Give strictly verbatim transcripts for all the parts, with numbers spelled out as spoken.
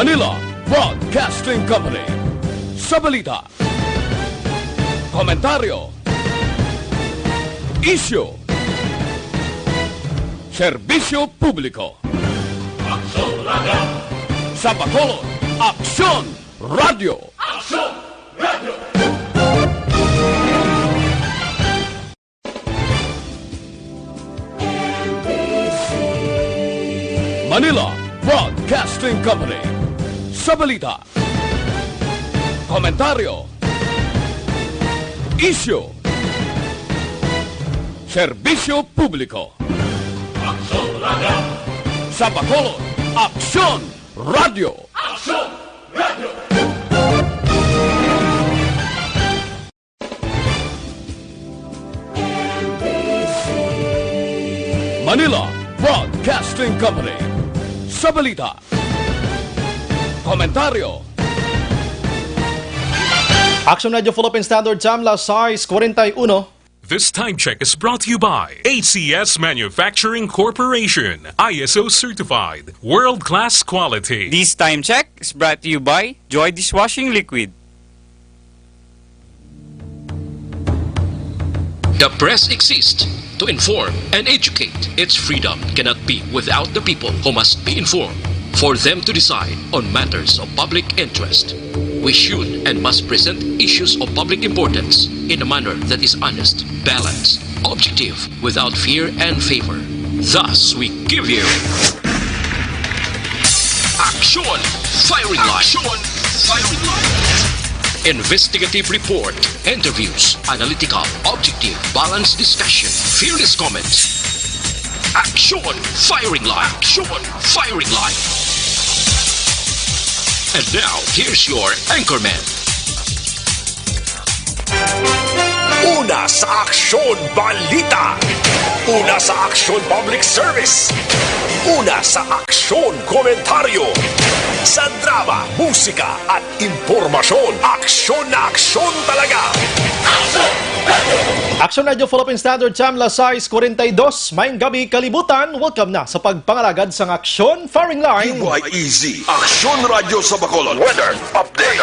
Manila Broadcasting Company. Sa balita, komentaryo, isyu, serbisyo publiko. Aksyon Radio. Sa Bacolod, Aksyon Radio. Aksyon Radio. Manila Broadcasting Company. Sa balita, komentaryo, isyu, serbisyo publiko. Aksyon Radio. Sa Bacolod, Aksyon Radio. Aksyon Radio. Manila Broadcasting Company. Sa balita, komentaryo, Aksyon Radio Philippine Standard Time, las sais cuarenta y uno. This time check is brought to you by A C S Manufacturing Corporation, I S O certified, world-class quality. This time check is brought to you by Joy Dishwashing Liquid. The press exists to inform and educate. Its freedom cannot be without the people, who must be informed for them to decide on matters of public interest. We should and must present issues of public importance in a manner that is honest, balanced, objective, without fear and favor. Thus, we give you Aksyon Firing Line. Aksyon Firing Line. Investigative report, interviews, analytical, objective, balanced discussion, fearless comments. Aksyon Firing Line. Aksyon Firing Line. And now, here's your anchorman. Una sa aksyon, balita. Una sa aksyon, public service. Una sa aksyon, komentaryo. Sa drama, musika, at impormasyon, aksyon na aksyon talaga. Aksyon Radio Philippine Standard Time, las sais cuarenta y dos. Maayong gabi, kalibutan. Welcome na sa pagpangalagad sang Aksyon Firing Line. Q Y E Z, Aksyon Radio sa Bacolod. Weather update.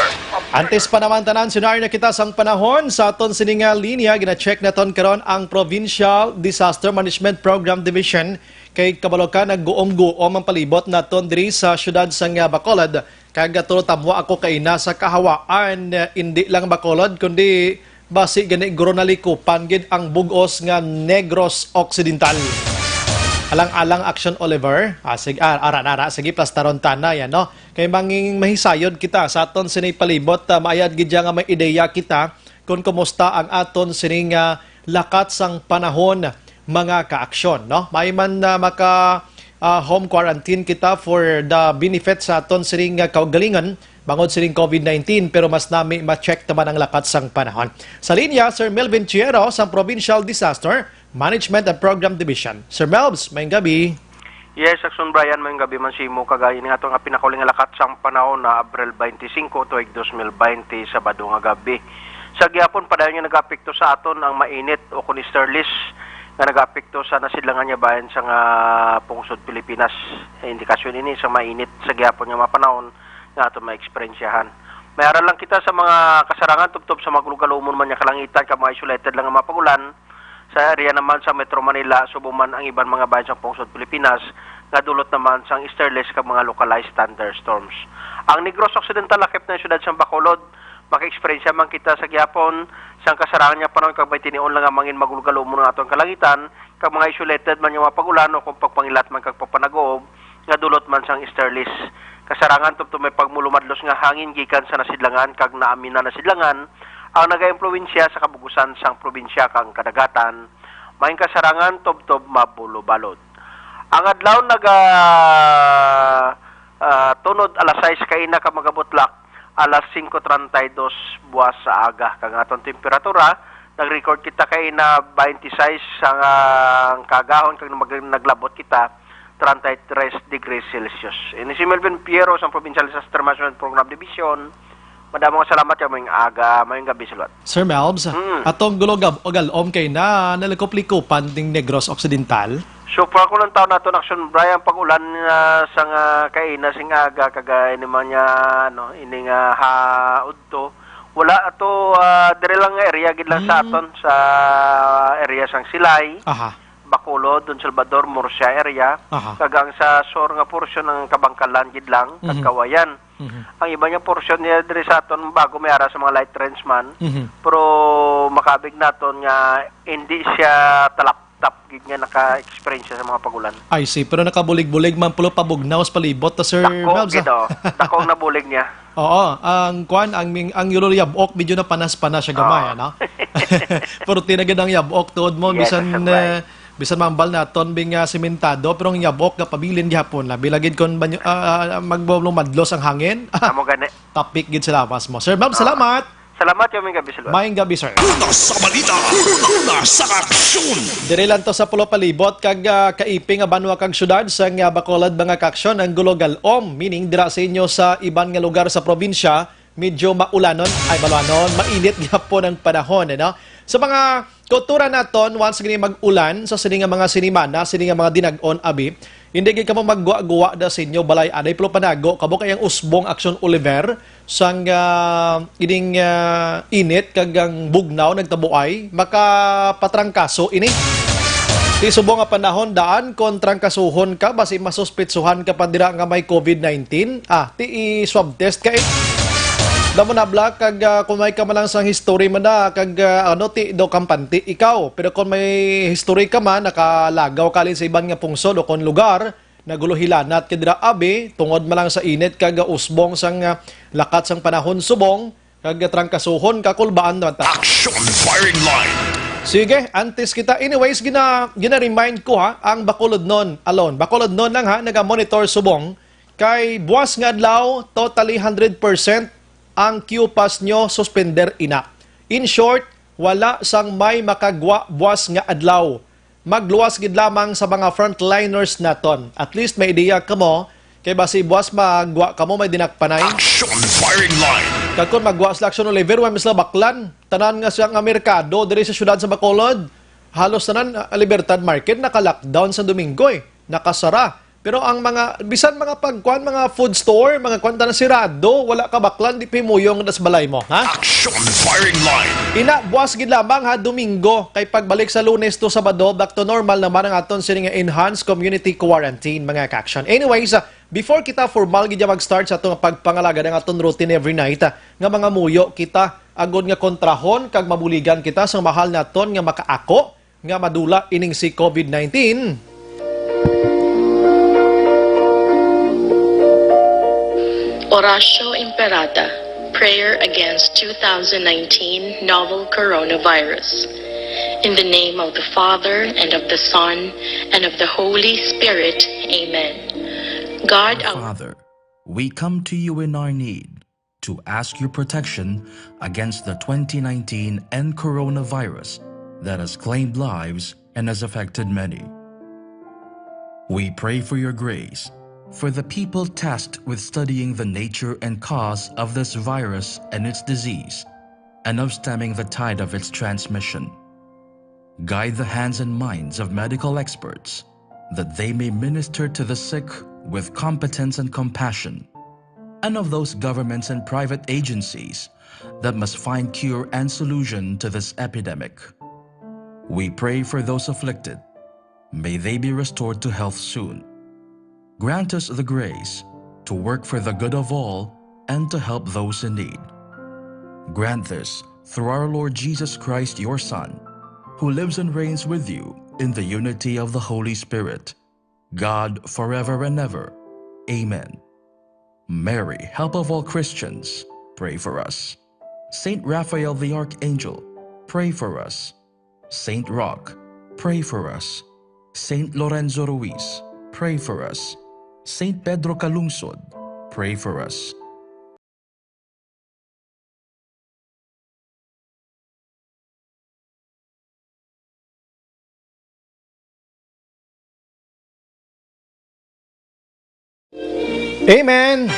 Antes pa naman tanan, sinari na kita sang panahon sa aton sini nga linya. Gina-check naton karon ang Provincial Disaster Management Program Division. Kay kabalo ka, nagguom-guom ang palibot naton diri sa siyudad sang Bacolod. Kag tulo tamwa ako kaina sa kahawaan, eh, indi lang Bacolod, kundi basi gani guro nalikupan gid ang bug-os nga Negros Occidental. Alang-alang, Aksyon Oliver. Ah, sig-, ah, ara na, ara. Sige, plastaron ta na yan, no? Kay mangin mahisayod kita sa aton sini palibot, ah, maayad gid nga may ideya kita kon kumusta ang aton sini nga lakat sang panahon, mga kaaksyon, no? May man na maka, ah, home quarantine kita for the benefit sa aton sining, ah, kaugalingon bangod sining covid nineteen, pero mas nami ma-check naman ang lakat sang panahon. Sa linya, Sir Melvin Chiero sang Provincial Disaster Management and Program Division. Sir Melvs, maayong gabi. Yes, Aksyon Brian, maayong gabi man sa imo. Kag ini nga aton nga pinakauli nga lakat sang panahon na Abril twenty-five tuig dos mil twenty, Sabado nga gabi. Sa gihapon, padayon nga nagaapekto sa aton ang mainit o kon easterlies nga nagaapekto sa nasidlangan nga bahin sang, ah, pungsod Pilipinas. Indikasyon ini sa mainit sa gihapon nga mga panahon nga aton maeksperiensyahan. May aral lang kita sa mga kasarangan tubtob sa mga guluggalumon man nga kalangitan kag mga isolated lang nga mga pag-ulan sa area naman sa Metro Manila, subong man ang iban mga bahin sa pungsod Pilipinas nga dulot naman sang easterlies kag mga localized thunderstorms. Ang Negros Occidental lakip na ang siyudad sang Bacolod, maka-eksperyensya man kita sa gihapon sang kasarangan nga panahon kag may tinion lang nga mangin magulgalumon ang aton kalangitan kag mga isolated man nga mga pag-ulan o kung pagpangilat man kag pagpanaguob nga dulot man sang easterlies. Kasarangan tubtob may pagmulumadlos nga hangin gikan sa nasidlangan kag naaminan nasidlangan ang nagaimpluwensya sa kabug-usan sang probinsya kag ang kadagatan. May kasarangan tubtob mabulobalod. Ang adlaw naga, ah, tunod alas sais kaina kag magabutlak alas singko treinta y dos buas sa aga. Kag ang aton temperatura, nag-record kita kaina twenty-six ang, ah, ang kaagahon kag mag-, naglabot kita treinta y tres degrees Celsius. Ini si Melvin Piero sa Provincial Disaster Management Program Division. Madamo nga salamat kag maayong aga, maayong gabi sa liwat. Sir Melvs, Mm. atong gulog-, ugalom kaina, nalikop-likopan ding Negros Occidental. So far, kung ang taon naton, Action Brian, pag-ulan na sa nga kaina sing aga, kag, ah, ini man nga, ano, ini nga ha udto, wala ato, ah, diri lang nga area gid lang sa Mm. aton, sa area sang Silay, Aha. Bacolod, Don Salvador, Murcia area, Aha. kag ang sa sur nga portion ng Kabangkalan gid lang, kag Mhm. Kawayan. Mhm. Ang iba nga portion niya diri sa aton, bago may ara sa mga light rains man, Mhm. pero makabig naton nga hindi siya talaptap gid nga naka-experience siya sa mga pag-ulan. I see. Pero nakabulig-bulig man pulo pabugnaw sa palibot ta, Sir Dako Babs, gid, ah. Oh. Dako ang nabulig niya. Oo, ang kwan, ang ming-, ang yulo yab-ok, medyo napanas-panas siya gamay, Oo. ano? Pero tinagad ang yab-ok tuod mo, Yes, bisan, Sir Bray. eh, bisan mambal naton bing, ah, simentado, pero ang yab-ok nga pabilin gihapon, labi lagid kon banyo, ah, ah, maglumadlos ang hangin. Amo gani. Tapik gid sa lawas mo. Sir Babs, Ah. salamat. Salamat, maayong gabi sa lugar. Maayong gabi, sir. Una sa balita, una sa aksyon. Diri lang to sa pulo palibot kag, ah, kaiping nga banwa kag syudad sa nga Bacolod, mga kaaksyon, ang Gulogalom, meaning dira sa inyo sa iban nga lugar sa probinsya, medyo maulanon, ay, maulanon, mainit gyapon ang panahon, ano? Sa mga kultura naton, once gani mag-ulan sa sini nga mga sinimana, sini nga mga dinag-on, abi, hindi gid kamo maggwa-gwa da sa inyo balay, anay, pero panago kamo kay ang usbong, Action Oliver, sang, ah, ining, ah, init kag ang bugnaw nagtabuay, makapatrangkaso ini. Ti subong nga panahon, daan kon trangkasuhon ka, basi masuspitsuhan ka pa dira nga may covid nineteen. Ah, ti i-swab test ka, eh. Damo na bla, kag, ah, kung may ka man lang sang history man na, kag, ah, ano, ti daw kampante ikaw. Pero kung may history ka man, nakalagaw ka halin sa iban nga pungsod o kon lugar, naguluhilanat ka dira, abi, tungod man lang sa init kag, ah, usbong sang, ah, lakat sang panahon subong, kag trangkasuhon ka, kulbaan naman ta. Action firing line. Sige, antes kita. Anyways, gina-, gina-remind ko, ha, ang Bacolodnon alone. Bacolodnon lang, ha, naga-monitor subong. Kay buwas nga adlaw, totally hundred percent ang Q pass nyo suspender ina. In short, wala sang may makagwa buwas nga adlaw. Magluwas gid lamang sa mga frontliners naton. At least may ideya kamo, kay basi buwas magwa kamo, may dinakpanay. Action firing line. Kag kon magwa sila, Action Oliver, wa man sila baklan. Tanan nga siyang merkado diri sa siyudad sa Bacolod, halos tanan, ah, Libertad Market naka-lockdown sa Domingo, eh. Nakasara. Pero ang mga, bisan mga pagkuan, mga food store, mga kuan, tanan sirado, wala ka baklan, di pimuyong das balay mo, ha? Action firing line. Ina, buwas gid lamang, ha, Domingo, kay pagbalik sa Lunes to Sabado, back to normal naman ang aton sini nga enhanced community quarantine, mga ka-action. Anyways, ah, before kita formal gid mag-start sa aton nga pagpangalagad ang aton routine every night, ah, nga mga muyo kita, agod nga kontrahon kag mabuligan kita sa mahal naton nga makaako, nga madula ining si covid nineteen. Oratio Imperata, prayer against two thousand nineteen novel coronavirus. In the name of the Father, and of the Son, and of the Holy Spirit, amen. God, our Father, we come to you in our need to ask your protection against the twenty nineteen N coronavirus that has claimed lives and has affected many. We pray for your grace for the people tasked with studying the nature and cause of this virus and its disease, and of stemming the tide of its transmission. Guide the hands and minds of medical experts, that they may minister to the sick with competence and compassion, and of those governments and private agencies that must find cure and solution to this epidemic. We pray for those afflicted. May they be restored to health soon. Grant us the grace to work for the good of all and to help those in need. Grant this through our Lord Jesus Christ, your Son, who lives and reigns with you in the unity of the Holy Spirit, God, forever and ever. Amen. Mary, help of all Christians, pray for us. Saint Raphael the Archangel, pray for us. Saint Roch, pray for us. Saint Lorenzo Ruiz, pray for us. Saint Pedro Calungsod, pray for us. Amen.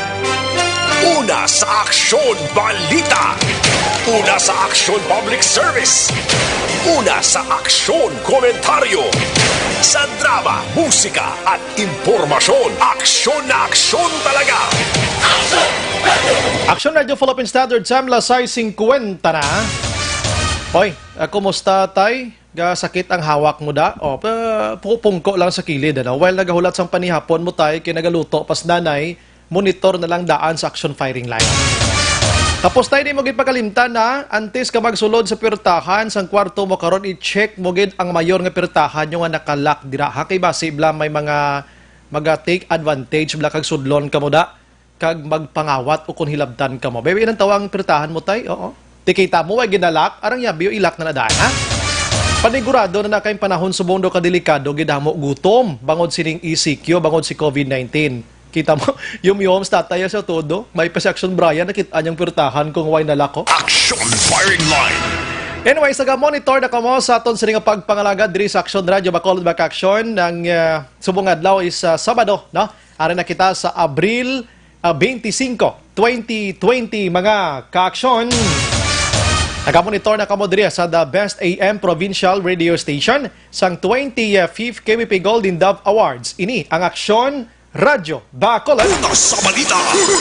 Una sa Aksyon Balita. Una sa Aksyon Public Service. Una sa Aksyon Komentaryo. Sa drama, musika, at impormasyon, aksyon na aksyon talaga. Aksyon Radio Philippine Standard Time, alas sais singkwenta na. Hoy, ah, kumusta, tay? Gasakit ang hawak mo da? O, pa- pupungko lang sa kilid, ano? While nagahulat sang panihapon mo, tay, kay nagaluto pas nanay, monitor na lang daan sa action firing line. Tapos, tay, di mo gid pakalimtan, ha? Antes ka magsulod sa pirtahan sang kwarto mo karon, i-check mo gid ang mayor nga pirtahan nyo nga nakalak dira, ha? Kay basi bala may mga maga-take advantage bala kag sudlon kamo da kag magpangawat ukon hilabtan kamo. Baby, inang tawang pirtahan mo, tay? Oo. Tikita mo, way ginalak, arang yabi o ilak na nadaan, ha? Panigurado na na kay panahon subong daw kadelikado gid hamo gutom bangod sining E C Q, bangod si COVID nineteen. Kita mo, yum-yum sa tatay sa todo. May pa si Action Brian, nakit-an yung pirtahan kung way nalak, oh. Aksyon Firing Line. Anyway, sa monitor na kamo sa aton sini nga pagpangalagad diri sa Action Radio Bacolod, Back Action, ang ah, subong adlaw is ah, Sabado, no? Ari na kita sa Abril ah, twenty-five, twenty twenty, mga ka-aksyon. Nagamonitor na kamo diri sa The Best A M Provincial Radio Station sang twenty-fifth K B P Golden Dove Awards. Ini ang Aksyon Radyo Bacolod. Una sa balita.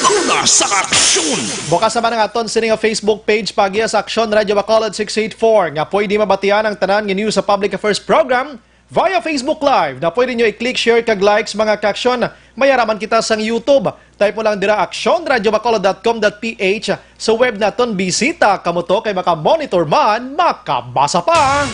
Una sa aksyon. Bukas naman ang aton sini nga Facebook page, paagi sa Aksyon Radyo Bacolod six eight four, nga pwede mabatian ang tanan nga news sa Public Affairs Program via Facebook Live, na pwede nyo i-click, share, kag likes, mga ka-aksyon. May araman kita sang YouTube. Type mo lang dira, aksyon radyo bacolod dot com dot P H. Sa web naton, bisita kamo to kay maka-monitor man, makabasa pa.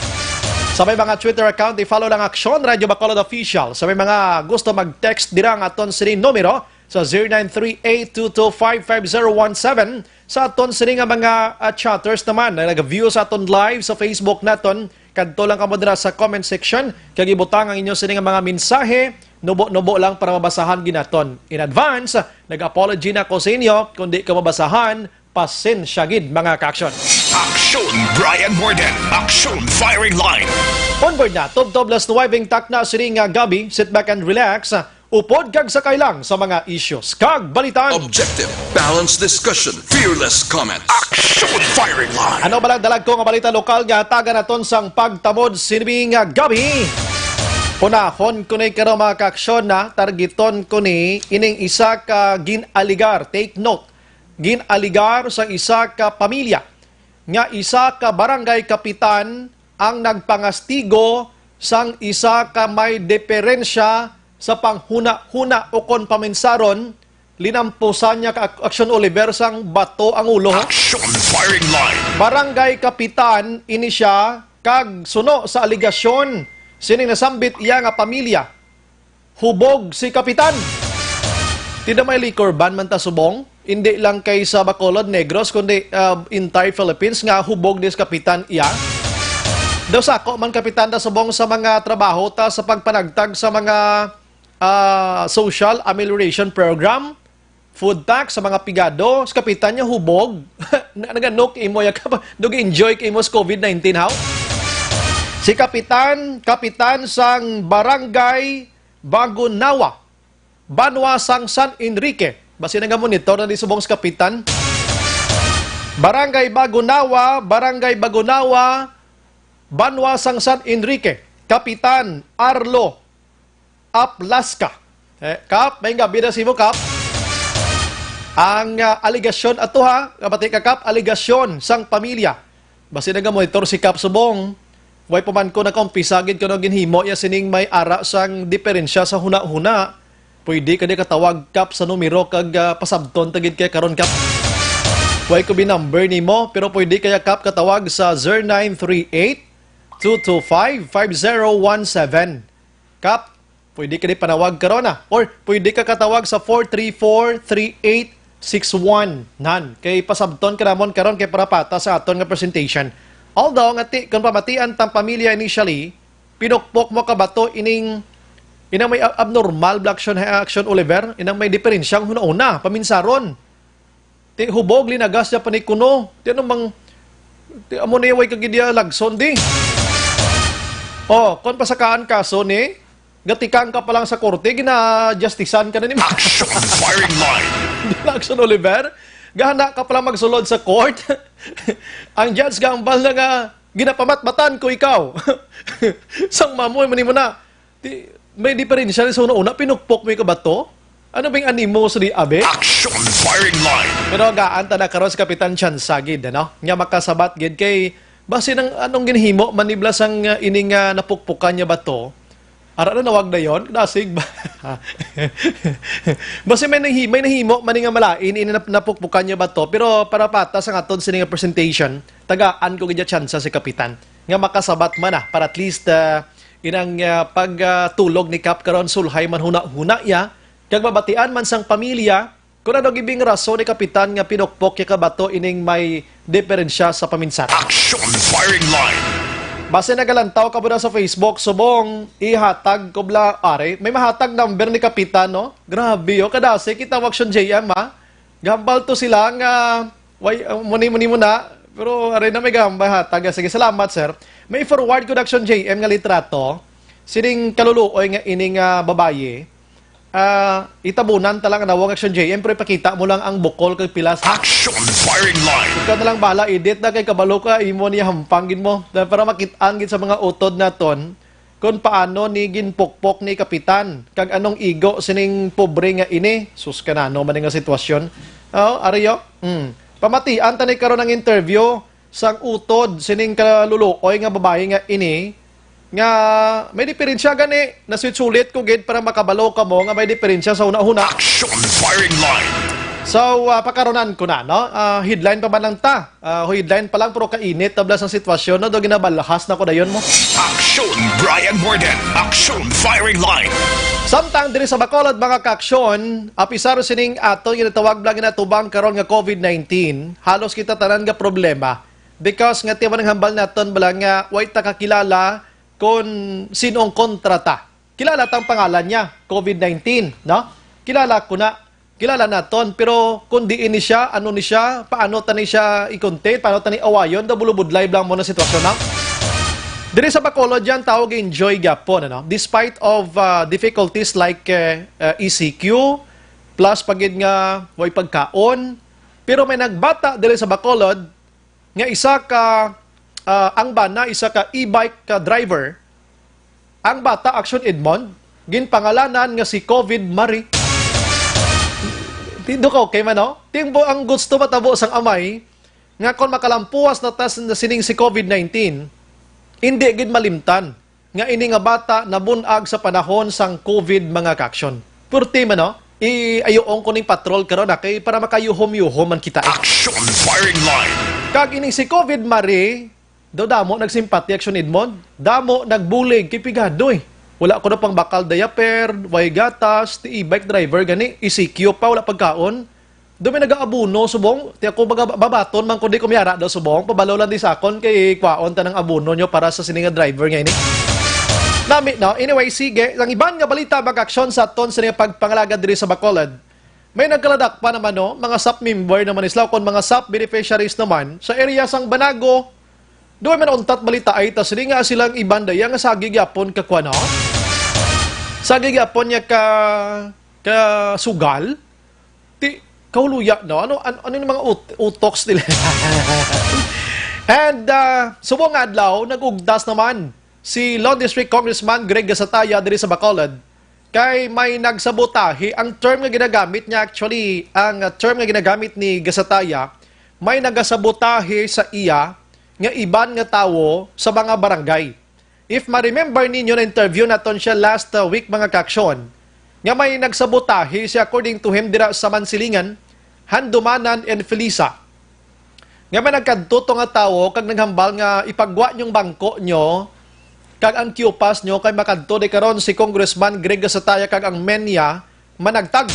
Sa may mga Twitter account, i-follow lang Aksyon Radyo Bacolod Official. Sa may mga gusto mag-text dira ang aton sini numero sa zero nine three eight two two five five zero one seven. Sa aton sini nga mga ah, chatters naman na nag-view sa aton live sa Facebook naton, kadto lang kamo dira sa comment section kag ibutang ang inyo sini nga mga mensahe, nubo-nubo lang para mabasahan gid naton. In advance, nag-apology na ko sa inyo kung di ko mabasahan, pasensya gid, mga ka-aksyon. Aksyon Brian Morden. Aksyon Firing Line. Onward na, tubtob las nuwebe ang takna sini nga gabi. Sit back and relax. Upod kag sakay lang sa mga issues kag balitan. Objective, balanced discussion, fearless comment. Aksyon Firing Line. Ano ba lang dalag ko nga balita lokal nga hatagan naton sang pagtamod sini nga gabi? Unahon ko ni karon, mga ka-aksyon, na targeton ko ni ining isa ka gin-aligar. Take note, gin-aligar sa isa ka pamilya nga isa ka barangay kapitan ang nagpangastigo sang isa ka may diferensya sa panghunahuna ukon paminsaron, linampusan niya ka Ak-, Aksyon Oliver sang bato ang ulo. Aksyon Firing Line. Barangay kapitan ini siya, kag suno sa aligasyon sining nasambit iya nga pamilya, hubog si kapitan. Tida may liquor ban man ta subong, hindi lang kay sa Bacolod, Negros, kundi ah, entire Philippines nga hubog ni si kapitan iya. Daw sako man kapitan ta subong sa mga trabaho ta sa pagpanagtag sa mga ah, social amelioration program, food tax sa mga pigado, si kapitan niya hubog. Na- Naganok imo ya kap, nag-enjoy kay imo sa COVID nineteen, how? Si kapitan, kapitan sang Barangay Bagunawa, banwa sang San Enrique. Basi nagamonitor na di subong sa kapitan. Barangay Bagunawa, Barangay Bagunawa, banwa sang San Enrique. Kapitan Arlo Aplaska. Eh, Kap, may gabi na simo, Kap. Ang ah, aligasyon ato ha, kabati ka, Kap, aligasyon sang pamilya. Basi nagamonitor si Kap subong. Way pa man ko nakaumpisa gid kuno ginhimo ya sining may ara sang diferensya sa hunahuna. Pwede ka di katawag, Kap, sa numero kag ah, pasabton ta gid kay karon, Kap. Way ko bi-number nimo, pero pwede kaya, Kap, katawag sa zero nine three eight two two five five zero one seven. Kap, pwede ka di panawag karon, ah. Or pwede ka katawag sa four three four, three eight six one. Nan, kay pasabton ka namon karon kay para pata sa aton nga presentation. Although, ngati, kung pamatian tang pamilya initially, pinukpok mo ka bato ining, inang may ab- abnormal bala aksyon, aksyon, Oliver, inang may diferensyang hunahuna, paminsaron. Ti hubog, linagas niya pa ni kuno. Ti ano mang, ti amo ni way kag idea lagson di. Oh, kon pasakaan kaso ni, Gatikang ka pa lang sa korte, ginajustisan ka na ni Action Firing Line. Action Oliver, gahana ka pa lang magsulod sa court. Ang judge gahambal na nga, ginapamatmatan ko ikaw. Sang mamoy man nimo na. Di, may diferensya ni sa una-una, pinukpok mo yung kabato? Ano bang animo sa di, abi? Action Firing Line. Pero gaan ta na karon sa Kapitan Chansagid, ano? Nga makasabat gid kay basi nang anong ginhimo manibla sang uh, ining uh, napukpukan niya bato. Ara na nawag na yon, dasig ba? Basi may nahi, may nahimo man nga malain ini nap- napukpukan niya bato, pero para patas ang aton sini nga presentation, tagaan ko gid tsansa si Kapitan nga makasabat man na para at least uh, inang uh, pagtulog ni Kap karon sulhay man huna-huna ya kag mabatian man sang pamilya kung ano gibing rason ni Kapitan nga pinukpok ya kabato ining may diferensya sa paminsat. Action Firing Line. Base nagalantaw ka ba sa Facebook, subong ihatag ko bla, are, may mahatag number ni Kapitan, no? Grabe, oh, kadasi kita mo Action J M, ha? Gambal to sila nga, way, uh, muni, muni mo na, pero are na may gambal hatag. Sige, salamat, sir. May forward ko na Action J M nga litrato, sining kaluluoy nga ining uh, babayi, Ah, itabunan ta lang nawong Action J M, pero ipakita mo lang ang bukol kag pilas. Action Firing Line. Ikaw na lang bahala, edit na kay kabalo ka, imo niya hampang gid mo. Na para makit-an gid sa mga utod naton kung paano ni ginpukpok ni Kapitan kag anong igo sining pobre nga ini. Sus, kanano man nga sitwasyon. Oh, ariyo. Hmm. Pamatian ta ni karon ang interview sang utod sining kaluluoy nga babayi nga ini nga may diferensya gani. Nasulit-sulit ko gid para makabalo kamo nga may diferensya sa hunahuna. Action Firing Line. So, ah, pakaronan ko na, no? Ah, headline pa man lang ta. Ah, headline pa lang, pero kainit tabla sang sitwasyon, no? Do ginabalhas na ko dayon mo. Action Brian Morgan. Action Firing Line. Samtang diri sa Bacolod, mga kaaksyon, apisar sining aton ginatawag lang ginatubang karon nga covid nineteen, halos kita tanan nga problema. Because nga tiyan ang hambal naton bala nga way ta kakilala kung sinong kontra ta. Kilala tang pangalan niya, covid nineteen, no? Kilala ko na, kilala naton, pero kung diin ni siya, ano ni siya, paano ta ni siya i-contain, paano ta ni awayon, da bulubudlay lang mo na sitwasyon na. Diri sa Bacolod yan, tao enjoy gyapon, ano? Despite of uh, difficulties like uh, uh, E C Q, plus pagid nga way pagkaon, pero may nagbata diri sa Bacolod, nga isa ka ah, ang bana, isa ka e-bike ka driver. Ang bata, Action Edmond, ginpangalanan nga si covid Marie. Tindo ka okay man, no? Timbo ang gusto matabo sang amay nga kon makalampuas na tas na sining si covid nineteen, hindi gid malimtan nga ini nga bata nabun-ag sa panahon sang covid, mga kaaksyon. Purti man, no? I-, ayuong ko ning patrol karon, ah, kay para makayuhom-yuhom man kita. Action Firing Line. Kag ining si covid Marie, daw damo nagsimpati, Action Edmond. Damo nagbulig kay pigado, eh. Wala ko na pang bakal diaper, way gatas, ti e-bike driver gani, E C Q pa, wala pagkaon. Do may nagaabuno subong, ti ako baga-, babaton man ko di kumiyara daw subong, pabalo lang di sa akon kay kwaon ta ng abuno nyo para sa sini nga driver nga ini. Nami, no? Anyway, sige. Ang iban nga balita, mag-aksyon sa aton sini nga pagpangalagad diri sa Bacolod. May nagkaladak pa naman, no? Mga sap member naman ni sila, kon mga sap beneficiaries naman, sa area sang Banago, doon man untat balita ay, tas sini nga silang iban daya nga sagi gyapon ka kuwan, no? Sagi gyapon niya ka, ka sugal. Ti, kauluya, no? Ano, ano, ano yung mga ut utoks nila? And uh, subong nga adlaw, nag-ugtas naman si Law District Congressman Greg Gasataya diri sa Bacolod kay may nagsabotahe. Ang term nga ginagamit niya, actually, ang uh, term nga ginagamit ni Gasataya, may nagasabotahe sa iya nga iban nga tawo sa mga barangay. If ma-remember ninyo, na-interview naton siya last uh, week, mga kaaksyon, nga may nagsabotahe siya, according to him, dira sa Mansilingan, Handumanan, and Felisa. Nga may nagkadto to nga tawo kag naghambal nga ipagwa niyong bangko nyo kag ang Q-Pass nyo kay makadto di karon si Congressman Greg Gasataya kag ang men niya managtag.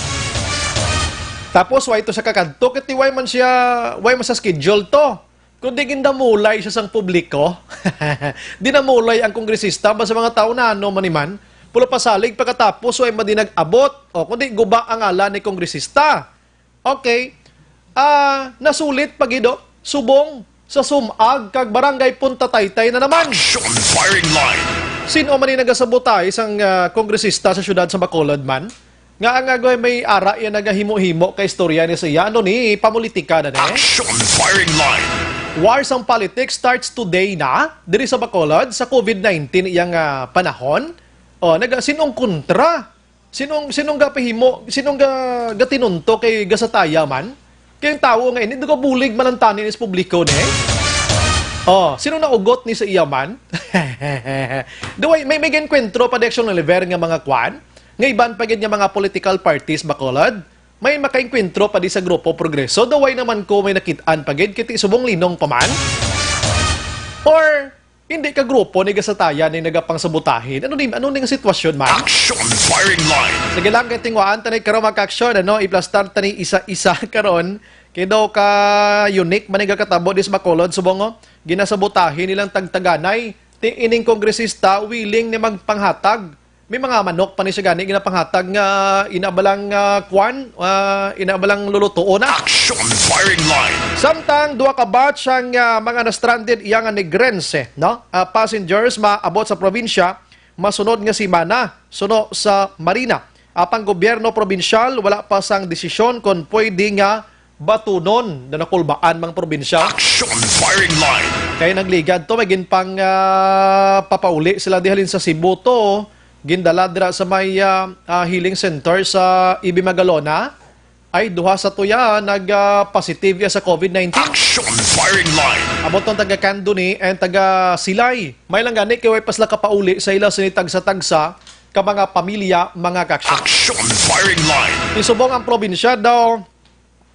Tapos, why to siya kakadto? Kay way man siya, way man sa schedule to. Kundi gindamulay siya sang publiko. Dinamulay ang kongresista ba sa mga tawo na ano man iman. Pulo pasalig pagkatapos, way man di nag-abot. O, kundi guba ang ngalan ni kongresista. Okay. Ah, nasulit pa gid, oh. Subong sa Sumag kag Barangay Punta Taytay na naman. Action Firing Line. Sino man ni nagasabotahe sang, ah, kongresista sa siyudad sa Bacolod man? Nga ang agoy may ara iya nagahimo-himo ka istorya ni sa iya. Ano ni? Pamulitika na ni? Action firing line. War sang politics starts today na diri sa Bacolod sa COVID nineteen iyang, ah, panahon. Oh, naga sinong kontra? Sinong, sinong gapahimo? Sinong ga, gatinunto kay gasataya man? Kay ang tawo nga ini, nagabulig man ang tani sa publiko ni. Oh, sino naugot ni sa iya man? Duway, may, may ginkwentro pa di Action Oliver nga mga kwan? Nga iban pa gid nga mga political parties, Bacolod? May makainkwentro pa di sa Grupo Progreso? Duway naman ko may nakit-an pa gid, kiti subong linong pa man? Or, hindi ka grupo ni gasatayan ni nagapangsabotahin? Ano ni, ano ni nga sitwasyon man? Action firing line. Sige lang, kay tingwaan ta ni karon, mga ka-action, ano, iplastar ta ni isa-isa karon. Kay daw ka unique man ni gakatabo dis Bacolod, subong, oh, ginasabotahin nilang tagtaganay. Ti ining kongresista willing ni magpanghatag. May mga manok pa ni siya gani ginapanghatag nga inabalang, ah, kwan, ah, inabalang lulutuon na. Action firing line. Samtang duha ka batch ang, ah, mga na-stranded iya nga Negrense, no? Ah, passengers maabot sa probinsya masunod nga semana suno sa Marina. Apang gobyerno probinsyal wala pa sang desisyon kon pwede nga batunon na nakulbaan mang probinsya. Action firing line. Kay nagligad to, may ginpang, ah, papauli sila di halin sa Cebu to. Gindala dira sa may, ah, ah, healing center sa Ibi Magalona. Ay, duha sa tuya nag, ah, positive ya sa COVID nineteen. Action firing line. Abot tong taga Candoni and taga Silay. May lang gani kay way pa sila kapauli sa ila sini tagsa-tagsa ka mga pamilya, mga ka-action. Action firing line. Isubong ang probinsya daw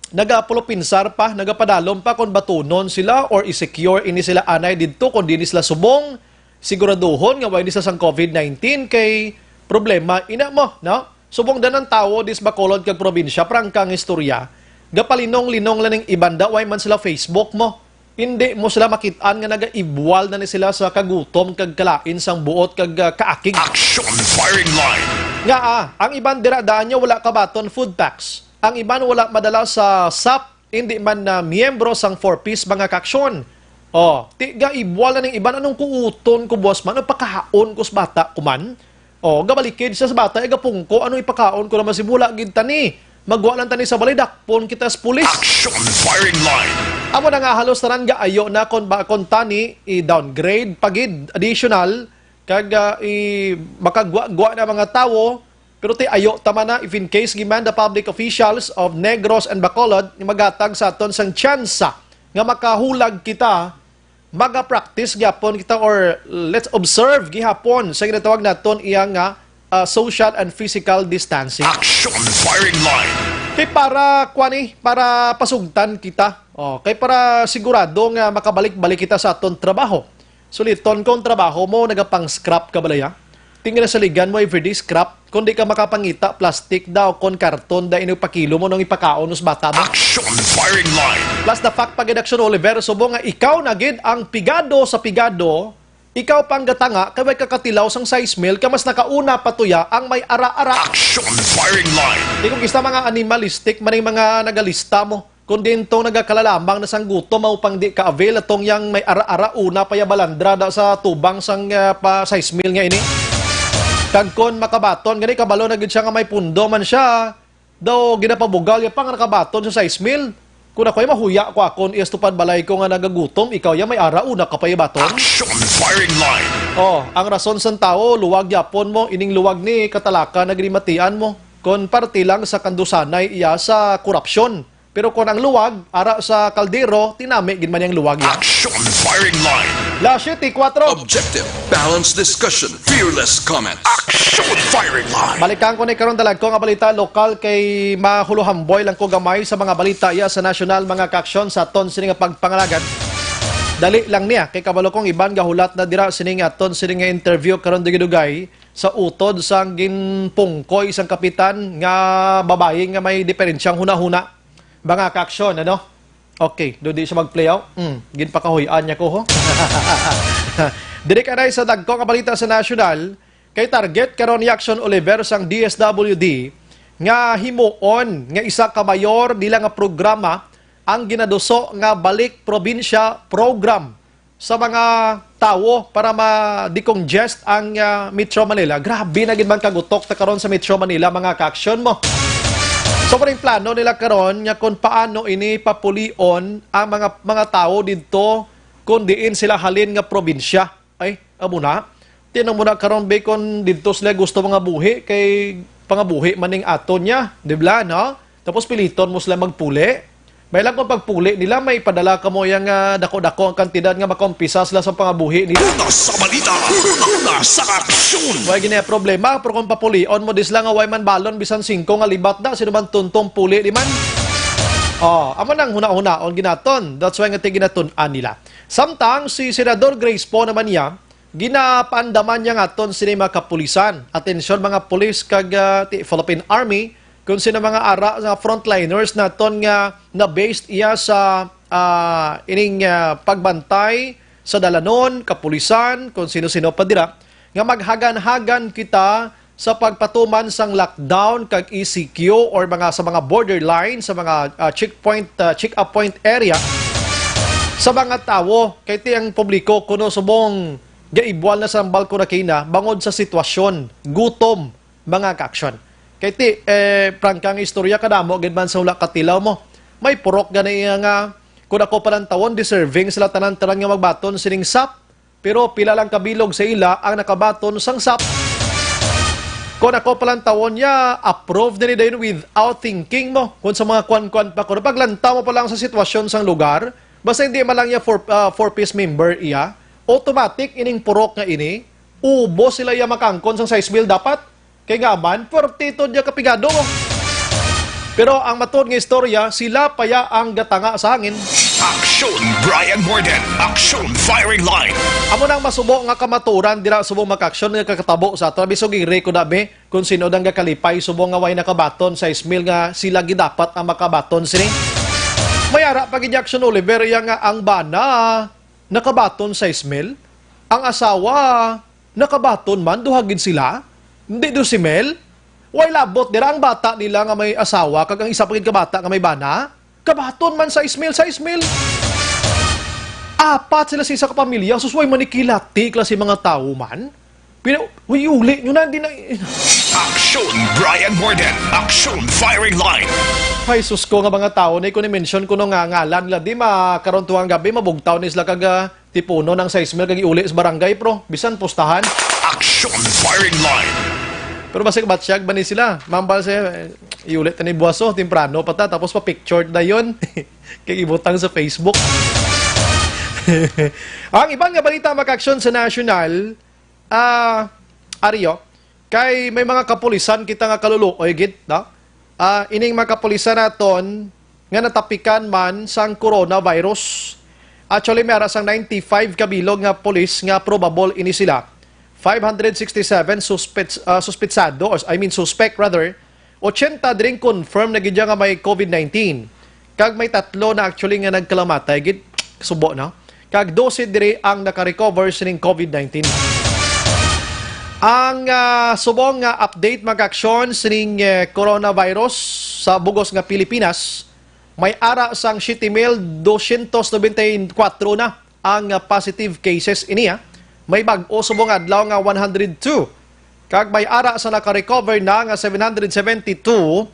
nagapulupinsar pa, nagapadalom pa kon batunon sila or i-secure ini sila anay didto kon dili sila subong siguraduhon nga way ni sa sang COVID nineteen kay problema ina mo, no? Subong danan tawo dis Bacolod kag probinsya, prangka nga istorya, gapalinong-linong lang ning iban da, way man sila Facebook mo. Hindi mo sila makit-an nga nagaibwal na ni sila sa kagutom kag kalain sang buot kag, ah, kaakig. Action firing line. Nga, ah, ang iban dira daan niya wala kabaton food packs. Ang iban wala madala sa sap, hindi man na miyembro sang Four Ps, mga ka-action. Oh, ti gaibwal na ning iban, anong kuuton ko, boss man? Anong pakahaon ko sa bata ko man? Oh, gabalikid siya sa bata, igapungko, anong ipakaon ko naman si bula gid tani? Magwa lang tani sa balay, dakpon kita sa pulis. Action firing line. Amo na nga halos tanan gaayo na kon ba, kon tani i-downgrade pa gid, additional, kag, ah, i-, makagwa-gwa na mga tawo, pero ti ayo ta man na, if in case giman the public officials of Negros and Bacolod nga maghatag sa aton sang tsansa nga makahulag kita, maga-practice gyapon kita or let's observe gihapon sa ginatawag naton iya nga, ah, social and physical distancing. Action firing line. Kay para, kuan, eh, para pasugtan kita. Oh, kay para sigurado nga makabalik-balik kita sa aton trabaho. Suliton, kung trabaho mo, nagapang-scrap ka balay, ha? Tingala saligan mo everyday scrap. Kung di ka makapangita, plastic daw, kon karton da, ino pakilo mo nung ipakaon sa bata mo. Action firing line. Plus the fact, pag Action Oliver, subong nga ikaw na gid ang pigado sa pigado, ikaw pang gatanga, kay way kakatilaw sang sais mil, ka mas nakauna pa tuya ang may ara-ara. Action firing line. Di kung isa mga animalistic man yung mga nagalista mo. Kundi intong nagakalalamang na sang gutom, mao pang di ka-avail atong yang may ara-ara una pa ya balandra da sa tubang sang, ah, pa sais mil nga ini. Kag kon makabaton gani, kabalo na gid siya nga may pundo man siya, daw ginapabugal ya pa nga nakabaton sa sais mil. Kun ako'y mahuya ko akon iyas tupad balay ko nga nagagutom, ikaw ya may ara una ka pa ya baton. Action firing line. Oh, ang rason sang tawo, luwag yapon mo, ining luwag ni katalaka na ginimatian mo. Kon parte lang sa kandusanay iya sa korupsyon. Pero kon ang luwag ara sa kaldero, tinami gid man yang luwag ya. Action firing line. Las siyete kuwatro. Objective, balanced discussion, fearless comments. Action firing line. Balikan ko ni karon dalagko nga balita lokal kay mahuluhamboy lang ko gamay sa mga balita iya sa nasyonal, mga ka-action, sa aton sini nga pagpangalagan. Dali lang niya kay kabalo kong iban gahulat na dira sini nga aton sini nga interview karon dugay-dugay sa utod sang ginpungkoy sang kapitan nga babayi nga may diferensyang hunahuna. Mga ka-action, ano? Okay, do di siya mag-play out. Mm, ginpakahuy-an niya ko, ho. Diri ka na sa dagko nga balita sa nasyonal, kay target karon ni Action Oliver sang D S W D nga himuon nga isa ka mayor nila nga programa ang ginaduso nga Balik Probinsya Program sa mga tawo para ma-decongest ang, ah, Metro Manila. Grabe na gid man kagutok ta karon sa Metro Manila, mga ka-aksyon mo. So, kung ang plano nila karon nga kung paano ini papulion ang mga, mga tawo didto kung diin sila halin nga probinsya. Ay, amo na. Tinan mo na karon, be, kung didto sila gusto mga buhi, kay pangabuhi man ning aton niya, di ba, no? Tapos piliton mo sila magpuli. May lang kung pagpuli nila, may padala ka mo yang, ah, dako-dako ang kantidad nga makaumpisa sila sa pangabuhi nila. Una sa balita, una, una sa aksyon. Way gini problema, pero kung papulion mo, dis lang nga way man balon, bisan singko nga libat na, sino man tuntong puli di man? Oh, amo nang hunahunaon ginaton. That's why nga ti ginatun-an nila. Samtang si Senador Grace Poe naman niya, ginapaandaman niya nga aton sini mga kapulisan. Atensyon, mga pulis kag, ah, ti Philippine Army, kung sino mga ara nga frontliners naton nga na-based iya sa, ah, ining, ah, pagbantay sa dalanon, kapulisan, kung sino-sino pa dira, nga maghagan-hagan kita sa pagpatuman sang lockdown kag E C Q or mga, sa mga borderline, sa mga, ah, checkpoint, ah, check-up point area sa mga tawo. Kay ti ang publiko kuno subong gaibwal na sa balko na kina bangod sa sitwasyon, gutom, mga ka-aksyon. Kay ti, eh, prangka nga istorya, kadamo gid man sa wala katilaw mo. May purok gani iya nga, kung ako palantawon, deserving sila tanan-tanan nga magbaton sining sap. Pero pila lang kabilog sa ila ang nakabaton sang sap. Kung ako palantawon niya, approve na ni dayon without thinking mo. Kung sa mga kwan-kwan pa ko, paglantaw mo pa lang sa sitwasyon sang lugar, basta hindi man lang niya four, ah, four-piece member iya, automatic ining purok nga ini, ubos sila iya makangkon sang sais mil dapat. Kay nga man, puwertito niya kapigado. Pero ang matod nga istorya, sila pa ya ang gatanga sa hangin. Aksyon, Brian Morden. Aksyon, Firing Line. Amo nang masubo nga kamaturan dira subong makaaksyon nga kakatabo sa ato. Bisog iri ko dabi kung sino dang gakalipay subong nga way nakabaton sa ismil nga sila gidapat ang makabaton sini. May ara pa gid ni Aksyon Oliver iya nga ang bana nakabaton sa ismil, ang asawa nakabaton man, duha gid sila. Hindi do si Mel. Way labot dira ang bata nila nga may asawa kag ang isa pa gid ka bata nga may bana. Kabaton man sa ismil, sa ismil. Apat sila sa isa ka pamilya, sus, way manikilati klase mga tawo man. Pero, uy, uli nyo na, di na. Aksyon, Brian Morden. Aksyon, Firing Line. Ay, sus ko nga mga tawo na, kung i-mention ko no nga ngalan nila, di ma, karon tuwang gabi, mabugtaw ni sila kag, ah, tipuno ng sais mil kag iuli sa barangay, pro. Bisan pustahan. Aksyon, Firing Line. Pero basta batyag ba ni sila? Mambal sa, eh, iuli ta ni buwaso, temprano pa ta, tapos pa-picture dayon. Kay ibutang sa Facebook. Ang iban nga balita, makaaksyon sa national, ah, Ario, kay may mga kapulisan kita nga kaluluoy gid, no? Ah, ining mga kapulisan naton nga natapikan man sang coronavirus. Actually, may ara sang ninety-five kabilog nga pulis nga probable ini sila. Five hundred sixty-seven suspets-, ah, suspetsado, or, I mean, suspect rather, ochenta diri confirm na gid nga may COVID nineteen. Kag may tatlo na actually nga nagkalamatay gid, subo, no? Kag dose diri ang naka-recover sining COVID nineteen. Ang, ah, subong nga update, makaaksyon, sining, eh, coronavirus sa bugos nga Pilipinas, may ara sang siyete mil dosyentos nobenta y kuwatro na ang, ah, positive cases ini, ah. May bag-o subong adlaw nga one hundred two. Kag may ara sa naka-recover na nga seven hundred seventy-two,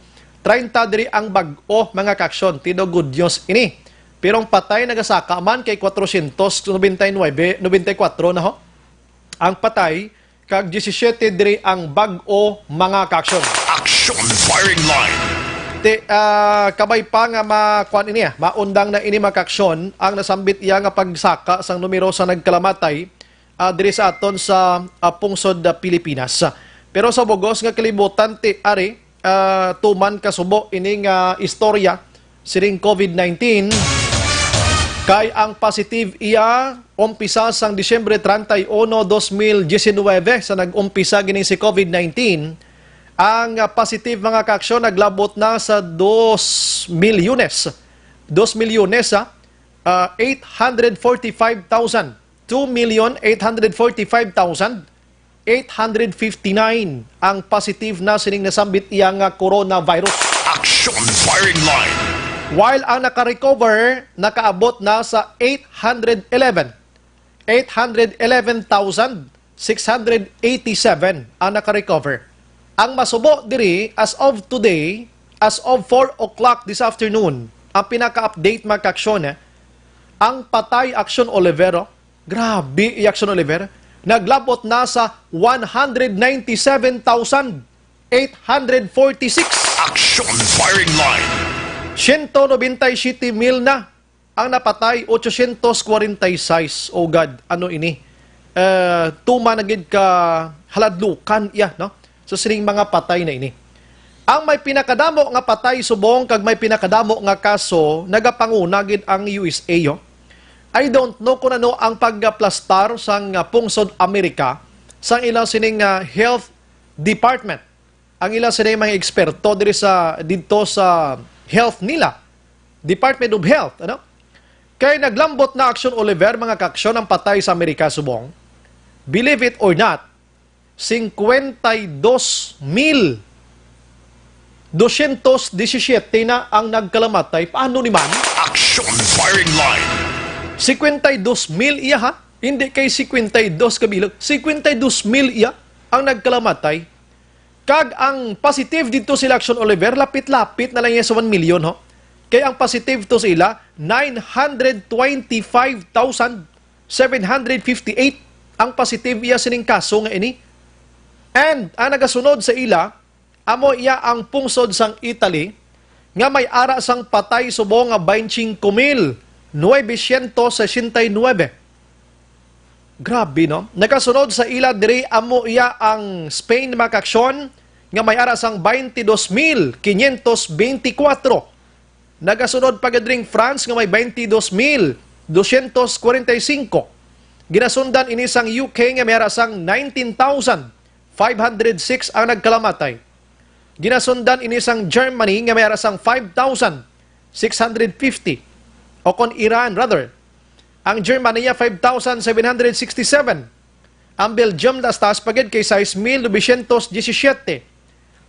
treinta diri ang bag-o, mga kaaksyon. Tido good news ini. Pero ang patay nagasaka man kay kwatrosyentos nobenta y nuebe, nobenta y kuwatro na ho ang patay, kag diyesisiyete diri ang bag-o, mga kaaksyon. Action Firing Line. Ti, ah, kabay pa nga makuan ini, ah, maundang na ini, mga kaaksyon, ang nasambit iya nga pagsaka sang numero sa nagkalamatay, ah, diri sa aton sa, ah, pungsod, ah, Pilipinas. Pero sa bugos nga kalibutan, ti, ari, ah, tuman kasubo ini nga istorya sining COVID nineteen, kay ang positive iya umpisa sang Disyembre treinta y uno, dos mil diecinueve, sa nag-umpisa gini si COVID nineteen, ang, ah, positive, mga kaaksyon, naglabot na sa dos milyones. Dos milyones, ah, ah, eight hundred forty-five thousand, two million eight hundred forty-five thousand eight hundred fifty-nine ang positive na sining nasambit iya nga coronavirus. Action Firing Line. While ang naka-recover nakaabot na sa eight hundred eleven. eight hundred eleven thousand six hundred eighty-seven ang naka-recover. Ang masubo diri, as of today, as of four o'clock this afternoon, ang pinaka-update, mga ka-aksyon, eh, ang patay, Aksyon Oliver, oh. Grabe, i-Aksyon Oliver. Naglabot na sa one hundred ninety-seven thousand eight hundred forty-six. Action Firing Line. Siyento nobenta y siyete mil na ang napatay, ochocientos kwarenta y seis. Oh God, ano ini? Eh, tuman na gid ka haladlukan iya, no? So, sining mga patay na ini. Ang may pinakadamo nga patay subong kag may pinakadamo nga kaso, nagapanguna gid ang U S A, yo. I don't know kung ano ang pagaplastar sang, ah, pungsod Amerika sang ilang sining, ah, health department. Ang ila sila mga eksperto diri sa, didto sa health nila, Department of Health, ano? Kay naglambot na, Aksyon Oliver, mga ka-aksyon, ang patay sa Amerika subong. Believe it or not, cincuenta y dos mil doscientos diecisiete na ang nagkalamatay. Paano ni man? Action Firing Line. Cincuenta y dos mil iya, ha? Hindi kay cincuenta y dos ka bilog. Cincuenta y dos mil iya ang nagkalamatay. Kag ang positive didto sila, Action Oliver, lapit-lapit na lang yan sa one million, ho. Kay ang positive to sa ila, nine hundred twenty-five thousand seven hundred fifty-eight ang positive iya sining kaso nga ini. And ang nagasunod sa ila, amo iya ang pungsod sang Italy, nga may ara sang patay subong nga twenty-five mil novecientos sesenta y nuebe. Grabe, no? Nagasunod sa ila diri, amo iya ang Spain, mga ka-aksyon, nga may ara sang twenty-dos mil quinientos veinticuatro. Nagasunod pa gid ring France, nga may twenty-dos mil doscientos kwarenta y cinco. Ginasundan ini sang U K, nga may ara sang nineteen thousand five hundred six ang nagkalamatay. Ginasundan ini sang Germany, nga may ara sang five thousand six hundred fifty. O kon Iran, rather. Ang Germany niya, five thousand seven hundred sixty-seven. Ang Belgium, taas-taas pa gid kay sais mil novecientos diecisiete.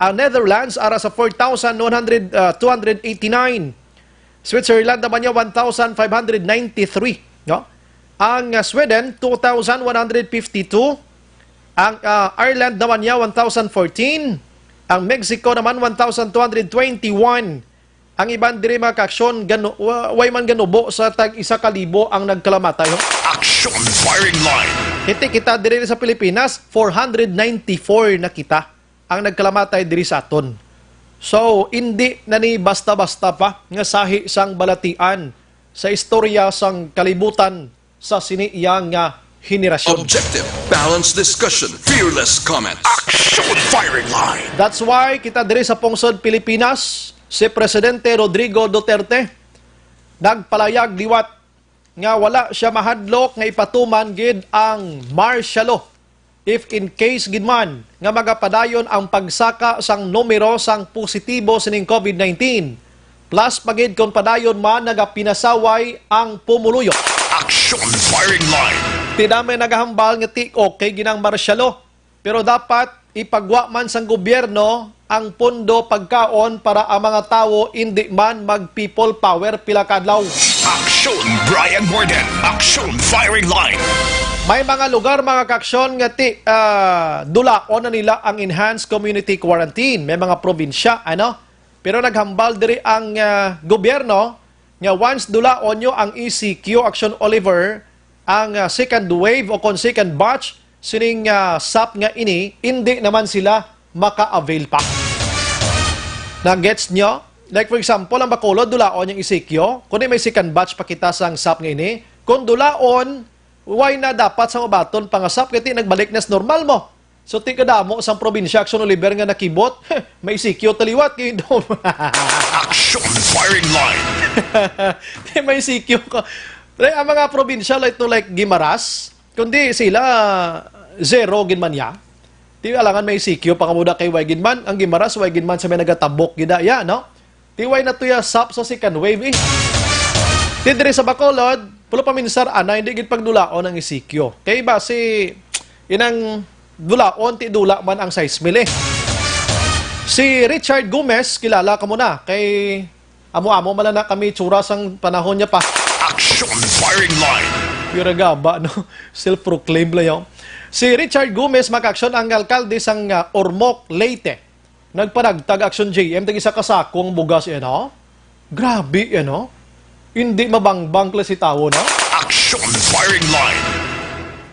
Ang Netherlands, ara sa four thousand one hundred, ah, two hundred eighty-nine. Switzerland naman niya, one thousand five hundred ninety-three, no? Ang, ah, Sweden, two thousand one hundred fifty-two. Ang, ah, Ireland naman niya, one thousand fourteen. Ang Mexico naman, one thousand two hundred twenty-one. Ang iban diri, mga ka-aksyon, ganu-, wa-, way man ganubo sa tag isa ka libo ang nagkalamatay, ho? Action Firing Line. Hiti kita diri sa Pilipinas, four hundred ninety-four na kita ang nagkalamatay diri sa aton. So, indi na ni basta-basta pa nga sahi sang balatian sa istorya sang kalibutan sa sini iya nga henerasyon. Objective, balanced discussion, fearless comments. Action Firing Line. That's why kita diri sa pungsod Pilipinas, si Presidente Rodrigo Duterte nagpalayag liwat nga wala siya mahadlok nga ipatuman gid ang martial law if in case gid man nga magapadayon ang pagsaka sang numero sang positibo sining COVID nineteen, plus pa gid kon padayon man nagapinasaway ang pumuluyo. Action Firing Line. Ti damo nagahambal nga ti okay gid ang martial law, pero dapat ipagwa man sang gobyerno ang pondo pagkaon para ang mga tawo indi man mag people power pila ka adlaw. Action Brian Morgan. Action Firing Line. May mga lugar, mga ka-aksyon, nga ti, ah, dulaon na nila ang enhanced community quarantine. May mga probinsya, ano? Pero naghambal diri ang, ah, gobyerno nga once dulaon nyo ang E C Q, Action Oliver, ang, ah, second wave o kon second batch sining, ah, sap nga ini, indi naman sila maka-avail pa. Na-gets nyo? Like, for example, ang Bacolod, dulaon yung E C Q. Kundi may second batch pa kita sang sap nga ini. Kung dulaon, why na dapat sa mabaton pa nga sap? Kaya ti nagbalik na sa normal mo. So, ti kadamo sang probinsya, Action Oliver, nga nakibot, may E C Q taliwat kayo doon. Action Firing Line. Ti may E C Q ko. Pre, ang mga probinsya, like to, like Guimaras, kundi sila zero gid man ya. Ti alangan may E C Q pa nga muda kay way gid man, ang Guimaras, way gid man sa may nagatabok gid ya, no? Ti way na to ya sap sa second wave, eh. Ti diri sa Bacolod, pulo pa minsar, ana, hindi gid pagdulaon ang E C Q. Kay ba si inang dulaon, ti dula man ang sais mil, eh. Si Richard Gomez, kilala ka mo na. Kay amo-amo man na kami tsura sang panahon niya pa. Action Firing Line. Pira gaba, no? Self-proclaim lang yun. Si Richard Gomez, makaaksyon, ang alkalde sang, ah, Ormoc, Leyte. Nagpanagtag, aksyon, J M, tag isa ka sako ang bugas, eh, no? Grabe, eh, no? Hindi mabangbang klase tawo, no? Action Firing Line.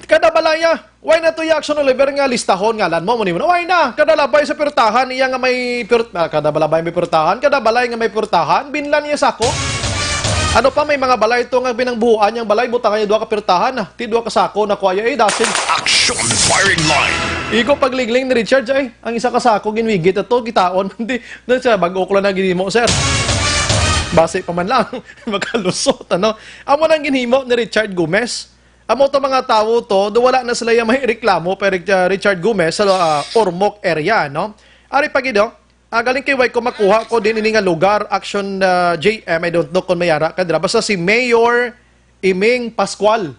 Kada balaya, why na to, ya, aksyon, Oliver, nga listahon ngalan mo, mo ni mo na? Why na? Kada labay sa pirtahan, iya nga may pir-, ah, kada balabay may pirtahan, kada balay nga may pirtahan, binlan niya sako. Ano pa, may mga balay to nga binangbuhuan yang balay, butangan niya duha ka pirtahan, ah. Ti duha ka sako, nakuha ya, eh, dasin. Action Firing Line. Igo pagligling ni Richard, ay, ang isa ka sako, ginwigit ato, gitaon. Di, na siya, bago ko lang na ginhimo, sir. Basi pa man lang, makalusot, ano? Amo nang ginhimo ni Richard Gomez. Amo to mga tawo to, do wala na sila yung may reklamo pa Ric-, ah, Richard Gomez sa, ah, Ormoc area, no? Ari pa gid, oh. Ah, galing kay way ko makuha ko din ini nga lugar, action, ah, J M, I don't know kung may ara ka dira. Basta si Mayor Iming Pascual.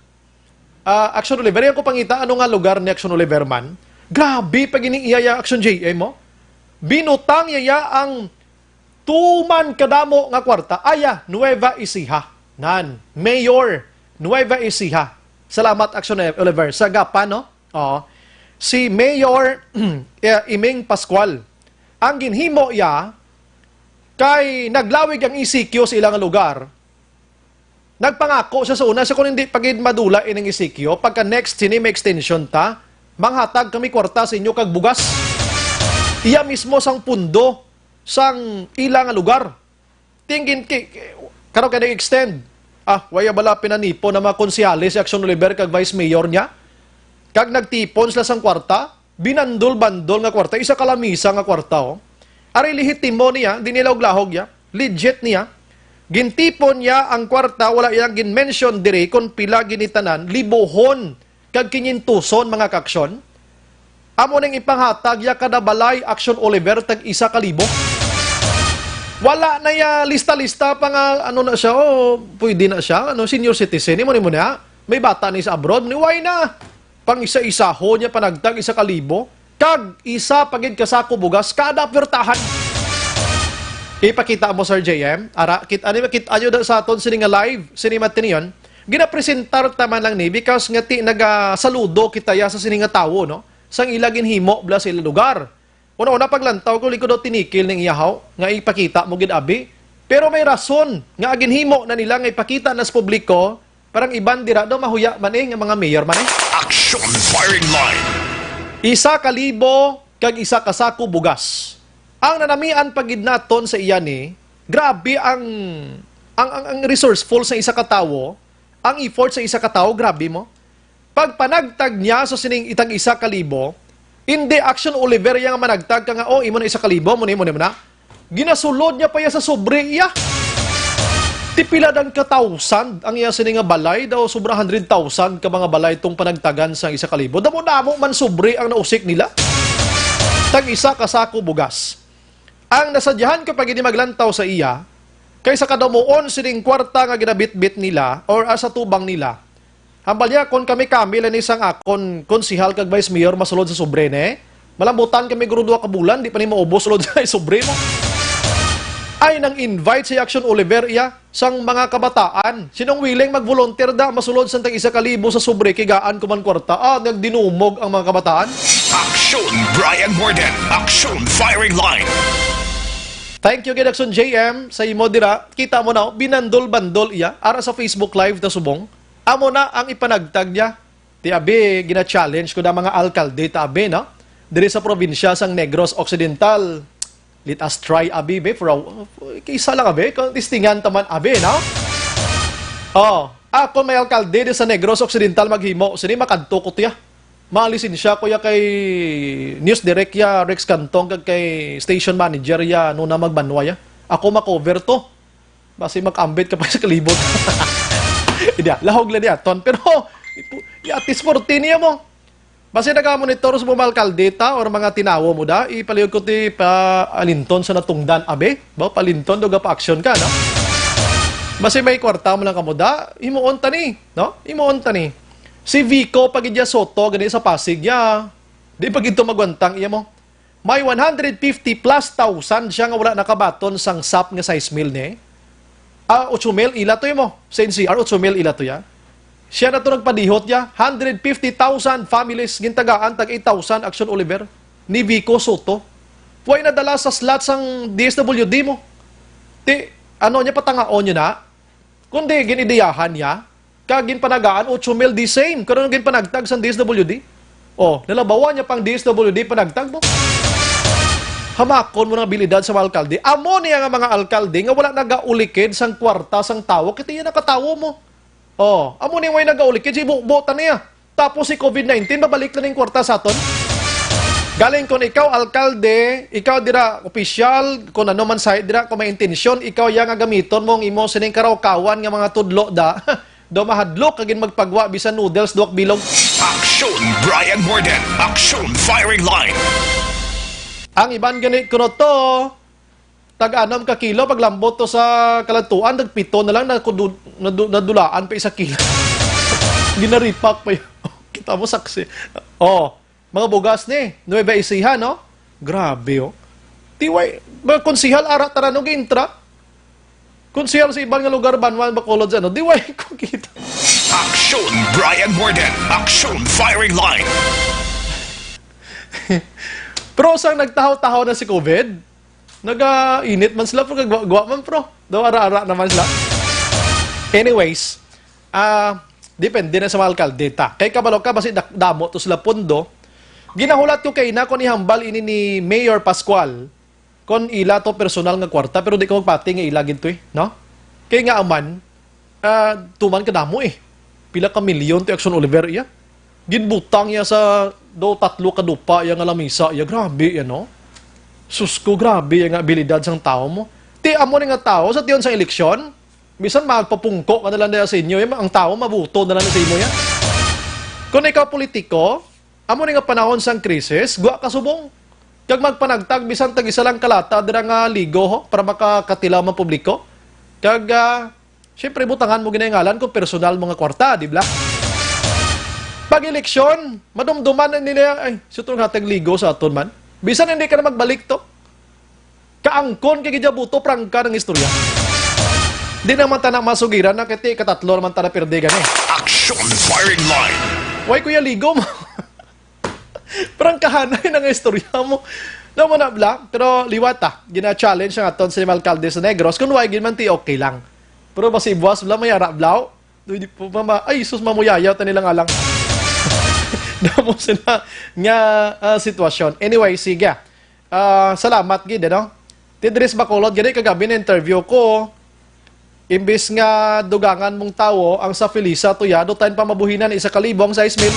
Ah, action Oliver, yan ko pangita, ano nga lugar ni action Oliver man? Grabe, pag ini iya, ya, action J M, oh. Binutang iya, ya, ang tuman kadamo nga kwarta. Aya, Nueva Ecija. Nan, Mayor, Nueva Ecija. Salamat, action Oliver. Sa Gapan, no? Oo. Si Mayor eh, Iming Pascual. Ang ginhimo iya, kay naglawig ang E C Q sa ilang lugar. Nagpangako siya sa una, siya kung hindi pa gid madula ining E C Q, pagka next sini may extension ta, manghatag kami kwarta sa inyo kag bugas. Iya mismo sang pundo sang ila nga lugar. Tingin ki, ki-, karon kay nag-extend. Ah, waya bala pinanipon ang mga konsehales si Action Oliver kag vice mayor niya? Kag nagtipon sila sang kwarta, binandol-bandol nga kwarta, isa ka lamisa nga kwarta, oh. Ari lehitimo niya, di nila og lahog ya. Legit niya. Gintipon niya ang kwarta, wala yang gin-mention diri kung pila ginitanan, libohon kag kinyentuson, mga kaaksyon. Amo ning ipanghatag ya kada balay, action Oliver, tag isa ka libo. Wala na ya lista-lista pa nga ano na siya, oh, pwede na siya, ano, senior citizen, imo nimo na. May bata ni sa abroad, ni why na? Pang isa-isaho niya panagtag isa ka libo, kag isa pa gid ka sako bugas kada pwertahan. Ipakita mo, Sir J M. Ara, kit-, ano, kit-, ayo da sa aton sini nga live, sini matiniyon. Ginapresentar ta man lang ni because nga ti nagasaludo kita ya sa sini nga tawo, no? Sang ila ginhimo bala sa ila lugar. Una-una, paglantaw ko, liko daw tinikil ning iyahaw, nga ipakita mo gid, abi. Pero may rason nga ginhimo na nila nga ipakita na sa publiko, parang iban dira daw mahuya man eh, nga mga mayor man eh. Action Firing Line. Isa ka libo kag isa ka sako bugas. Ang nanamian pa gid naton sa iya ni, grabe ang, ang, ang, ang resourceful sa isa ka tawo, ang effort sa isa ka tawo, grabe mo. Pagpanagtag niya sa sining itag isa ka libo, hindi action Oliver ya nga managtag ka nga, "Oh, imo na isa ka libo, mo na, imo na, imo na." Ginasulod niya pa iya sa sobre iya. Ti pila dang ka thousand ang iya sini nga balay, daw sobra hundred thousand ka mga balay tong panagtagan sa isa ka libo. Damo-damo man sobre ang nausik nila. Tag isa ka sako bugas. Ang nasadyahan ko pa gid maglantaw sa iya, kay sa kadamuon sining kwarta nga ginabitbit nila or, ah, sa tubang nila, hambal niya, "Kon kami-kami lang ni sang akon konsehal kag vice mayor masulod sa sobre ni, malambutan kami guro duha ka bulan, di pa ni maubos sulod sa sobre mo." Ay, nang invite si Action Oliver iya sang mga kabataan. Sinong willing mag-volunteer da masulod sang tag isa ka libo sa sobre kay gaan ko man kwarta? Ah, nagdinumog ang mga kabataan. Action Brian Morden. Action Firing Line. Thank you gid, Action J M, sa imo dira. Kita mo na, oh, binandol-bandol iya. Ara sa Facebook Live ta subong. Amo na ang ipanagtag niya. Ti abi, gina-challenge ko na mga alkalde ta abi, no? Diri sa probinsya sang Negros Occidental. Let us try, abi, be, for a, kaysa lang, abi, kung testingan ta man, abi, no? Oh, ako may alkalde di sa Negros Occidental maghimo, sini makadto ko tiya. Malisensya ko ya kay News Direct ya, Rex Cantong, kag kay station manager ya, Nona Magbanwa ya. Ako makover to. Basi mag-ambit ka pa sa kalibot. Hindi, ah, lahog lang niya, ton. Pero, ipu-, ya, at least fourteen niya mo. Basi naga-monitor sa mga alkalde ta or mga tinawo mo da, ipalihog ko ti pa alinton sa natungdan. Abe, ba, palinton, do pa-action ka, no? Basi may kwarta mo lang kamo da, himuon ta ni, no? Himuon ta ni. Si Vico Pagidya Soto, gani sa Pasig, ya. Di pa gid to magwantang iya mo. May one hundred fifty plus thousand siya nga wala nakabaton sang sap nga sais mil ni. Ah, ocho mil ila to mo. Sa N C R, ocho mil ila to ya. Siya na to nagpadihot niya, hundred fifty thousand families gintagaan, tag eight thousand Action Oliver, ni Vico Soto. Way nadala sa slot sang D S W D mo. Ti, ano niya, patangaon niya na? Kundi ginideyahan niya, kag ginpanagaan, ocho mil the same. Karon ginpanagtag sang D S W D. Oh, nalabawan niya pang D S W D panagtag mo. Hamakon mo ang abilidad sa mga alkalde. Amo niya nga mga alkalde nga wala nagaulikid sang kwarta sang tawo, kay ti iya nakatawo mo. Oh, amo ni way nagaulikid, si bubutan niya. Tapos si covid nineteen, babalik na ning kwarta sa aton. Galing kon ikaw, alkalde, ikaw dira, opisyal, kung ano man sa dira, kung may intensyon, ikaw ya nga gamiton mo ang imo sining karawkawan nga mga tudlo da. Daw mahadlok kagin magpagwa bisan noodles, duwak bilog. Action Brian Morden, Action Firing Line. Ang iban gani kuno to, tag-anam ka kilo, paglambot to sa kaladtuan, nagpito na lang, nakudu-, nadu-, nadulaan pa isa kilo. Ginaripak pa yun. Kita mo, saksi. Oh, mga bugas ni, Nueva Ecija, no? Grabe, oh. Ti way, mga konsihal, ara, tara, no, gintra. Konsihal sa iban nga lugar, Banwa, Bacolod, ano, di way ko kita. Action Brian Morden, Action Firing Line. Pero sang nagtahaw-tahaw na si covid, nagainit man sila, pero kagwa-gwa man, pro. Daw ara-ara naman sila. Anyways, ah, depende na sa mga alkalde ta. Kay kabalo ka, basi dak-, damo to sila pondo. Ginahulat ko kay na kung ihambal ini ni Mayor Pascual, kung ila to personal nga kwarta, pero di ko magpati nga ila gid to eh, no? Kay nga aman, ah, tuman kadamo eh. Pila ka milyon to Action Oliver iya. Ginbutang iya sa do tatlo ka dupa iya nga lamisa iya. Grabe iya, no? Sus ko, grabe iya nga abilidad sang tawo mo. Ti amo ni nga tawo sa tion sang eleksyon, bisan magpapungko ka na lang diha sa inyo, eh, ang tawo mabuto na lang sa imo yan. Kung ikaw politiko, amo ni nga panahon sang krisis, gwa ka subong. Kag magpanagtag bisan tag isa lang kalata dira nga ligo, ho, para makakatilaw man publiko. Kag, ah, syempre, butangan mo ginay ngalan kung personal mo nga kwarta, di ba? Pag eleksyon, madumduman na nila, ay, sutro nga tag ligo sa aton man. Bisan hindi ka na magbalik to. Kaangkon kay gidya buto, prangka ng istorya. Di naman ta na masugiran na kay ti katatlo naman ta na perde gani. Action Firing Line. Way, Kuya, ligo mo. Prangkahanay na nga istorya mo. Daw mo na, bla, pero liwat ta. Gina-challenge ang aton sa mga alkalde sa Negros. Kung way gid man ti, okay lang. Pero basi buwas, bla, may ara, bla. Di po, mama, ay, sus, mamuyaya ta nila nga lang. Damo sila nga, ah, sitwasyon. Anyway, sige. Ah, salamat gid, ano? Ti diri sa Bacolod, gani kagabi na interview ko. Imbis nga dugangan mong tawo ang sa Felisa Tuyado, tayon pa mabuhinan isa ka libo ang sais mil.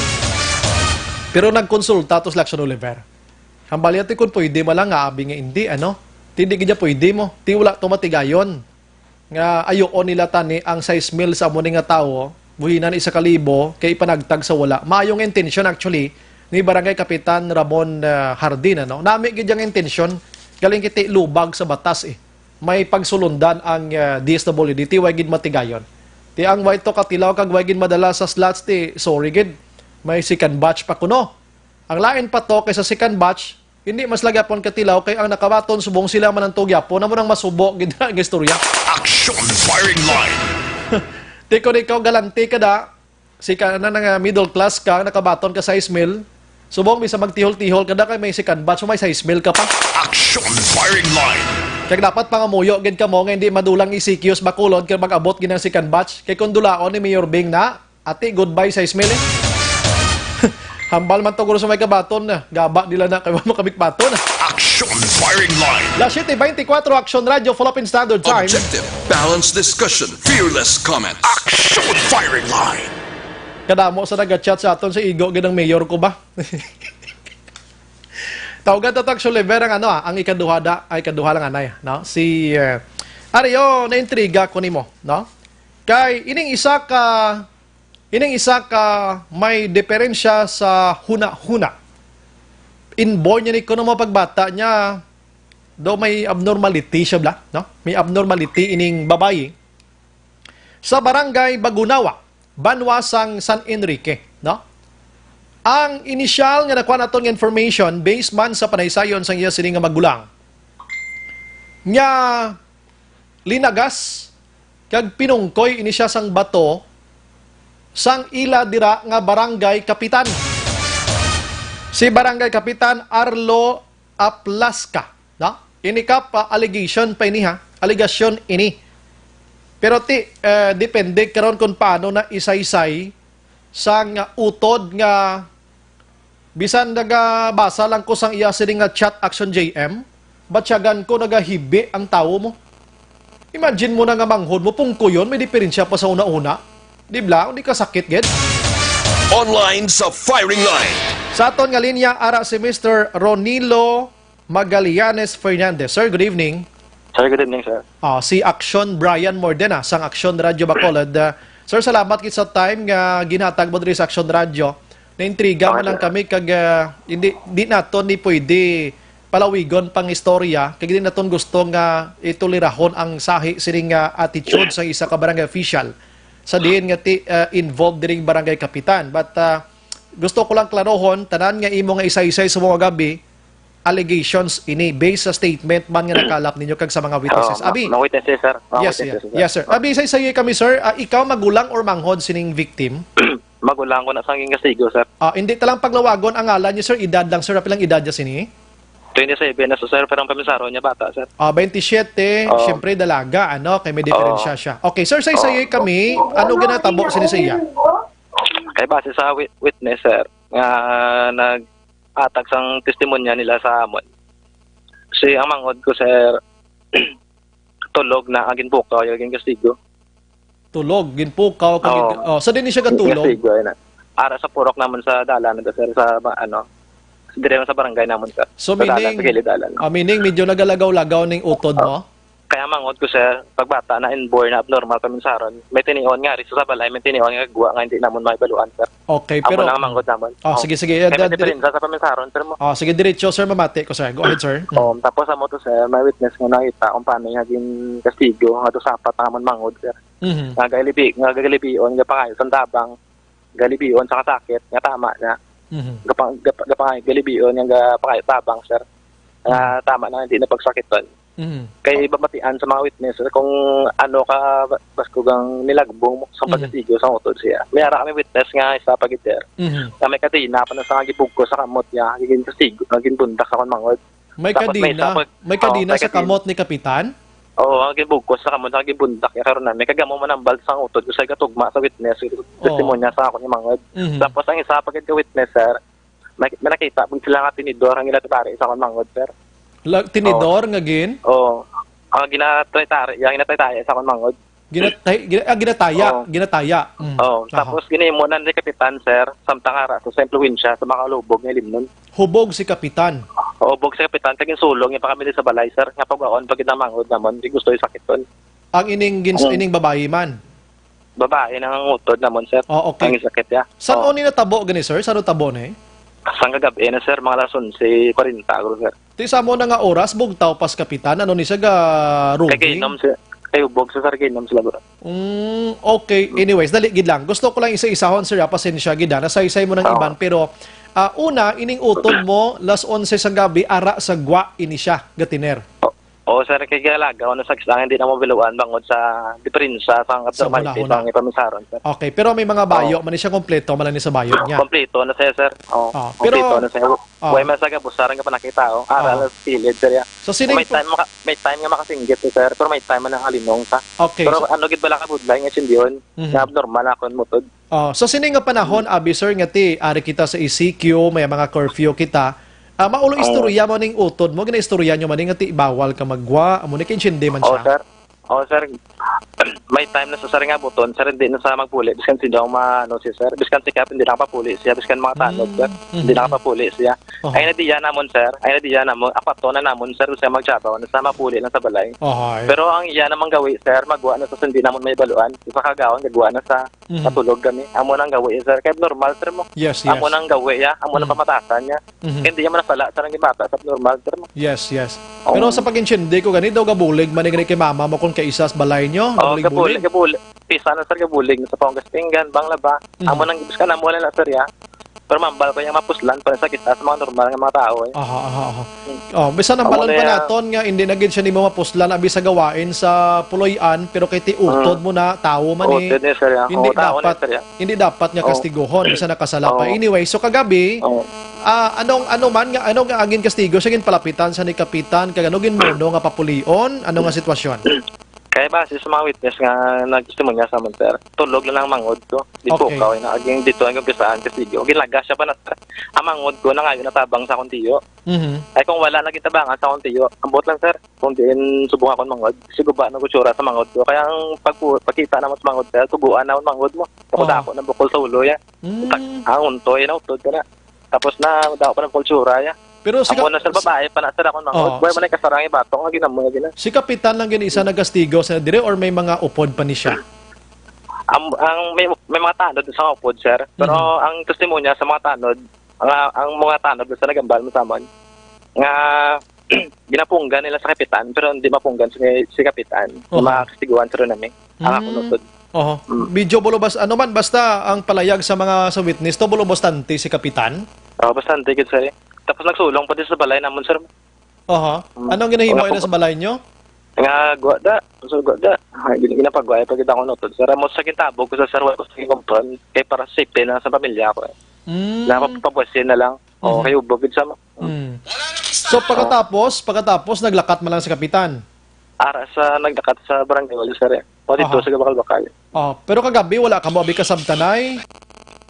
Pero nagkonsulta to sila Action Oliver. Hambal niya, ti kun pwede mo lang nga abi nga hindi, ano? Ti di gid niya pwede mo. Ti wala to matigayon nga ayuon nila tani ang sais mil sa amo ni nga tawo, buhinan isa ka libo, kay ipanagtag sa wala. Maayong intensyon, actually, ni Barangay Kapitan Ramon, ah, Hardin, ano? Nami gid ang intensyon, galing kiti lubag sa batas, eh. May pagsulundan ang, ah, D S W D, ti way gid matigayon. Ti ang way to katilaw kag way gid madala sa slots, ti, sorry gid. May second batch pa kuno. Ang lain pa to kay sa second batch, hindi mas lagi pon katilaw kay ang nakabaton subong sila man ang tugyapon, amo nang masubo gid ang istorya. Action Firing Line. Ti kun ikaw galante ka da, si ka na nga middle class ka, nakabaton ka sais mil, subong bisa magtihol-tihol ka da kay may second batch, may sais mil ka pa. Action Firing Line. Kag dapat pangamuyo gid kamo nga hindi madulang E C Qs Bacolod kag mag-abot gid ang second batch. Kay kung dulaon ni Mayor Bing na, ati, goodbye sais mil eh. Hambal man to guro sa may kabaton na. Gaba nila na kay wa makabikbaton. Action Firing Line. Las siete veinticuatro, Action Radio, Philippine Standard Time. Objective, balanced discussion, fearless comments. Action Firing Line. Kadamo sa nagachat sa aton sa igo gid ang mayor ko ba? Tawgan ta to, Action Oliver, ang ano, ah, ang ikaduha da, ay, ikaduha lang anay, no? Si, eh, Ario, naintriga ko nimo, no? Kay ining isa ka, ining isa ka may diferensya sa huna-huna. Inborn niya ni kuno mga pagbata niya, daw may abnormality siya, bla, no? May abnormality ining babayi sa Barangay Bagunawa, banwa sang San Enrique, no? Ang inisyal nga nakuha naton nga information, based man sa panaysayon sang iya sini nga magulang, nga linagas kag pinungkoy ini siya sang bato sang ila dira nga barangay kapitan. Si Barangay Kapitan Arlo Aplasca, no? Ini ka pa allegation pa ini, ha? Alegasyon ini. Pero ti, eh, depende karon kung paano na isaysay sang utod nga bisan nagabasa lang ko sang iya sini nga chat, Action J M, batyagan ko nagahibi ang tawo mo. Imagine mo na nga manghod mo, pungko yun, may diferensya pa sa una-una. Di bla? Di ka sakit, gid? Online sa firing line. Sa aton nga linya, ara si Mister Ronilo Magallanes Fernandez. Sir, good evening. Sir, good evening, sir. Ah, si Action Brian Mordena sang Action Radio Bacolod. Ah, sir, salamat gid sa time nga ginhatag mo diri sa Action Radio. Naintriga man Okay, lang sir. kami kag, ah, hindi, di naton ni pwede palawigon pang istorya, kag di naton gusto nga itulirahon ang sahi sining, ah, attitude sa isa ka barangay official sa diin nga ti, ah, involved diring barangay kapitan. But, ah, gusto ko lang klarohon, tanan nga imo nga isaysay sa mga gabi, allegations ini based sa statement man nga nakalap ninyo kag sa mga witnesses. Oo, ma-, Abi? Mga witnesses, sir. Mga Yes, witnesses, yeah. sir. Yes, sir. Oo. Abi, say sayo kami, sir. Ah, ikaw magulang or manghod sining victim? Magulang ko na sang ginkastigo, sir. Ah, hindi ta lang paglawagon ang ngalan niyo, sir. Edad lang, sir. Pila ang edad niya sini? Twenty-seven na, sir, pero ang paminsaro niya bata, sir. Ah, twenty-seven, Oo. siyempre dalaga, ano, kay may diferensya Oo. siya. Okay, sir, say Oo. sayo kami, ano ginatabo sini sa iya? Kay base sa wi-, witness, sir, nga nag-atag sang testimonya nila sa amon. Si ang manghod ko, sir, tulog na, ang ginpukaw, yung ginkastigo. Tulog, ginpukaw, kag Oo. gin-, oh, sa din siya gatulog? Ginkastigo, ayun na. Ara sa purok naman sa dalan, sir, sa ba-, ano, dire sa barangay naman, sir. So, Sa dalan, meaning, sa gilid dalan. ah, meaning medyo nagalagaw-lagaw ning utod Oh. mo? Kaya manghod ko, sir, pagbata na inborn na abnormal paminsaron, may tinion nga, rin sa balay, may tinion nga gwa nga hindi naman maibaluan, sir. Okay, Amo pero na ang manghod naman. Oh, Oh. sige, sige. Kaya may Dad-, diri-, diferensya sa paminsaron, sir, mo. Oh, sige, diretso, sir, mamati ko, sir. Go ahead, sir. Mm. Oh, tapos amo to, sir, may witness nga nakita kung paano niya ginkastigo nga to sa apat na amon manghod, sir. Mhm. Nga galibi-, nga galibion, nga pangayo sa tabang, galibion sa kasakit, nga tama na. Mhm. Gapa-, gapa-, gapa-, galibion, nga pangayo tabang, sir. Nga Mhm. tama na, hindi na pagsakitan. Mhm. Kay babatian sa mga witness kung ano ka ba-, baskog ang nilagbong mo sa Mhm. pagkasigo sa utod siya. May ara kami witness nga isa pa gid, sir. Mhm. Nga may kadena pa na sa gibugkos sa kamot niya, gin kastigo, nga ginbundak sa akon manghod. May Tapos may kadena, isa pa, may oh, kadena may sa kadena. kamot ni Kapitan? Oo, ang gibugkos sa kamot, ang gibundak niya karon na. May kagamo manambal sa utod, sa gatugma sa witness, Oh. testimonya sa akon ni manghod. Mhm. Tapos ang isa pa gid ka witness, sir, may, may nakita pag sila nga tinidor ang ginatari sa akon manghod, sir. La-, tinidor Oo. nga gin? Oo. Ang ginatari-tari, ang ginatari-tari sa akon manghod. Ginatay-, gina-, ah, ginataya, Oo. ginataya. Mm. Oo. Aha. Tapos ginhimo na ni Kapitan, sir, samtang ara sa, sa impluwensya sa mga kalubog nga ilimnon. Hubog si Kapitan. Hubog si Kapitan, kag insulong yung pamilya sa balay, sir, nga pagwaon pag ginamanghod naman, di gusto isakiton. Ang ining gins-, Mm. ining babayi man? Babae na ang utod namon, sir. Oh, okay. Ang sakit niya. San Oh. ni natabo gani, sir? San tabo ni? Sang kagabi na, sir, mga alas onse kwarenta, guro, sir. Ti sa mo na nga oras, bugtaw pas kapitan, ano ni siya ga Kay roving? Kainom, sir. Kay ubog, sir, kainom sila, guro. Mm, okay. Anyways, dali gid lang. Gusto ko lang isa-isahon, sir, ah, pasensya gid, ah. Nasaysay mo ng Oo. iban, pero, ah, una, ining utod mo, las onse sa gabi, ara sa gwa ini siya, gatiner. O-, Oo, sir, kay galagaw na sa lang, hindi na mo biluan bangod sa diferensya sa Sa abnormality hunahuna. Sa ipamisaron, sir. Okay, pero may mga bayo Oo. man ni siya, kompleto man lang ni sa bayo niya. Kompleto na siya, sir. Oo, Ah, kompleto pero na siya. Ah. Way man sa gabusar nga panakita, oh. Ara Ah. lang sa kilid, sir, ya. So, sining May time maka-, may time nga makasinggit, eh, sir, pero may time man nakalinong sa. Okay, Pero so ano gid bala ka budlay nga sindi yun? Mhm. Nga abnormal ako ang mutod. Oh, so sini nga panahon, Hmm. abi, sir, nga ti, ari kita sa E C Q, may mga curfew kita. Ah, maulo Oh. istorya mo ning utod mo, ginaistorya nyo man nga ti bawal ka maggwa, amo ni kaintindi man Oh, siya. Sir. Oh, sir. May time na sa, sir, nga buton, sir, hindi na sa magpuli. Biskan sino ang ma-, ano, si sir. Biskan si Kap, hindi nakapapuli siya. Biskan mga tanod, sir. Mm. Hindi Mhm. nakapapuli siya. Oh. Ay, nadiya namon, sir. Ay, nadiya namon. Apat to na namon, sir, siya magsabaw na sa mapuli lang sa balay. Oh, ay. Pero ang iya namang gawi, sir, magwa na sa hindi namon may baluan. Isa kagaon, gagwa na sa Mhm. Natulog kami. Amo nang gawi, sir. Kay normal, sir, mo. Yes, yes. Amo nang gawi, ya. Amo nang Mhm. pamatasan niya. Mhm. Hindi man nasala, sir, ang bata sa normal, sir, mo. Yes, yes. Oo. Pero sa pag-intindi ko gani, daw gabulig man ni gani kay mama mo kung kay isa sa balay nyo, Oo, gabulig-bulig. Gabulig, gabulig. Pisa na, sir, gabulig sa Pongas Pinggan, bang laba. Mhm. Amo nang gibus ka na mo na, sir, ya. Pero mambal ko yung mapuslan pa sa kita sa mga normal nga mga tao, eh. Aha, aha, aha. Hmm. Oh, bisan ang Amo balon na pa yan. naton nga hindi na gid siya nimo mapuslan abi sa gawain sa puloy-an, pero kay ti utod Mm. mo na, tawo man eh. Utod ni, sir, ya. Hindi Oo, tawo ni, dapat, sir, ya. hindi dapat nga Oo. kastiguhon, bisan nakasala pa. Oo. Anyway, so kagabi, Oo. ah, anong, ano man nga, ano nga ang ginkastigo siya, ginpalapitan sa ni Kapitan, kag ano ginmuno nga papulion? Ano nga sitwasyon? Kaya base sa mga witness nga nagtestimonya sa amon, sir, tulog lang ang mangod ko. Di Okay. pukaw, eh, na aging dito ang umpisahan kasi yung ginlagas siya pa na, sir. Ang mangod ko nangayo na tabang sa akong tiyo. Mhm. Ay, kung wala lagi tabangan sa akong tiyo, ambot lang, sir. Kung diin subong akong mangod, kasi guba na gutsura sa mangod ko. Kaya ang pagpu-, pagkita naman sa mangod, sir, tubuan na ang mangod mo. Bukod Oo. ako ng bukol sa ulo, ya. Mm. Tag-, ang untoy na utod ka na. Tapos na, daw pa ng kultura, ya. Pero si Ako ka-, na, sir, si babae pa na, sir, akong mangod. Oo. Buhay man ay kasarang ibato, nga ginamo na gina. Si Kapitan lang gini isa nagastigo sa dire or may mga upod pa ni siya? Ang, ang may, may mga tanod sa mga upod, sir. Pero Mhm. ang testimonya sa mga tanod, ang, ang mga tanod sa nagambal mo sa amon, nga ginapunggan nila sa kapitan, pero hindi mapunggan si, si kapitan. Oho. Mga kastiguan, sir, nami. Ang ako Mm. nutod. Oho. Mm. Medyo bulubas, ano man, basta ang palayag sa mga, sa witness to, bulubastante si kapitan? Oo, bastante gid, sir, eh. Tapos nagsulong pa din sa balay namon, sir. Oho. Mm. Anong ginahimo Mga nila sa pag- balay nyo? Nga, gwa da. So, gwa da. Ah, gin-, ginapagway pa gid ako nutod, sir. Amo sa gintabog ko sa, sir, wa ko sa ginkumpron. Kay para safety na sa pamilya ko, eh. Mm. Na, pa-, pabuwasin na lang. Oo, Mhm. kay ubog gid sa mo. Mm. So, pagkatapos, pagkatapos, naglakat man lang si kapitan? Ara sa naglakat sa barangay, wala, sir, eh. O, dito Aha. sa Gabakal-Bakal. Oh, pero kagabi, wala ka mo abi kasabtanay?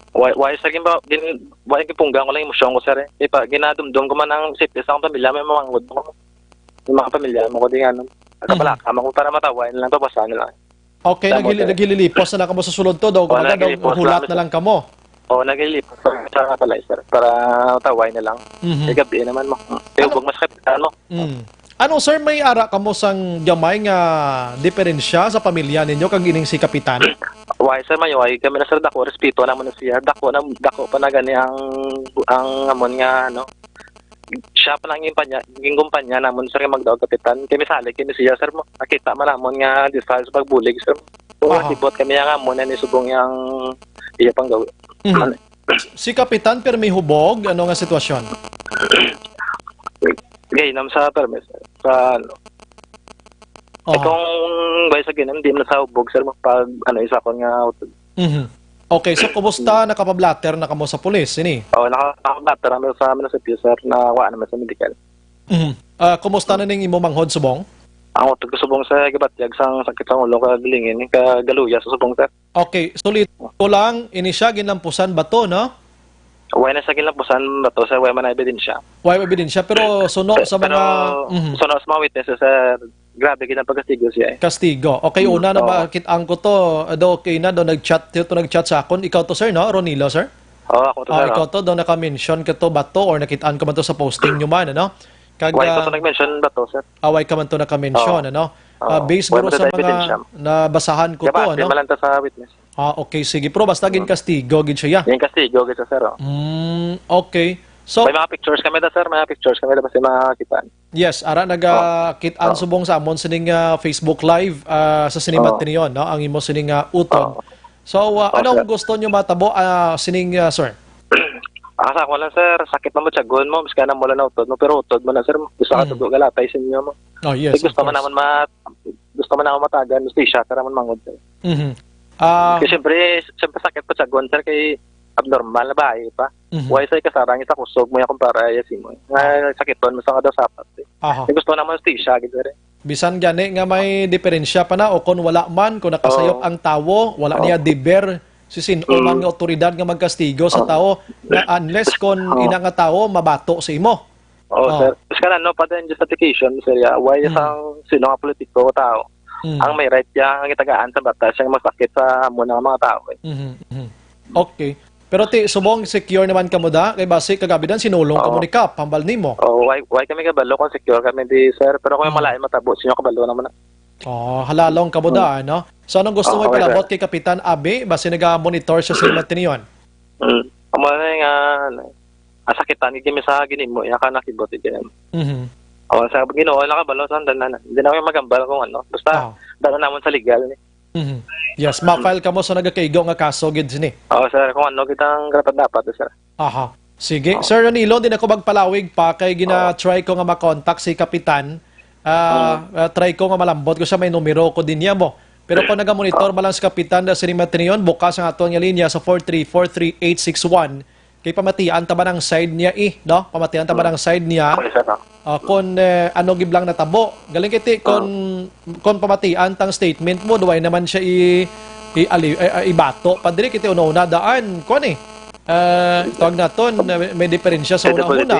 Wa-, wa, sir, gin-, gin-, wa, gipungga ko lang emosyon ko, sir, eh. Ipa, ginadumdum ko man ang safety sa akong pamilya, may mamangod mo. Yung mga pamilya mo ko, di nga, no? Mhm. Nakabalaka mo ko para mataway na lang, pabasahan na lang. Okay, Tama, naghili-, sir. naghililipos na lang kamo sa sulod to, daw, O, kumbaga, daw, naghilipos hulat lang, na sir. lang kamo. O, naghililipos sa, sa balay, sir, para taway na lang. Mhm. Eh, gabi naman mo. Eh, Ano? ubog mas kapitan mo. Mm. Ano, sir, may ara kamo sang gamay nga diferensya sa pamilya ninyo kag ining si Kapitan? Why, sir, may, why kami na, sir, dako, respeto naman na siya. Dako na, dako pa na gani ang, ang amon nga, ano, siya pa lang yung panya, yung kumpanya namon, sir, nga magdaog kapitan. Kami salig kami siya, sir, mo. Nakita man namon nga di sa, sa pagbulig, sir. Kung Aha. nasibot kami nga amon na nisubong yang iya pang gawi. Mhm. Ano? Si Kapitan, pero may hubog, ano nga sitwasyon? Gay, nam sa permis, sa ano. Eh, Aha. kung bay sa ginam, di man sa hubog, sir, mo pag, ano, isa ko nga utod. Mhm. Okay, so kumusta? Hmm. Nakapablatter na kamo sa pulis, ini? Oo, naka-, nakablatter naman sa munisipyo, sir, na wa naman sa medical. Mhm. Ah, kumusta na ning imo manghod subong? Ang utod ko subong, sir, gibatyag sang sakit sa ulo, kag lingin, kag galuya sa subong, sir. Okay, sulit ko lang, ini siya ginlampusan bato, no? Way na sa ginlampusan bato, sir, way man na ebidensya. Way ebidensya, pero suno Pe-, sa pero mga, mhm. suno sa mga witnesses, sir, grabe gid ang pagkastigo siya, eh. Kastigo. Okay, Mm, una na oo. makit-an ko to, do, okay na, do nag-chat, to nag-chat sa akon. Ikaw to, sir, no? Ronilo, sir? Oo, ako to, Ah, sir, ikaw oh. to, do naka-mention ka to bato or nakit-an ko man to sa posting nyo man, ano? Kag, Way ko ah, to nag-mention bato, sir. Ah, way ka man to naka-mention, Oo. ano? Ah, Oo. based Way guro man sa to mga ebidensya. nabasahan ko to, Gabase ano? man lang to sa witness. Ah, okay, sige. Pero basta Mm. ginkastigo gid siya, ya? Ginkastigo gid siya, sir, oh. Mm, okay. So, May mga pictures kami ta, sir. May mga pictures kami ta, basta makakita. Yes, ara, Oh. nagakit-an Oh. subong sa amon sining, ah, Facebook Live, ah, sa sini Oh. Matinion, no? Ang imo sining, ah, utod. Oh. So, ah, Oh, anong sir. gusto nyo matabo, ah, sining, ah, sir? Ah, sa ako lang, sir, sakit man mo tiyagon mo, miski na mo lang na utod mo, pero utod mo na, sir. Gusto ka Mm. tugo, galatay sa inyo mo. Oh, yes, Eh, of gusto man course. naman ma-, gusto man naman matagan, gusto siya, sir, naman mangod, sir. Mhm. Ah, Kasi siyempre, siyempre sakit pa tiyagon, sir, kay abnormal na bahay pa. Mhm. Why sa ikasarang isa kusog mo ya kumpara ya si mo? Nga Ah. sakiton mo sa kada sapat, eh. Aha. Eh, gusto naman si siya, gid, sir, eh. Bisan gani nga may diferensya pa na o kon wala man, kung nakasayop Oo. ang tawo, wala Oo. niya deber si sin-o man Mm. nga otoridad nga magkastigo sa Oo. tawo, nga unless kon Oo. ina nga tawo mabato sa imo. Oo, Oo. sir. Tapos ka na, no, pa din justification, sir, ya. Why Mm. sang sino nga politiko o tao Mm. ang may right ya nga gitagaan sa batas yang masakit sa amo nga mga tao, eh? Mhm, mhm. Okay. Pero ti, subong secure naman kamo da, kay basi kagabi dan sinulong kamo Oo. ni Kap, hambal nimo. Oo, why, why kami kabalo kung secure kami di, sir? Pero kung Mm. malain matabo, sino kabalo naman na? Oh, halalong kamo Mm. da, ano? So, anong gusto Oo, mo okay, sir. ipalabot kay Kapitan Abi? Basi naga-monitor siya sa Matinion. Mm. Amo na nga, ano, asakitan gid kami sa ginimo, iya ka nakibot gid kami. Mhm. O, sa Ginoo, nakabalo sa tanan. Hindi na kami magambal kung ano. Basta, Ah. dala namon sa legal, eh. Mhm. Yes, ma-file kamo sa nagakaigo nga kaso gid sini. Oo, sir. Kung ano, kita ang karapat dapat, sir. Aha. Sige. Oo. Sir Ronilo, di na ko magpalawig pa kay gina-try ko nga makontak si Kapitan. Ah, ah, try ko nga malambot ko siya, may numero ko din niya mo. Pero kung nagamonitor man lang si Kapitan na sini Matrion, bukas ang aton nga linya sa four three four three eight six one. Kay pamatian ta man ang side niya, eh, no? Pamatian ta man ang side niya. Okay, sir, no? Ah, kung, eh, ano giblang natabo. Galing kiti, kung, kung pamatian tang statement mo, duway naman siya i-, i-, ali-, eh, eh, ibato. Padre, kiti una-una daan, kung eh, ah, tawag naton, may, may diferensya sa Pwede, pwede. Una-una.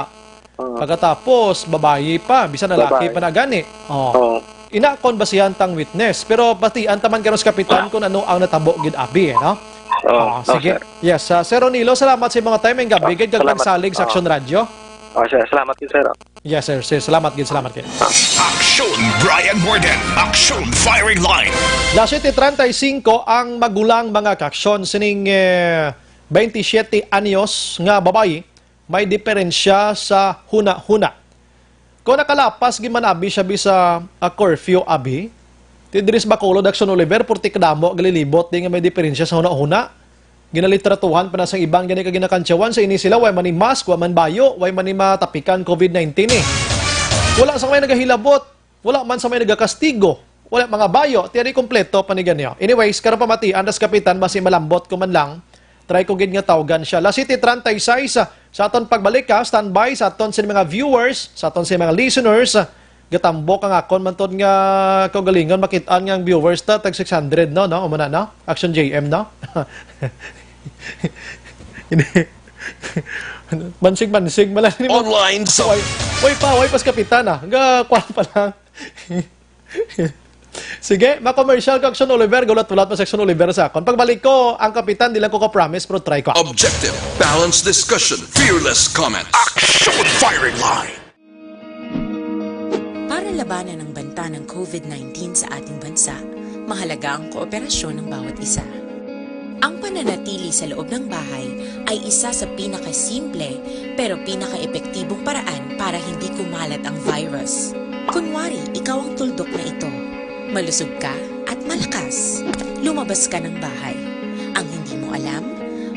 Oo. Pagkatapos, babayi pa, bisan lalaki Babayi. Pa na gani. Oh. Oo. Ina kon basihan tang witness. Pero batian ta man karon sa kapitan kung ano ang natabo gid abi, eh, no? Oo, Ah, no, sige. Sir. Yes, ah, Sir Ronilo, salamat sa mga time and gabi. Ah, Gid kag salamat. Nagsalig sa Oo. Action Radio. Oh, sir, salamat din, sir. Yes, sir. Sir, salamat gid, salamat gid. Aksyon Brian Warden. Aksyon Firing Line. Las siete treinta y cinco ang magulang mga kaaksyon sining, eh, twenty-siete anyos nga babayi may diferensya sa hunahuna. Kung nakalapas gid man abi siya bisa, ah, curfew abi, ti diri sa Bacolod, Action Oliver, purti kadamo galilibot di nga may diferensya sa hunahuna. Ginalitratuhan pa na sang iban gani ka ginakantyawan sa ini sila, way man ni mask, way man bayo, way man ni matapikan covid nineteen eh. Wala sa may nagahilabot. Wala man sa may nagakastigo. Wala mga bayo. Tiyari kompleto pa ni ganyo. Anyways, karon pamatian das kapitan, basi malambot ko man lang. Try ko gid nga tawgan siya. Las siete treinta y seis, sa aton pagbalik, ha, standby sa aton sin mga viewers, sa aton sin mga listeners. Gatambok ang akon man tod nga kaugalingon, makit-an nga ang viewers ta tag six hundred, no, no? Umana, no? Action J M, no? Hindi. Mansig-mansig, malay ni mo. Online sa Way, way pa, way pas kapitan, ah. Ga, kwan pa lang. Sige, ma-commercial ko, Action Oliver, gulat-gulat pa sa Action Oliver sa akon. Pagbalik ko, ang kapitan, di lang ko ka-promise, pero try ko. Objective, balanced discussion, fearless comments. Action Firing Line. Para labanan ang banta ng covid nineteen sa ating bansa, mahalaga ang kooperasyon ng bawat isa. Ang pananatili sa loob ng bahay ay isa sa pinakasimple pero pinakaepektibong paraan para hindi kumalat ang virus. Kunwari, ikaw ang tuldok na ito. Malusog ka at malakas. Lumabas ka ng bahay. Ang hindi mo alam,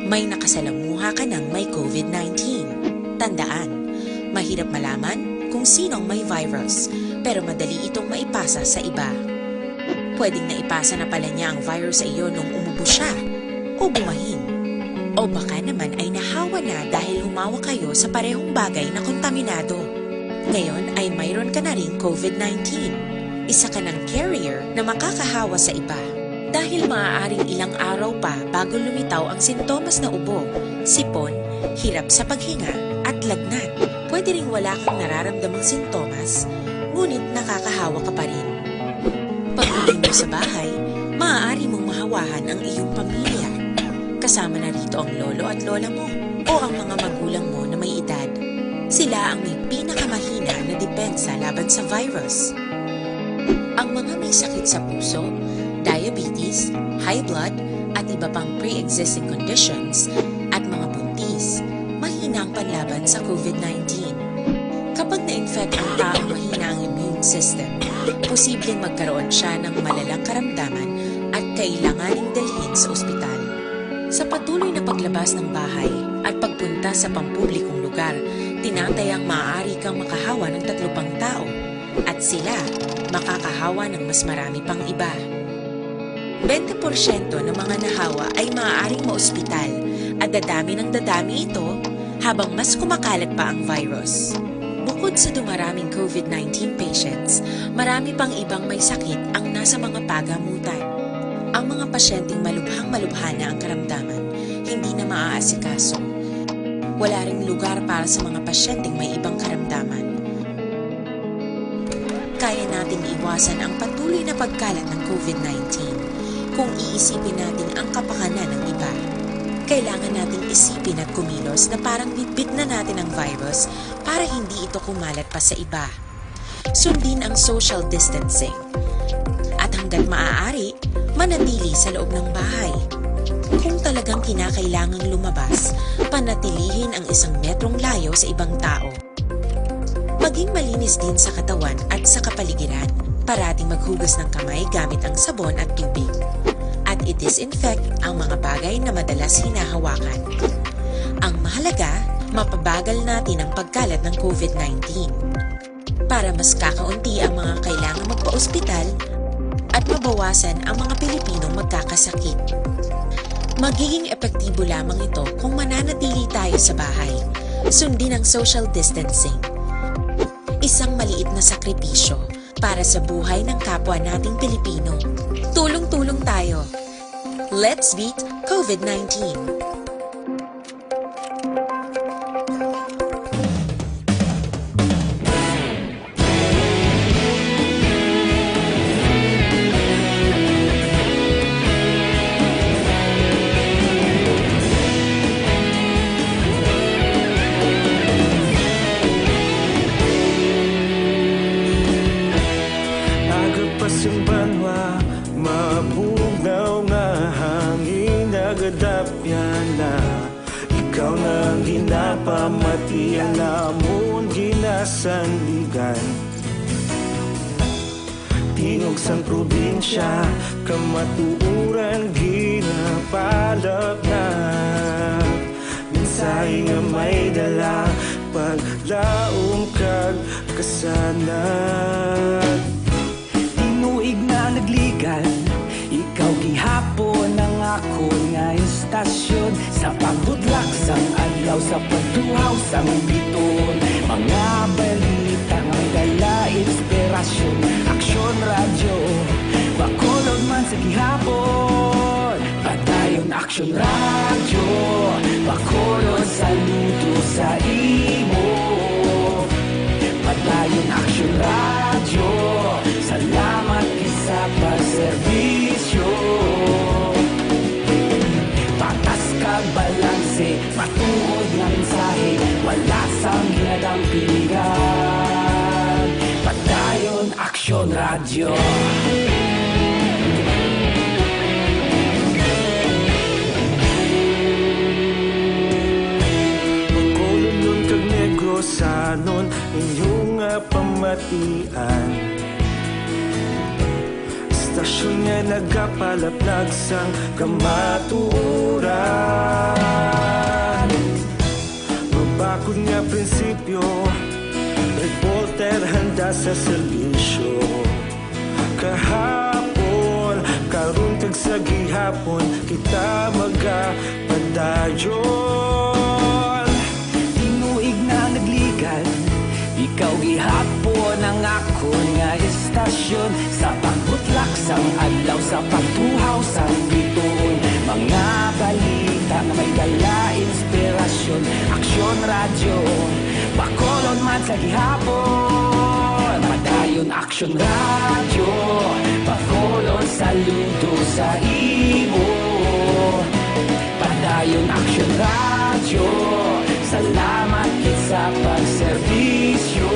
may nakasalamuha ka ng may covid nineteen. Tandaan, mahirap malaman kung sino ang may virus, pero madali itong maipasa sa iba. Pwedeng naipasa na pala niya ang virus sa iyo nung umubo siya o bumahin. O baka naman ay nahawa na dahil humawak kayo sa parehong bagay na kontaminado. Ngayon ay mayroon ka na ring covid nineteen. Isa ka ng carrier na makakahawa sa iba. Dahil maaaring ilang araw pa bago lumitaw ang sintomas na ubo, sipon, hirap sa paghinga, at lagnat. Pwede ring wala kang nararamdamang sintomas, ngunit nakakahawa ka pa rin. Pag-uwi mo sa bahay, maaari mong mahawahan ang iyong pamilya. Kasama na rito ang lolo at lola mo o ang mga magulang mo na may edad. Sila ang may pinakamahina na depensa laban sa virus. Ang mga may sakit sa puso, diabetes, high blood, at iba pang pre-existing conditions, at mga buntis, mahina ang panlaban sa covid nineteen. Kapag na-infect ang taong mahina ang immune system, posibleng magkaroon siya ng malalang karamdaman at kailanganing dalhin sa ospital. Sa patuloy na paglabas ng bahay at pagpunta sa pampublikong lugar, tinatayang maaari kang makahawa ng tatlo pang tao at sila makakahawa ng mas marami pang iba. Bente porsyento ng mga nahawa ay maaaring maospital at dadami ng dadami ito habang mas kumakalat pa ang virus. Bukod sa dumaraming covid nineteen patients, marami pang ibang may sakit ang nasa mga pagamutan. Ang mga pasyenteng malubhang-malubha na ang karamdaman, hindi na maaasikaso. Wala ring lugar para sa mga pasyenteng may ibang karamdaman. Kaya nating iwasan ang patuloy na pagkalat ng covid nineteen kung iisipin natin ang kapakanan ng iba. Kailangan nating isipin at kumilos na parang bitbit na natin ang virus para hindi ito kumalat pa sa iba. Sundin ang social distancing. At hanggat maaari, manatili sa loob ng bahay. Kung talagang kinakailangang lumabas, panatilihin ang isang metrong layo sa ibang tao. Maging malinis din sa katawan at sa kapaligiran. Parating maghugas ng kamay gamit ang sabon at tubig. At i-disinfect ang mga bagay na madalas hinahawakan. Ang mahalaga, mapabagal natin ang pagkalat ng COVID nineteen para mas kakaunti ang mga kailangang magpaospital at mabawasan ang mga Pilipinong magkakasakit. Magiging epektibo lamang ito kung mananatili tayo sa bahay, sundin ang social distancing. Isang maliit na sakripisyo para sa buhay ng kapwa nating Pilipino. Tulong-tulong tayo. Let's beat COVID nineteen. Aga pa sing banwa, mabugnaw nga hangin, nagadapyan na. Ikaw na ang ginapamatian namon, ginasandigan. Tingog sang probinsya, kamatuoran, ginapalapnap. Mensahe nga may dala, paglaom kag kasanag. Tinuig na nagligan, ikaw gihapon ang akon nga istasyon. Sa pagbudlak sang adlaw, sa pagtuhaw sang bituon, mga balita nga may dala inspirasyon. Aksyon Radyo, Bacolod man sa gihapon. Padayon Aksyon Radyo, Bacolod, saludo sa imo. Padayon Aksyon Radyo, salamat gid sa pagserbisyo. Patas kag balanse, matuod nga mensahe, wala sang ginadampingan. Padayon Aksyon Radyo. Bacolodnon kag Negrosanon, inyo nga pamatian. Istasyon nga nagapalapnag sang kamatuoran. Mabakod nga prinsipyo, reporter handa sa serbisyo. Kahapon, karon kag sa gihapon, kita magapadayon. Tinuig na nagligan, ikaw gihapon ang akon nga istasyon. Sa pagbutlak sang adlaw, sa pagtuhaw sang bituon, mga balita nga may dala inspirasyon. Aksyon Radyo, Bacolod man sa gihapon. Padayon Aksyon Radyo, Bacolod, saludo sa imo. Padayon Aksyon Radyo, salamat gid sa pagserbisyo.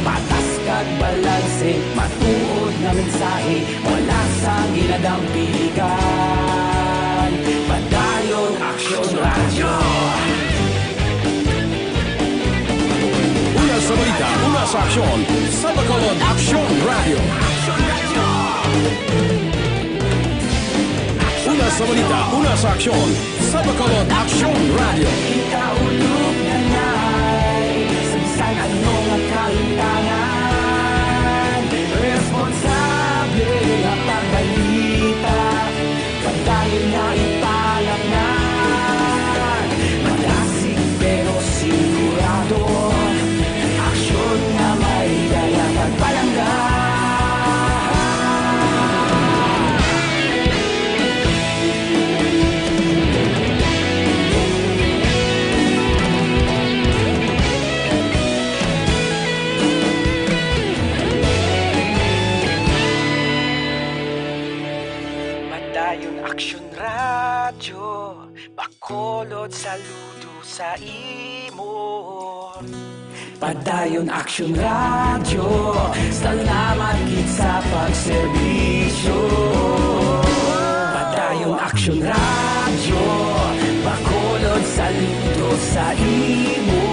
Patas kag balanse, matuod nga mensahe, wala sang ginadampingan. Padayon Aksyon Radyo. Una sa balita, una sa aksyon, sa Bacolod Aksyon Radyo. Una sa balita, una sa aksyon, sa Bacolod Aksyon Radyo. Kita ulog na nay, sa bisan ano nga kahimtangan, responsable nga pagbalita. Padayon nga ipalapngan, madasig pero sigurado, aksyon nga may dala kag palangga. Padayon Aksyon Radyo, Bacolod, saludo sa imo. Padayon Aksyon Radyo, salamat gid sa pagserbisyo. Padayon Aksyon Radyo, Bacolod, saludo sa imo.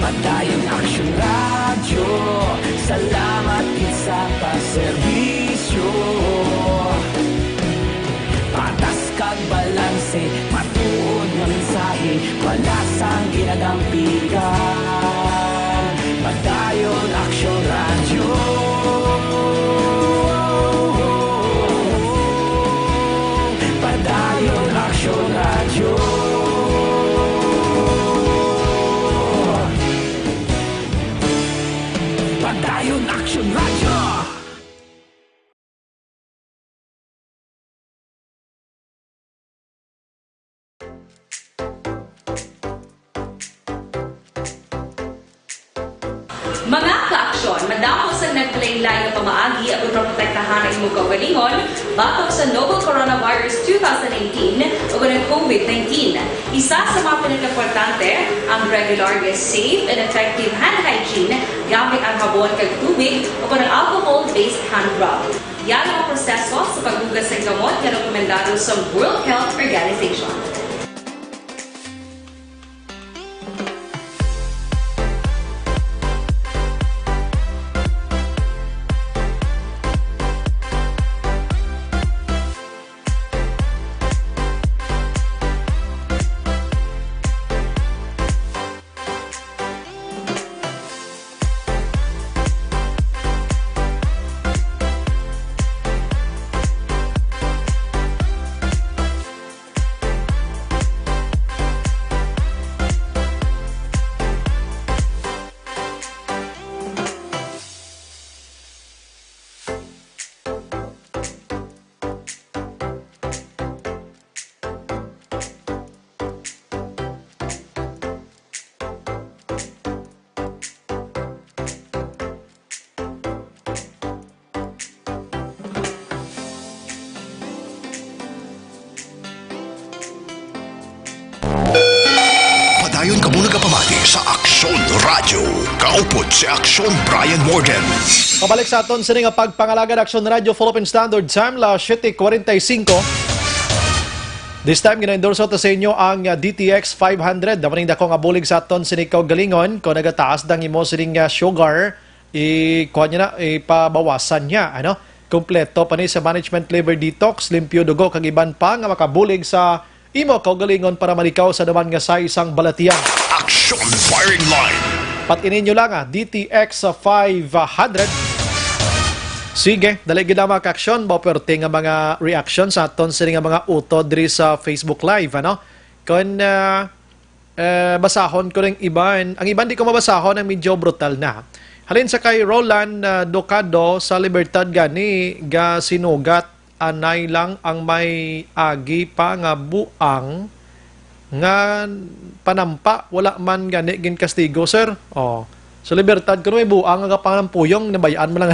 Padayon Aksyon Radyo, salamat gid sa pagserbisyo. Patas kag Dampigan, Padayon Aksyon Radyo. Padayon Aksyon Radyo. Padayon Aksyon Radyo. Mga kaaksyon, madamo sang naglain-lain nga pamaagi aron maprotektahan ang imo kaugalingon batok sa novel coronavirus two thousand eighteen o ang COVID nineteen. Isa sa mga pinakaimportante, ang regular nga safe and effective hand hygiene gamit ang habon kag tubig o ang alcohol-based hand rub. Yan ang proseso sa paghugas sang kamot nga rekomendado sa World Health Organization. Padayon kamo nagapamati sa Aksyon Radyo. Kaupod si Aksyon Brian Warden. Pabalik sa aton sini nga pagpangalagad, Aksyon Radyo, Philippine Standard Time, las siete cuarenta y cinco. This time, gina-endorse ta sa inyo ang, uh, D T X five hundred. Amo ning dako nga bulig sa aton sini kaugalingon. Kung nagataas dang imo sining, uh, sugar, i-, kuwan niya na, ipabawasan niya, ano? Kompleto pa ni sa management liver detox, limpyo dugo, kag iban pa nga makabulig sa imo kaugalingon para malikaw sa duman nga size sang balatian. Action Firing Line. Pat-ini nyo lang, ah, D T X five hundred. Sige, dali gid lang, mga ka-aksyon, mao perti nga mga reaction sa aton sini nga mga utod diri sa Facebook Live, ano? Kon, ah, eh, basahon ko ning iban. Ang iban di ko mabasahon, ang medyo brutal na. Halin sa kay Roland, ah, Docado sa Libertad gani, ga sinugat, anay lang ang may agi pa nga buang nga panampa, wala man gani ginkastigo, sir. Oh. Sa Libertad kuno may buang nga panampuyong, nabay-an mo lang.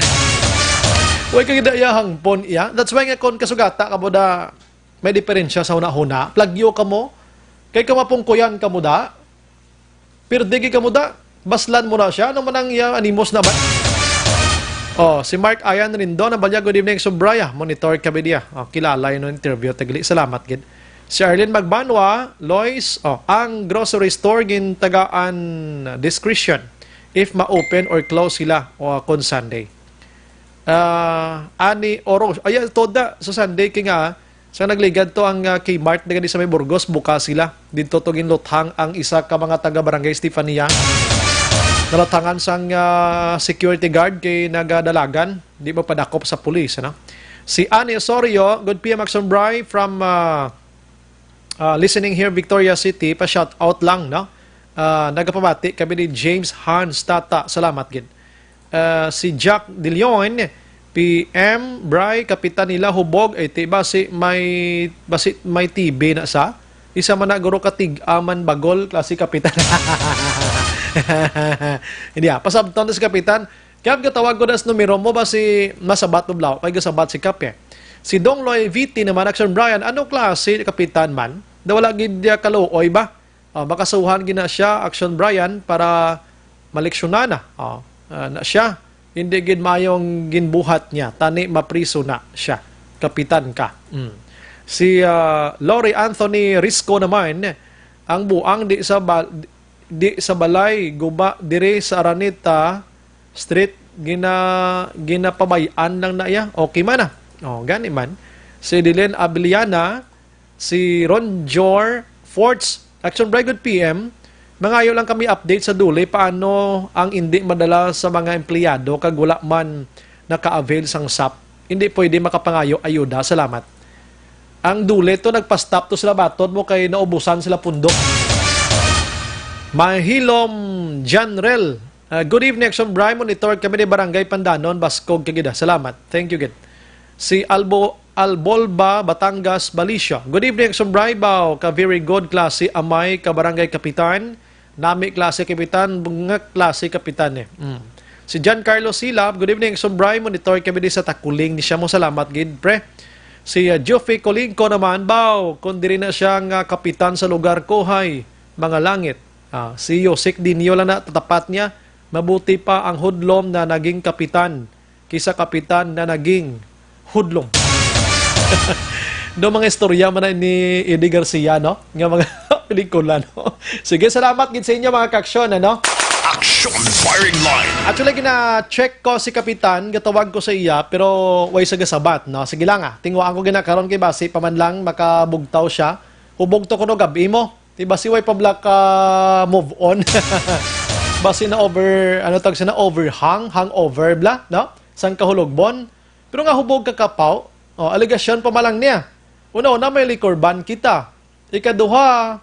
Way ka gid iya hangpon iya. That's why nga kon kasugata ka mo da, may diferensya sa hunahuna. Plagyo ka mo. Kay kamapungkuyan ka mo da. Pirdi gid ka mo da. Baslan mo na siya. Ano man ang iya animos na ba? Oh, si Mark Ian Rindon, ang balya, good evening, Subraya. Monitor kami diya. Oh, kilala yun yung interview. Tagli, salamat gid. Si Arlene Magbanwa, Lois, oh, ang grocery store gintagaan discretion if ma-open or close sila o kon Sunday. Ah, ani oros. Ay, toda sa Sunday kay nga, sa nagligad to ang, ah, Kmart na gani sa may Burgos, buka sila. Dito to ginluthang ang isa ka mga taga Barangay Stefania. Naluthangan sang, ah, security guard kay nagadalagan, di ba padakop sa pulis, ano? Si Annie Osorio, good P M Action Bry from, ah, ah, listening here, Victoria City, pa shout out lang, no? Ah, nagapamati kami ni James Hans Tata. Salamat gid. Ah, si Jack De Leon, P M, Bry, kapitan nila hubog, eh, ti basi may, basi may T B na sa? Isa man na guro katig-aman bagol, klase kapitan. Hindi ah, pasabton to si kapitan. Kaya gatawag ko das numero mo ba si masabat mo blaw? Kay gasabat si Kap eh. Si Dong Loy V T naman, Action Brian, ano klase kapitan man? Da wala gid niya kaluoy ba? Ah, makasuhan gina siya, Action Brian, para maliksyonan na. Ah, ah, na siya. Hindi gid mayong ginbuhat niya. Tani mapriso na siya. Kapitan ka. Mm. Si, ah, Lori Anthony Risco naman, ang buang di sa bal-, di sa balay, guba, diri sa Araneta Street, gina-, ginapabay-an lang na iya. Okay man na. Oh, gani man. Si Dylan Abiliana, si Ronjor Forts, Action Bright, good P M. Mangayo lang kami update sa DOLE, paano ang indi madala sa mga empleyado kag wala man naka-avail sang sap? Hindi pwede makapangayo ayuda. Salamat. Ang DOLE to, nagpa-stop to sila, baton mo, kay naubusan sila pundok. Mahilom Janrel. Ah, good evening, Action Bri. Monitor kami ni Barangay Pandanon, Bascog, Kagida. Salamat. Thank you, gid. Si Albo, Albolba, Batangas, Balisio. Good evening, Action Bri. Baw ka very good klase amay ka barangay kapitan. Nami klase kapitan, nga klase kapitan eh. Mm. Si John Carlos Silab, good evening, Action Bri. Monitor kami di sa Takuling ni siya mo. Salamat gid, pre. Si uh, Geoffrey Colingco naman, baw, kung diri na siya nga kapitan sa lugar ko, hay, mga langit. Ah, si Yosek Dinio lang na tatapat niya, mabuti pa ang hudlom na naging kapitan kisa kapitan na naging hudlom. Do mga istorya man na ni Eddie Garcia, no? Nga mga pelikula, no? Sige, salamat gid sa inyo, mga kaaksyon, ano? Action Firing Line. Actually, gina-check ko si Kapitan, gatawag ko sa iya, pero way sa gasabat, no? Sige lang, ah. Tinguhaan ko gina karon kay basi pa man lang makabugtaw siya. Hubog to kuno gab-i mo. Di basi way pa bala ka move on. Basi na over, ano tawag siya na, overhang, hangover bala, no? Sang kahulogbon. Pero nga hubog ka kapaw, oh, alegasyon pa man lang niya. Una-una, may liquor ban kita. Ikaduha,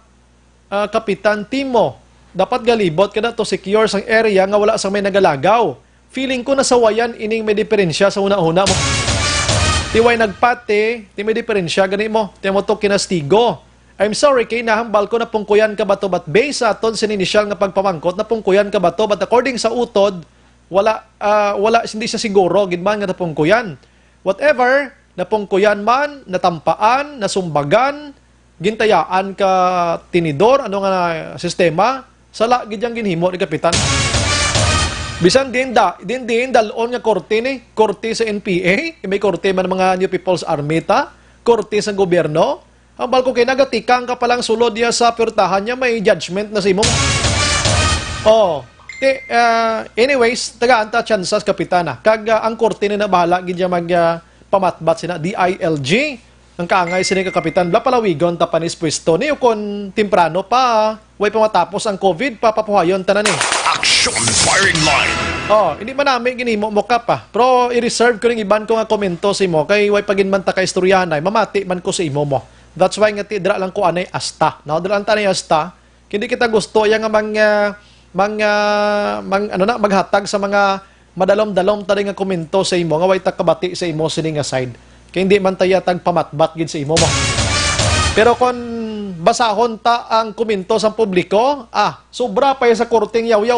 ah, Kapitan Timo, dapat galibot ka na to secure sang area nga wala sang may nagalagaw. Feeling ko nasawayan ining may diferensya sa hunahuna mo. Ti way nagpati, ti may diferensya gani mo. Ti mo to kinastigo. I'm sorry kay nahambal ko napungkuyan ka ba to, but based sa aton sin initial nga pagpamangkot, napungkuyan ka ba to, but according sa utod, wala, ah, wala, hindi siya siguro gid man nga napungkuyan. Whatever, napungkuyan man, natampaan, nasumbagan, gintayaan ka tinidor, ano nga sistema, sala gid yang ginhimo ni Kapitan. Bisan din da, din din dalon nga korte ni, korte sa N P A, may korte man mga New People's Army ta, korte sa gobyerno. Ang balko kay nagatikang ka palang sulod niya sa purtahan niya, may judgment na sa imo. Oh, ti, ah, anyways, tagaan ta tsansa sa Kapitan, ah. Kag, ah, ang korte na nabahala gid niya mag, ah, pamatbat sina D I L G. Ang kaangay sini ka Kapitan, bala palawigon ta pa ni sa pwesto ni, o kon temprano pa, way pa matapos ang COVID, papapuhayon ta na ni. Action Firing Line. Oh, hindi man nami ginhimo mo ka pa. Pero i-reserve ko ning iban ko nga komento sa imo kay way pa gid man ta kaistoryahan ay mamati man ko sa imo mo. That's why nga ti dira lang ko anay asta. No, dira lang ta anay asta. Hindi kita gusto ya nga mang, ah, mang, ah, mang, ano na, maghatag sa mga madalom-dalom ta nga komento sa imo nga way ta kabati sa imo sini nga side. Kay hindi man ta ya tagpamatbat gid sa imo mo. Pero kon basahon ta ang komento sa publiko, ah, sobra pa ya sa korteng yawyaw.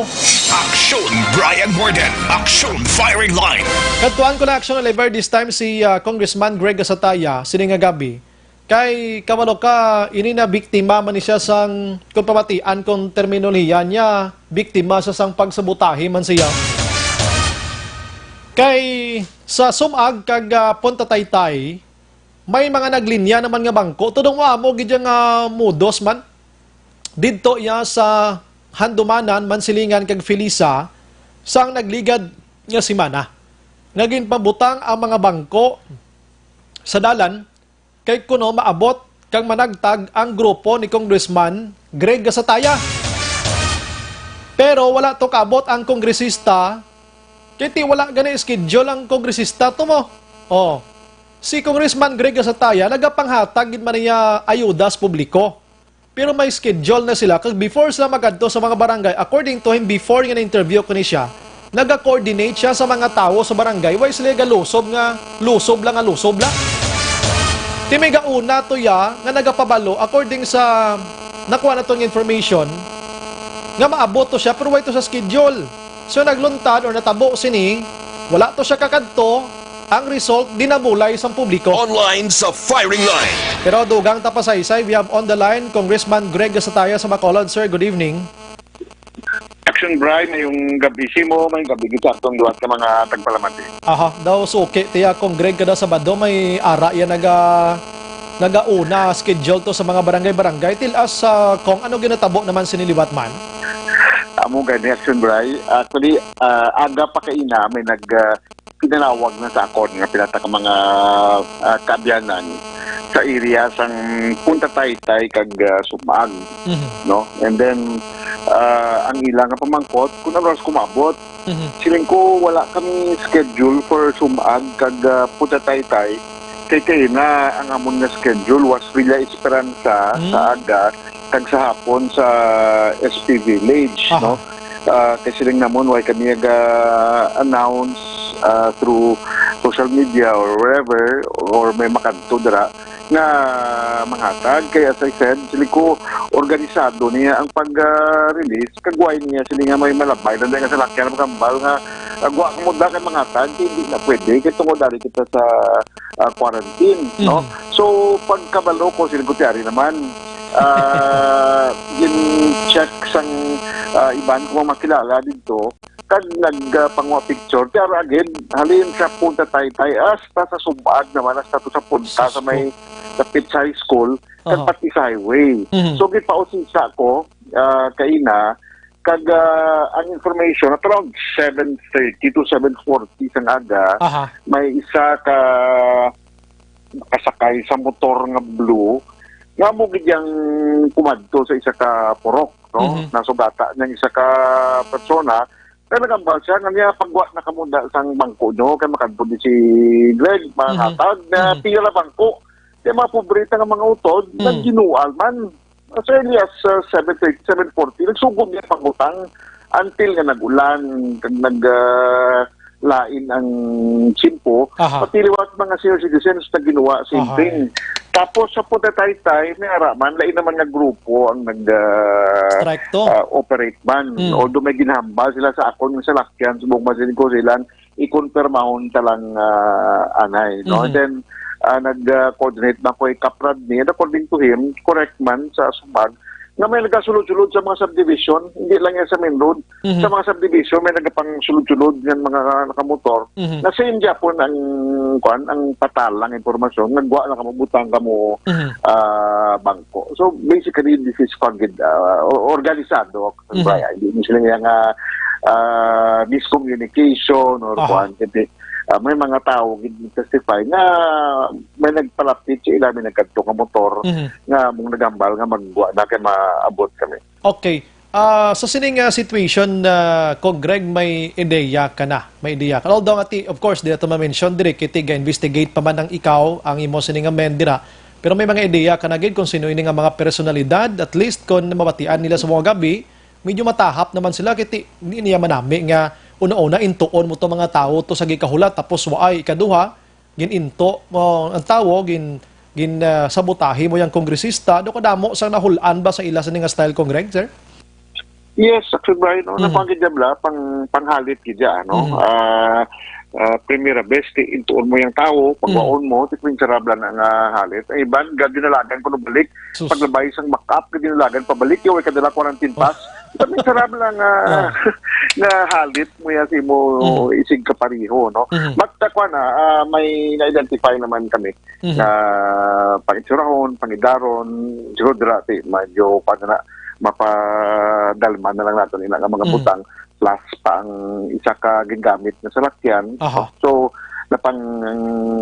Action Brian Warden. Action Firing Line. Kadtuan ko na action lever this time si, ah, Congressman Greg Gasataya sini nga gabi. Kay kabalo ka, ini na biktima man ni siya sang, kung pamatian kung terminolohiya niya, biktima siya sang pagsabotahe man siya. Kay sa Sumag kag, ah, Punta Taytay, may mga naglinya naman nga bangko. Tudong mo amo gid yang, ah, modus man. Didto iya sa Handumanan, Mansilingan kag Felisa sang nagligad nga semana nga ginpabutang ang mga bangko sa dalan kay kuno maabot kag managtag ang grupo ni Congressman Greg Gasataya. Pero wala to kaabot ang kongresista kay ti wala gani schedule ang kongresista to mo. Oh. Si Congressman Greg Gasataya nagapanghatag gid man niya ayuda sa publiko. Pero may schedule na sila kag before sila magadto sa mga barangay, according to him, before nga na-interview ko ni siya, naga-coordinate siya sa mga tawo sa barangay, way sila galusob nga lusob lang nga lusob lang. Ti may gauna to ya nga nagapabalo, according sa nakuha naton nga information, nga maabot to siya pero way to sa schedule. So nagluntad or natabo sini, wala to siya kakadto, ang result dinabulay sang publiko. Online sa firing line. Pero dugang ta pasaysay, we have on the line Congressman Greg Gasataya sa Bacolod. Sir, good evening. Action Bri, mayong gabi simo, mayong gabi gid sa atong liwat ka mga tagpalamati. Aha, daw suki tiya Kong Greg kada Sabado may ara iya naga nagauna schedule to sa mga barangay-barangay. Tell us, ah, kung ano ginatabo naman sini liwat man. Amo gani, Action Bri. Actually, ah, aga pa kaina may nag, ah, pinanawag na sa akon nga pila ta ka mga, ah, kaabyanan sa area sang Punta Taytay kag, ah, Sumag, Mhm. no? And then, ah, ang ila nga pamangkot kung ano oras ko maabot. Mhm. Siling ko, wala kami schedule for Sumag kag, ah, Punta Taytay. Kay kaina ang amon nga schedule was Villa Esperanza Mm. sa aga kag sa hapon sa S P Village, Aha. no? Ah, kay siling namon, why kami nag-announce, ah, through social media or wherever, or may makadto dira nga manghatag. Kay as I said, sili ko, organisado niya ang pag-release. Kagway niya, sili nga may malabay na nga salakyan, magambal nga, ah, gwa mo da kay manghatag, hindi na pwede. Kay tungod dari kita sa, ah, quarantine, no? Mm. So, pagkabalo ko, sili ko, tiyari naman. Ah, gin-check sang, ah, iban ko makilala dito, kag nagpangwa picture. Pero again, halin sa Punta Taytay, hasta sa Sumag naman, hasta to sa Punta, sa Sus may, ko. Sa Pitts High School, kag Aha. pati sa highway. Mhm. So, gipausisa ko, ah, kaina, kag, ah, ang information, at around seven thirty to seven forty sang aga, Aha. may isa ka kasakay sa motor nga blue, nga mo gid yang kumadto sa isa ka purok, no? Mhm. Nasugata niyang isa ka persona, kaya nagambal siya nga niya, "Pagwa na kamo da sang bangko nyo, kay makadto di si Greg, Mhm. mahatag na Mhm. pila bangko." Kaya mga pobreta nga mga utod, Mm. nagginual man. As early as, uh, seven thirty, seven forty, nagsugod niya pagutang until nga nag-ulan, kag nag, uh, lain ang tiyempo. Aha. Pati liwat mga senior citizens na ginawa, same Aha. thing. Tapos sa Punta Taytay, may ara man, lain naman nga grupo ang nag, ah, Strike to. ah, operate man. Mm. Although may ginhambal sila sa akon nga salakyan, subong man sila ko silang ikonpermahon ta lang, ah, anay, no? Mhm. And then, ah, nag, ah, coordinate na ko kay Kap Rodney. And according to him, correct man sa Sumag, nga may nagasulod-sulod sa mga subdivision, hindi lang yan sa main road. Mhm. Sa mga subdivision, may nagapangsulod-sulod nga mga nakamotor. Mhm. Na same gyapon ang, kuan, ang patalang impormasyon, nagwa na kamo, butang kamo, Mhm. ah, bangko. So, basically, this is, kuan gid, ah, o-, organisado, Mhm. Brian. Hindi mo sila nga, ah, miscommunication or Aha. kuan, hindi. Ah, may mga tao gid testify nga may nagpalapit sa ila, may nagkadto nga motor Mhm. nga mong nagambal nga magwa na kay maabot kami. Okay. Ah, sa sining, ah, situation, ah, Cong Greg, may ideya ka na. May ideya ka. Although, ati, of course, di nato ma-mention diri, kay tiga-investigate pa man ang ikaw, ang imo sining nga men dira. Pero may mga ideya ka na gid kung sino ini nga mga personalidad, at least kung mabatian nila sa mga gabi, medyo matahap naman sila, kay ti-, di niya manami nga una-una intuon mo to mga tawo to sa gikahulat, tapos waay ikaduha, gin-into mo ang tawo, gin-, gin-, ah, sabotahe mo yang kongresista. Do kadamo sang nahul-an ba sa ila sa ning style, Cong Greg, sir? Yes, actually, Brian, no, Mhm. napangit niya bala, pang, panghalit gid siya, no? Mhm. Ah, ah, primera vez, ti, intuon mo yung tao, pagwaon Mhm. mo, ti, pinsarab lang na nga halit. Ay, iban, ga-, dinalagan ko nung balik, Sus. paglabay sang makap, ga-, dinalagan pabalik, yung kadala quarantine Oh. pass. Ti, pinsarab lang nga, Oh. nga halit mo yan sa imo Mhm. isig kapariho, no? Mhm. But, uh, kuwan, ah, ah, may na-identify naman kami Mhm. nga pangitsurahon, pangidaron, siguro dira, ti, medyo, kuwan na, mapadalman na lang nato nila nga mga Mhm. butang, plus pa ang isa ka gingamit nga salakyan. Aha. So, napang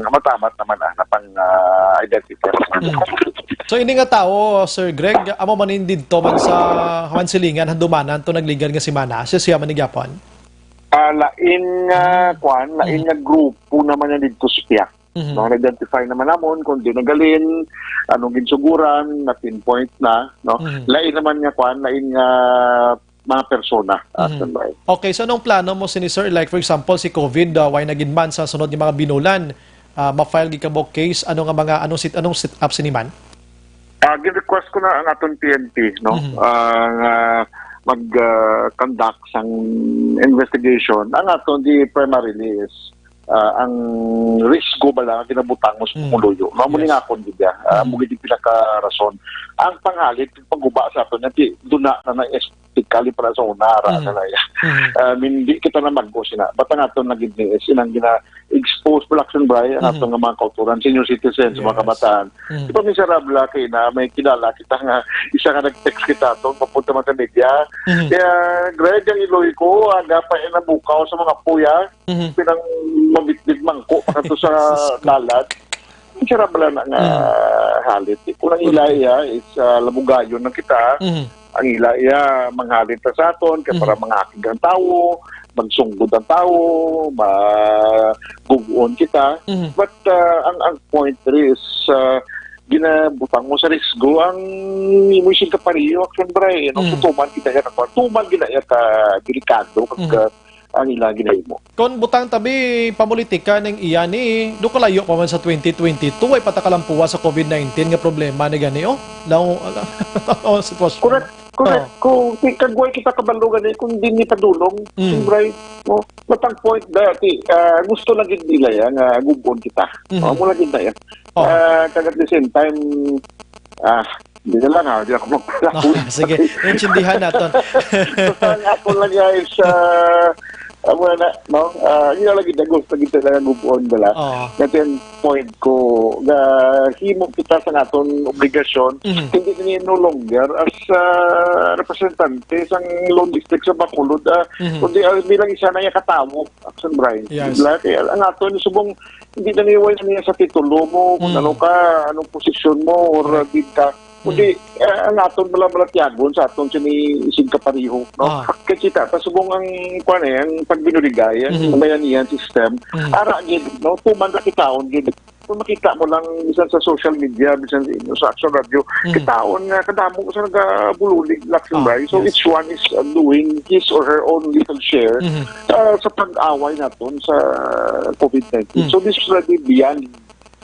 matamat naman, ah, napang, ah, identify. Mhm. So, ini nga tawo, Sir Greg, amo man in didto man sa Mansilingan, handumanan to nagligad nga semana, siya, siya man ni gyapon? Ah, lain nga, Mhm. kuwan, lain Mhm. nga grupo naman yan didto sa Piak. Mhm. No, na-identify naman namon kung di nagalin, anong ginsuguran, na-pinpoint na, no? Mhm. Lain naman nga kwan, lain nga mga persona, ah, Mhm. standby. Okay, so anong plano mo sini, sir? Like, for example, si COVID, ah, why na gid man sa sunod nga mga binulan, ah, ma-file gid ka ba case? Ano nga mga, anong sit-, anong set up sini man? Ah, gin-request ko na ang aton P N P, no? Mhm. Ah, nga mag, ah, conduct sang investigation. Ang aton di primarily is ah, ang risgo bala nga ginabutang mo sa Mm. pumuluyo. Mao mo ni Yes. nga akon gid, ah, Mm. mo gid ang pinakarason. Ang panghalit, pagguba sa aton, nga di, duna na na espesyalmente para sa una, ara Mm. na na ya. Mm. Ah, hindi kita na mag-go sina. But ang aton na gid ni, sinang gina-expose, Blackson Bray, ang Mm. aton nga mga kauturan, senior citizens, mga Yes. kabataan. Mm. Di ba, minsan, Rabla, kay na may kilala kita nga isa nga nag-text kita aton, papunta man sa media. Mm. Kaya, Greg, ang iloy ko, aga pa, eh, nabukaw sa mga puya. Mhm. Pinang mabitbit mangko pa kadto sa Sus ko. Dalan. Ang sarap lang na nga Mhm. halit. Kung ang Okay. ilay, ah, is, ah, labugayon lang kita, Mhm. ang ila iya manghalin ta sa aton kay para Mhm. mangakig ang tawo, magsunggod ang tawo, magub-on kita. Mhm. But, ah, ang, ang point diri is, ah, ginabutang mo sa risgo ang imo sing kapareho, Action Bray, no? So, Mhm. tuman kita iya ka, tuman gid na iya ka delikado kag, Mhm. ah, ang ila ginahimo. Kon butang tabi pamulitika ning iya ni, do kalayo pa man sa twenty twenty-two, ay patakalampuwa sa covid nineteen nga problema ni gani, oh. Law, ang sitwasyon. Correct, correct. Oh. Kung, kung kagway kita kabalo gani, kung di ni padulong, Mm. Action Bray, no? But ang point dati, ah, gusto lang gid nila yan, nga gubon kita. Mhm. Oh, mula gid na yan. Oh. Ah, kag at the same time, ah, di na lang, ha, di ako magpalakon. Ah, sige, intindihan naton. Basta ang ako lang, guys, ah, amo na, no? Ah, yun lang gid, gusto gid talaga gubon, bala. Oo. Nga ten point ko, nga himo kita sa naton obligasyon, Mhm. hindi ni no longer as, ah, representante sang Lone District sa Bacolod, ah, Mhm. kundi, ah, bilang isa na niya katawo, Action Bray. Yes. Bala, kaya ang aton subong, hindi na niya, wala na niya sa titulo mo, kung Mm. ano ka, anong posisyon mo, or, Correct. ah, di ka. Kundi, Mm. eh, ang aton bala-, balatyagon sa aton sini isig kapareho, no? Ah. Kay kita, pasubong ang, kuwan eh, ang pagbinuligay, ang Mm. bayanihan system, Mm. ara gid, no? Tuman ra kitaon gid. Kung makita mo lang, bisan sa social media, bisan sa inyo, sa Action Radio, Mm. kitaon nga kadamo sa nagabululig, Action Ah, Bray. So, yes. each one is, uh, doing his or her own little share, Mm-hmm. uh, sa pag-away naton sa covid nineteen. Mm. So, this is already beyond,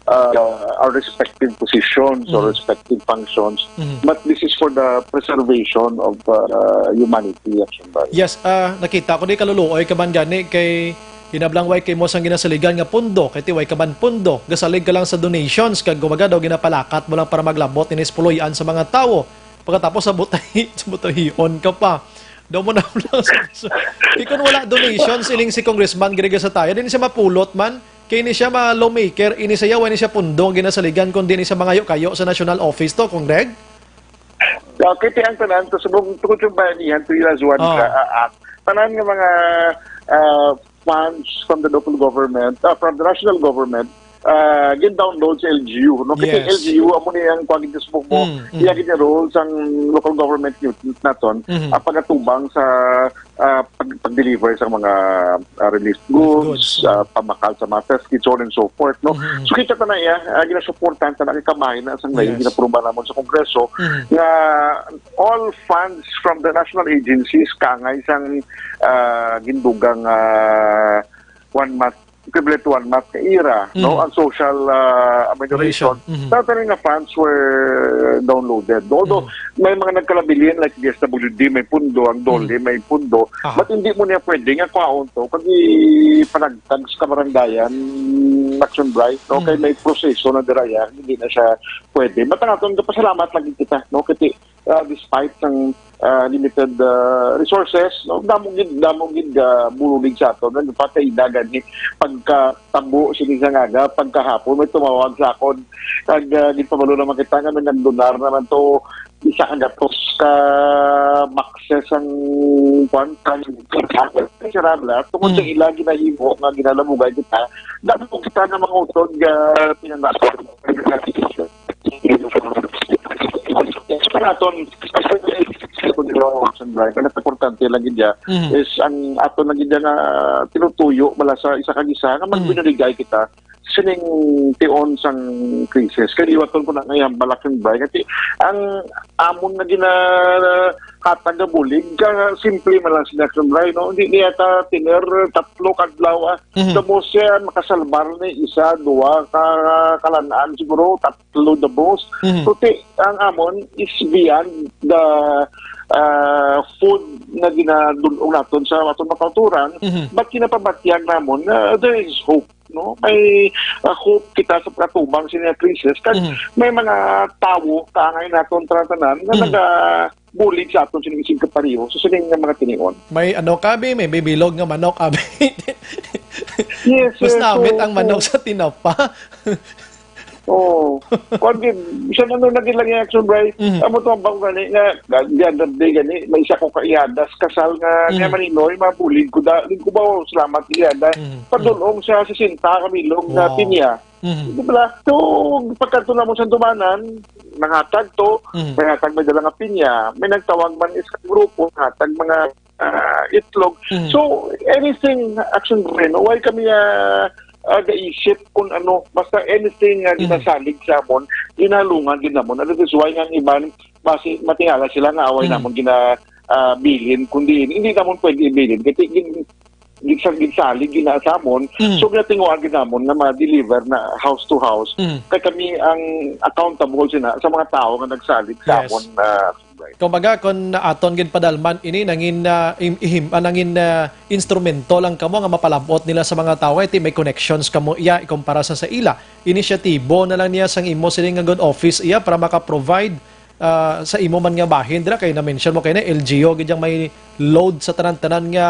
uh, our respective positions or Mm-hmm. respective functions, Mm-hmm. but this is for the preservation of, uh, humanity, Action Bray. Yes, ah, nakita ko di kaluluoy ka man gani kay Hinablangway kay mo sang ginasaligan nga pundo, kay ti way ka man pundo, gasalig ka lang sa donations, kag kumbaga daw ginapalakat mo lang para maglabot inis puloy-an sa mga tawo. Pagkatapos sa butahi, sa butahion ka pa. Daw mo na lang sa, sa, di kun wala donations, ining si Congressman Greg Sataya, din siya mapulot man, kay ini siya ma-, lawmaker, ini siya, wa ini siya pundo ang ginasaligan, kundi ini siya mangayo-kayo sa national office to, Kong Greg? Okay, ti ang tanan, to subong, tungod sa bayanihan, to yung as one Oh. ka, ah, act. Tanan nga mga, ah, funds from the local government, ah, from the national government, ah, gin-download sa L G U, no? Kasi Yes. L G U, amo ni ang kuwan gid sa subong mo, Mm, mm. iya gid ni role sang local government unit naton, Mhm. ah, pagatubang sa, ah, pag-, pag-deliver sa mga, ah, relief goods, Goods, ah, mm. pamakal sa mga test kits, so on and so forth, no? Mhm. So, kita ta na iya, ah, ginasuportahan ta na, kay kamay na sang layo, Yes. ginaproba namon sa Kongreso, Mhm. nga all funds from the national agencies kangay sang, ah, gindugang, ah, one month, equivalent to one month nga ira, no? Mm. Ang social, ah, amelioration. Amelioration. Mhm. Sa tanan nga funds were downloaded. Although, Mm. may mga nagkalabilin, like D S W D, may pundo, ang DOLE, Mm. may pundo. Aha. But hindi mo niya pwede nga kwaon to, kag ipanagtag sa kabarangayan, Action Bray, no? Kay Mm. may proseso na dira, ya, hindi na siya pwede. But ang aton, kapasalamat lagi kita, no? Kasi ah, despite sang, ah, limited, ah, resources, no? Damo gid, damo gid, ah, bululig sa aton. Nagpatay na gani pagkatabo sini sa ngaga, pagkahapon may tumawag sa akon. Kag, ah, gipabalo naman kita nga may nagdonar naman to isa ka gatos ka boxes ang kwan, kan, kan, sirabla. Tungod sa Mm. ila ginahimo nga ginalamugay kita, damo kita nga mga utod nga pinangasan. Sa aton, ang importante lang gid niya Mhm. is ang aton lang gid niya nga tinutuyo mala sa isa kag isa nga Mhm. magbinuligay kita sining tion sang krisis. Kay liwaton ko na nga iyang balak ng bay. Kasi ang amon nga ginahatag nga bulig, ka simple man lang sila, Action Bray, no? Hindi niya ta tiner tatlo kadlaw, ah. Mhm. The most siya makasalbar ni isa, duha ka kalan-an siguro, tatlo the most. Mhm. So, ti-, ang amon is beyond the, ah, food na ginadul-ong naton sa aton mga kauturan, Mhm. but ginapabatyag namon na there is hope, no? May, ah, hope kita sa pagkatubang sa mga krisis. Kag Mhm. may mga tawo, kaangay naton tanan nga Mhm. naga- bulig sa aton sining isig kapareho sa sining nga mga tinion. May ano ka, abi? May bibilog nga manok, abi? Yes, Mas yes, namit so, ang manok so sa tinapa. Oo. Kuan gid, bisan ano na gid lang yung action, Bri. Mhm. Amo to ang bang gani nga, the other day gani, may isa ko kaiyadas, kasal nga, nga Mhm. Maninoy, mabulig ko da, di ko ba, salamat, iyada. Mhm. Padulong sa sesenta ka bilog nga Wow. pinya. Mhm. Di ba? So, pagkadto na mo sa dumanan, nangatag to, Mhm. may hatag may dala nga pinya, may nagtawag man sa grupo, hatag mga, ah, itlog. Mhm. So, anything, action rin, why kami, ah, ah, gaisip kung ano, basta anything nga Mhm. ginasalig sa amon, ginalungan din namon. And that is why nga ang iban, basi, matingala sila nga away Mhm. namon gina, ah, bilin, kundi hindi namon pwede ibilin. Kasi gin-, gin-, sa ginsalig gina sa amon, Mhm. so ginatinguhan gid namon nga ma-deliver na house to house. Mhm. Kay kami ang accountable sina sa mga tawo nga nagsalig sa Yes. amon, ah, Kumbaga, kung aton gid padalman ini, nangin, ah, im-, ihim-, ah, nangin, ah, instrumento lang kamo nga mapalabot nila sa mga tawo, kay ti may connections kamo iya ikumpara sa, sa ila. Inisyatibo na lang niya sang imo sini nga good office iya para maka-provide, ah, sa imo man nga bahin dira, kay na-mention mo kay na L G U gid yang may load sa tanan-tanan nga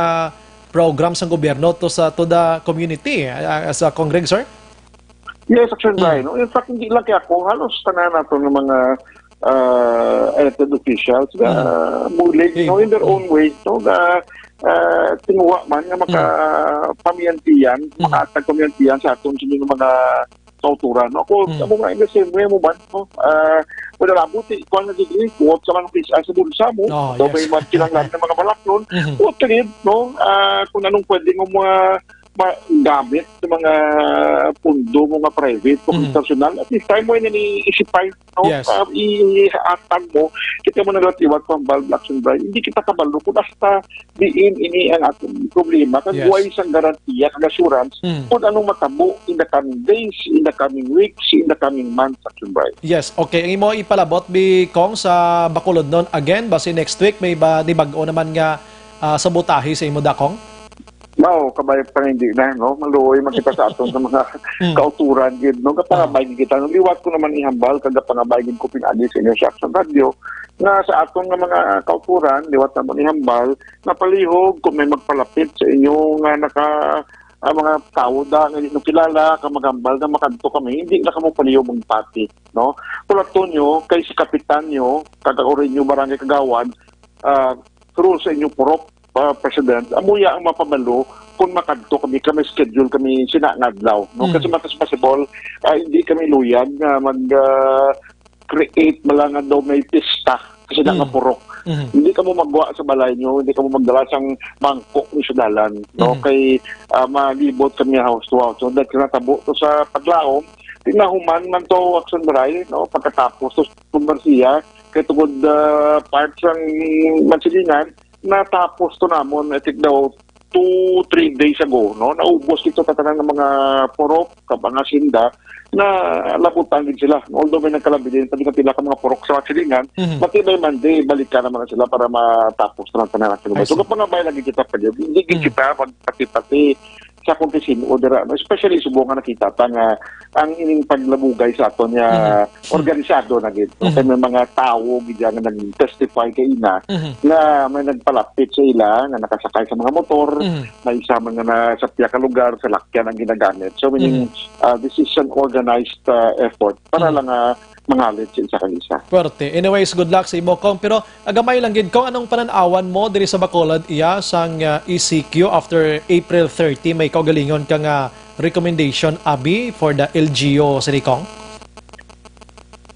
program sang gobyerno to sa, to the community, ah, as a Congreg, sir? Yes, Action Mm. Brian. No? In fact, hindi lang kay ako, halos tanan nato ng mga, ah, elected officials na Mm. bulig, Hey, no, in their mm. own way, no, na, ah, tinguha man nga Mm. makapamiyantiyan, Mm. makatag pamiyantiyan sa aton sa mga kauturan. No? Ako, Mm. ako nga, in the same way mo man, no? Ah, wala lang buti, kuha na digri, kuha sa mga pisa sa bulsa mo, Oh, so yes. may mga kinanglan ng mga balaklon, Mhm. kuha ka rin, no? Ah, kung anong pwede mo mga ma-, gamit sa mga pundo mo nga private o Mhm. personal, at this time mo ini isipay, no? Yes. Ah, i-, ihatag mo, kita mo na lang tiwag pang bulb action drive. Hindi kita kabalo kung hasta diin ini ang atong problema. Kag Yes. buhay sang garantiya kag assurance Mhm. kung anong matabo in the coming days, in the coming weeks, in the coming months, action drive. Yes, okay. Ang imo ipalabot, bi Cong, sa Bacolod noon, again, basi next week, may ba, di bag-o naman nga, ah, sabotahe sa imo, Dakong? Mao, kabay pa nga hindi na, no? Maluoy man kita sa aton sa mga Mm. kauturan gid, no? Gapangabay gid kita. No? Liwat ko naman ihambal, kag gapangabay gid ko pinagi sa inyo sa Action Radio, nga sa aton nga mga kauturan, liwat naman ihambal, napalihog kung may magpalapit sa inyo nga naka, ah, mga tawo da nga hindi nyo kilala, ka maghambal nga makadto kami, hindi na kamo palihog magpati, no? Kulaton nyo kay si kapitan nyo, kag ang uri nyo barangay kagawad, ah, through sa inyo purok, ah, President, amo ya ang mapabalo kung makadto kami, kami schedule kami sina nga adlaw, no? Mm. Kasi mas possible, ah, hindi kami luyag nga mag, ah, create bala nga daw may pista kasi na Mm. nga purok. Mhm. Hindi kamo magwa sa balay nyo, hindi kamo magdala sang mangkok ni sa dalan, no? Mhm. Kay, ah, malibot kami house to house. So, dahil natabo to sa paglaom, tinahuman man to, Action Bray, no? Pagkatapos to sa Mercia, kay tungod, ah, part sang Mansilingan, natapos to namon, I think daw, two, three days ago, no? Naubos ito tatanan ng mga purok, kag mga sinda, na labutan gid sila. Although may nagkalabilin pa din ang pila ka mga purok sa Mansilingan, Mhm. matibay man di, balikan naman na sila para matapos na ang tanan. So, Yes. kapangabay lagi kita pa din. Hindi gid Mhm. kita magpati-pati sa kung sin-o dira, no? Especially subong nga nakita ta nga ang ining paglabugay sa aton nga Mhm. organisado na gid, no? Mhm. Kay may mga tawo gid nga nag-testify kay ina Mhm. nga may nagpalapit sa ila nga nakasakay sa mga motor, Mhm. may isa man nga na sa pila ka lugar, salakyan ang ginagamit. So, meaning, Mhm. ah, this is an organized, ah, effort para Mhm. lang, ah, mangalit sa isa kag isa. Puwerte. Anyways, good luck sa imo, Cong. Pero agamay lang gid, Cong, anong panan-awan mo diri sa Bacolod iya sang, ah, E C Q after April thirty? May kaugalingon ka nga recommendation, abi, for the L G U, Sir Cong?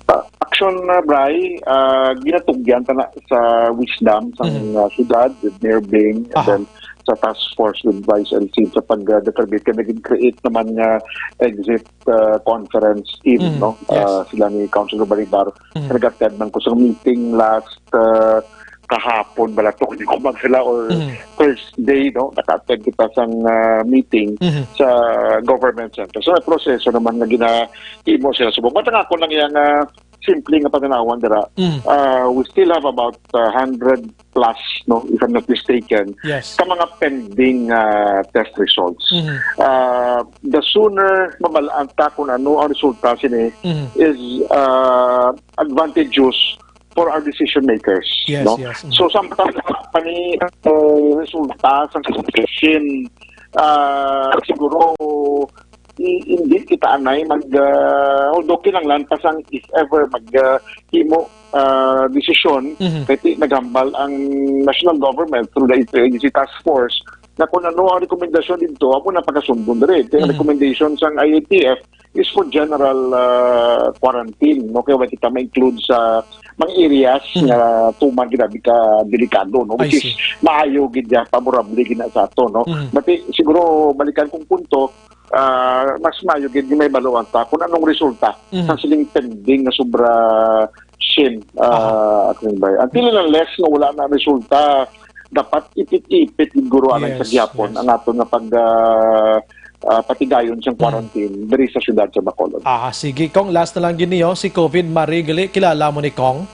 Ah, action na, Bray, ah, ginatugyan ta na sa wisdom sang, Mhm. ah, syudad with Mayor Bing, and Aha. then sa task force with Vice L C sa pag, ah, determine kay naging create naman nga exit, ah, conference team, Mhm. no? Yes. Ah, sila ni Councilor Baribar. Mhm. Nag-attend man ko sa meeting last, ah, kahapon bala to, hindi ko magsala, or Mhm. Thursday, no? Naka-attend kita sang, ah, meeting Mhm. sa government center. So, may proseso naman nga ginahimo sila subong. But ang ako lang yang, ah, simple nga panan-awan dira, Mhm. ah, we still have about, ah, hundred plus, no, if I'm not mistaken, Yes. ka mga pending, ah, test results. Mhm. Ah, the sooner mabalaan ta kung ano ang resulta sini Mhm. is, ah, advantageous for our decision makers, Yes, no? yes. Mhm. So, samtang pa ni, uh, resulta sa session, ah, siguro i-, hindi kita anay mag, ah, although kinahanglan pa sang if ever mag, ah, himo, ah, desisyon, Mhm. kay ti-, naghambal ang national government through the interagency task force na kung ano ang rekomendasyon dito, amo na pagkasundon diri. Kaya ang Mhm. recommendation sang I A T F is for general, ah, quarantine, no? Kaya wala kita ma-include sa mga areas Mhm. nga tuman gid abi ka delikado, no? I Which is see. maayo gid ya, favorable gid na sa ato, no? Mhm. But, eh, siguro balikan kong punto, ah, mas maayo gid nga may baluan ta kung anong resulta Mhm. sa sining pending nga sobra shin, Aha. ah, Akling Bay. Until and unless nga wala na resulta, dapat ipit-ipit gid guro anay sa Yes, gihapon yes. ang aton nga pag, ah, ah, patigayon sang Mm. quarantine diri sa siyudad sa Bacolod. Ah, sige. Kong last na lang gid niyo, si Covid Marie gali, kilala mo ni Kong?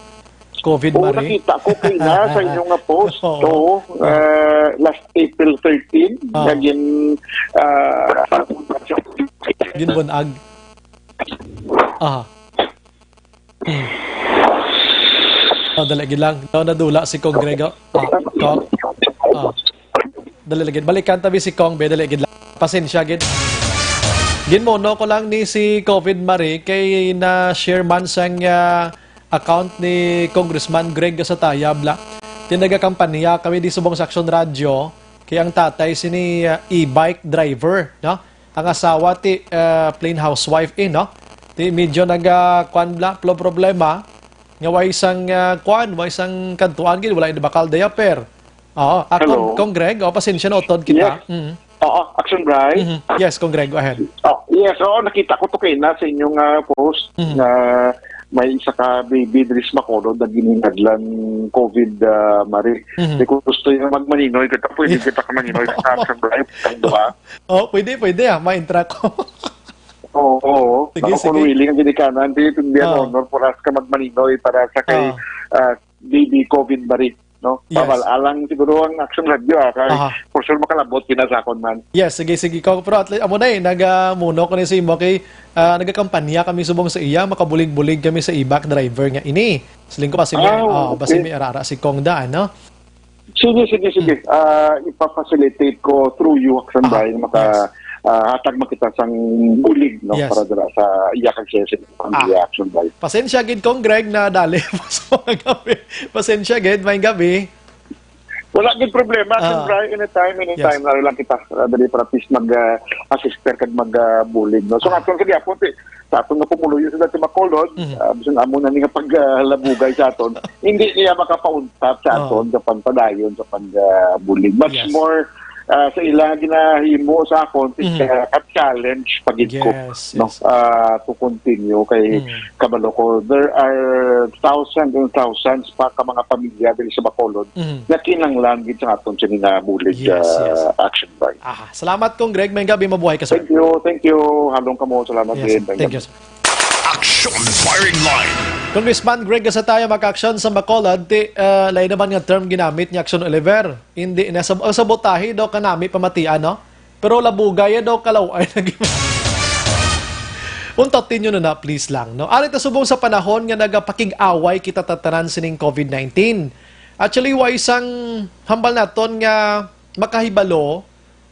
Covid Oo, Marie? nakita ko kay na sa inyong nga post. Oo. Oo, ah, last April thirteen, Ah. naging, ah, Ginbunag. Ah. Hmm. Oh, dali gid lang. No, nadula si Kong Grego. Ah, Kong. Ah. Dali lagi. Balikan tabi si Kong, be, dali gid lang. Pasensya gid. Ginmuno ko lang ni si Covid Marie kay na-share man sang, ah, account ni Congressman Greg sa Tayab la. Ti nagakampanya kami di subong sa Action Radio kay ang tatay sini, ah, e-bike driver, no? Ang asawa ti, ah, plain housewife, eh, no? Ti medyo naga, kwan bla, plo-, problema nga way sang, ah, kwan, way sang kadtuan gid, wala ini bakal diaper. Oo, ah, Hello. Kong, Kong Greg, oh, pasensya na, utod kita. Yes. Mm. Oo, Action Bright. Mhm. Yes, Kong Greg, go ahead. Oh, yes, oo, nakita ko to kay na sa inyong, ah, post Mhm. na may isa ka baby diri sa Bacolod na ginhingadlan Covid, ah, Marie. Mhm. Di ko gusto yung magmaninoy, kita pwede Yes. kita ka maninoy sa Action Bright, ang duha. Oh, pwede, pwede, ah, ma-intra ko. Oo, oo. Sige, Ako kung sige. willing ang ginikanan, di, di Ah. ano, honor for us ka magmaninoy para sa kay, Ah. ah, baby Covid Marie, no? Yes. Bawal, alang siguro ang Action Radio, ah, kay Aha. for sure makalabot, kinasakon man. Yes, sige, sige, Kong. Pero at least, amo na eh, nagamuno ko na sa imo kay, ah, nagakampanya kami subong sa iya, makabulig-bulig kami sa e-bike driver nga ini. Siling ko, basi may, Ah, oh, basi okay. may ara-ara si Kong daan, no? Sige, sige, sige. Mm. Ah, ipa-facilitate ko through you, Action Aha, Bright, maka, yes. ah, hatag makita sang bulig, no, Yes. para dira sa iya kag sa, sa Ah. pamilya, Action Bright. Pasensya gid, Kong Greg, na dali mo sa mga gabi. Pasensya gid, may gabi. Wala gid problema, Action Ah. Bright, anytime, anytime, Yes. na lang kita, ah, dali para at least mag, ah, assist kag mag, ah, bulig, no? So, Ah. nga, sa gihapon, ti, sa aton nga pumuluyo sa dati Bacolod, Mhm. ah, bisan amo na ni nga pag, ah, labugay sa aton, hindi niya makapauntat sa Ah. aton sa pagpadayon sa pag, ah, bulig. Much Yes. more, ah, sa ilang ginahimo sa akon, Mhm. ka, ka-challenge pa gid ko, Yes, no? yes. Ah, to continue kay Mhm. kabalo ko, there are thousands and thousands pa ka mga pamilya diri sa Bacolod Mhm. nga kinahanglan gid sa aton sini nga bulig, Yes, ah, yes. Action Bright. Aha. Salamat, Kong Greg. May gabi, mabuhay ka, sir. Thank you, thank you. Halong kamo. Salamat Yes, din. Thank you, sir. Action Firing Line. Congressman Greg Gasataya, maka-action sa Bacolod, ti, ah, lain naman nga term ginamit ni Action Oliver. Hindi na sab-, ang sabotahe daw kanami pamatian, no? Pero labugay daw kalaw-ay nag-, Untatin nyo na na, please lang, no? Ari ta subong sa panahon nga nagapakig-away kita tatanan sining covid nineteen. Actually, wa isang hambal naton nga makahibalo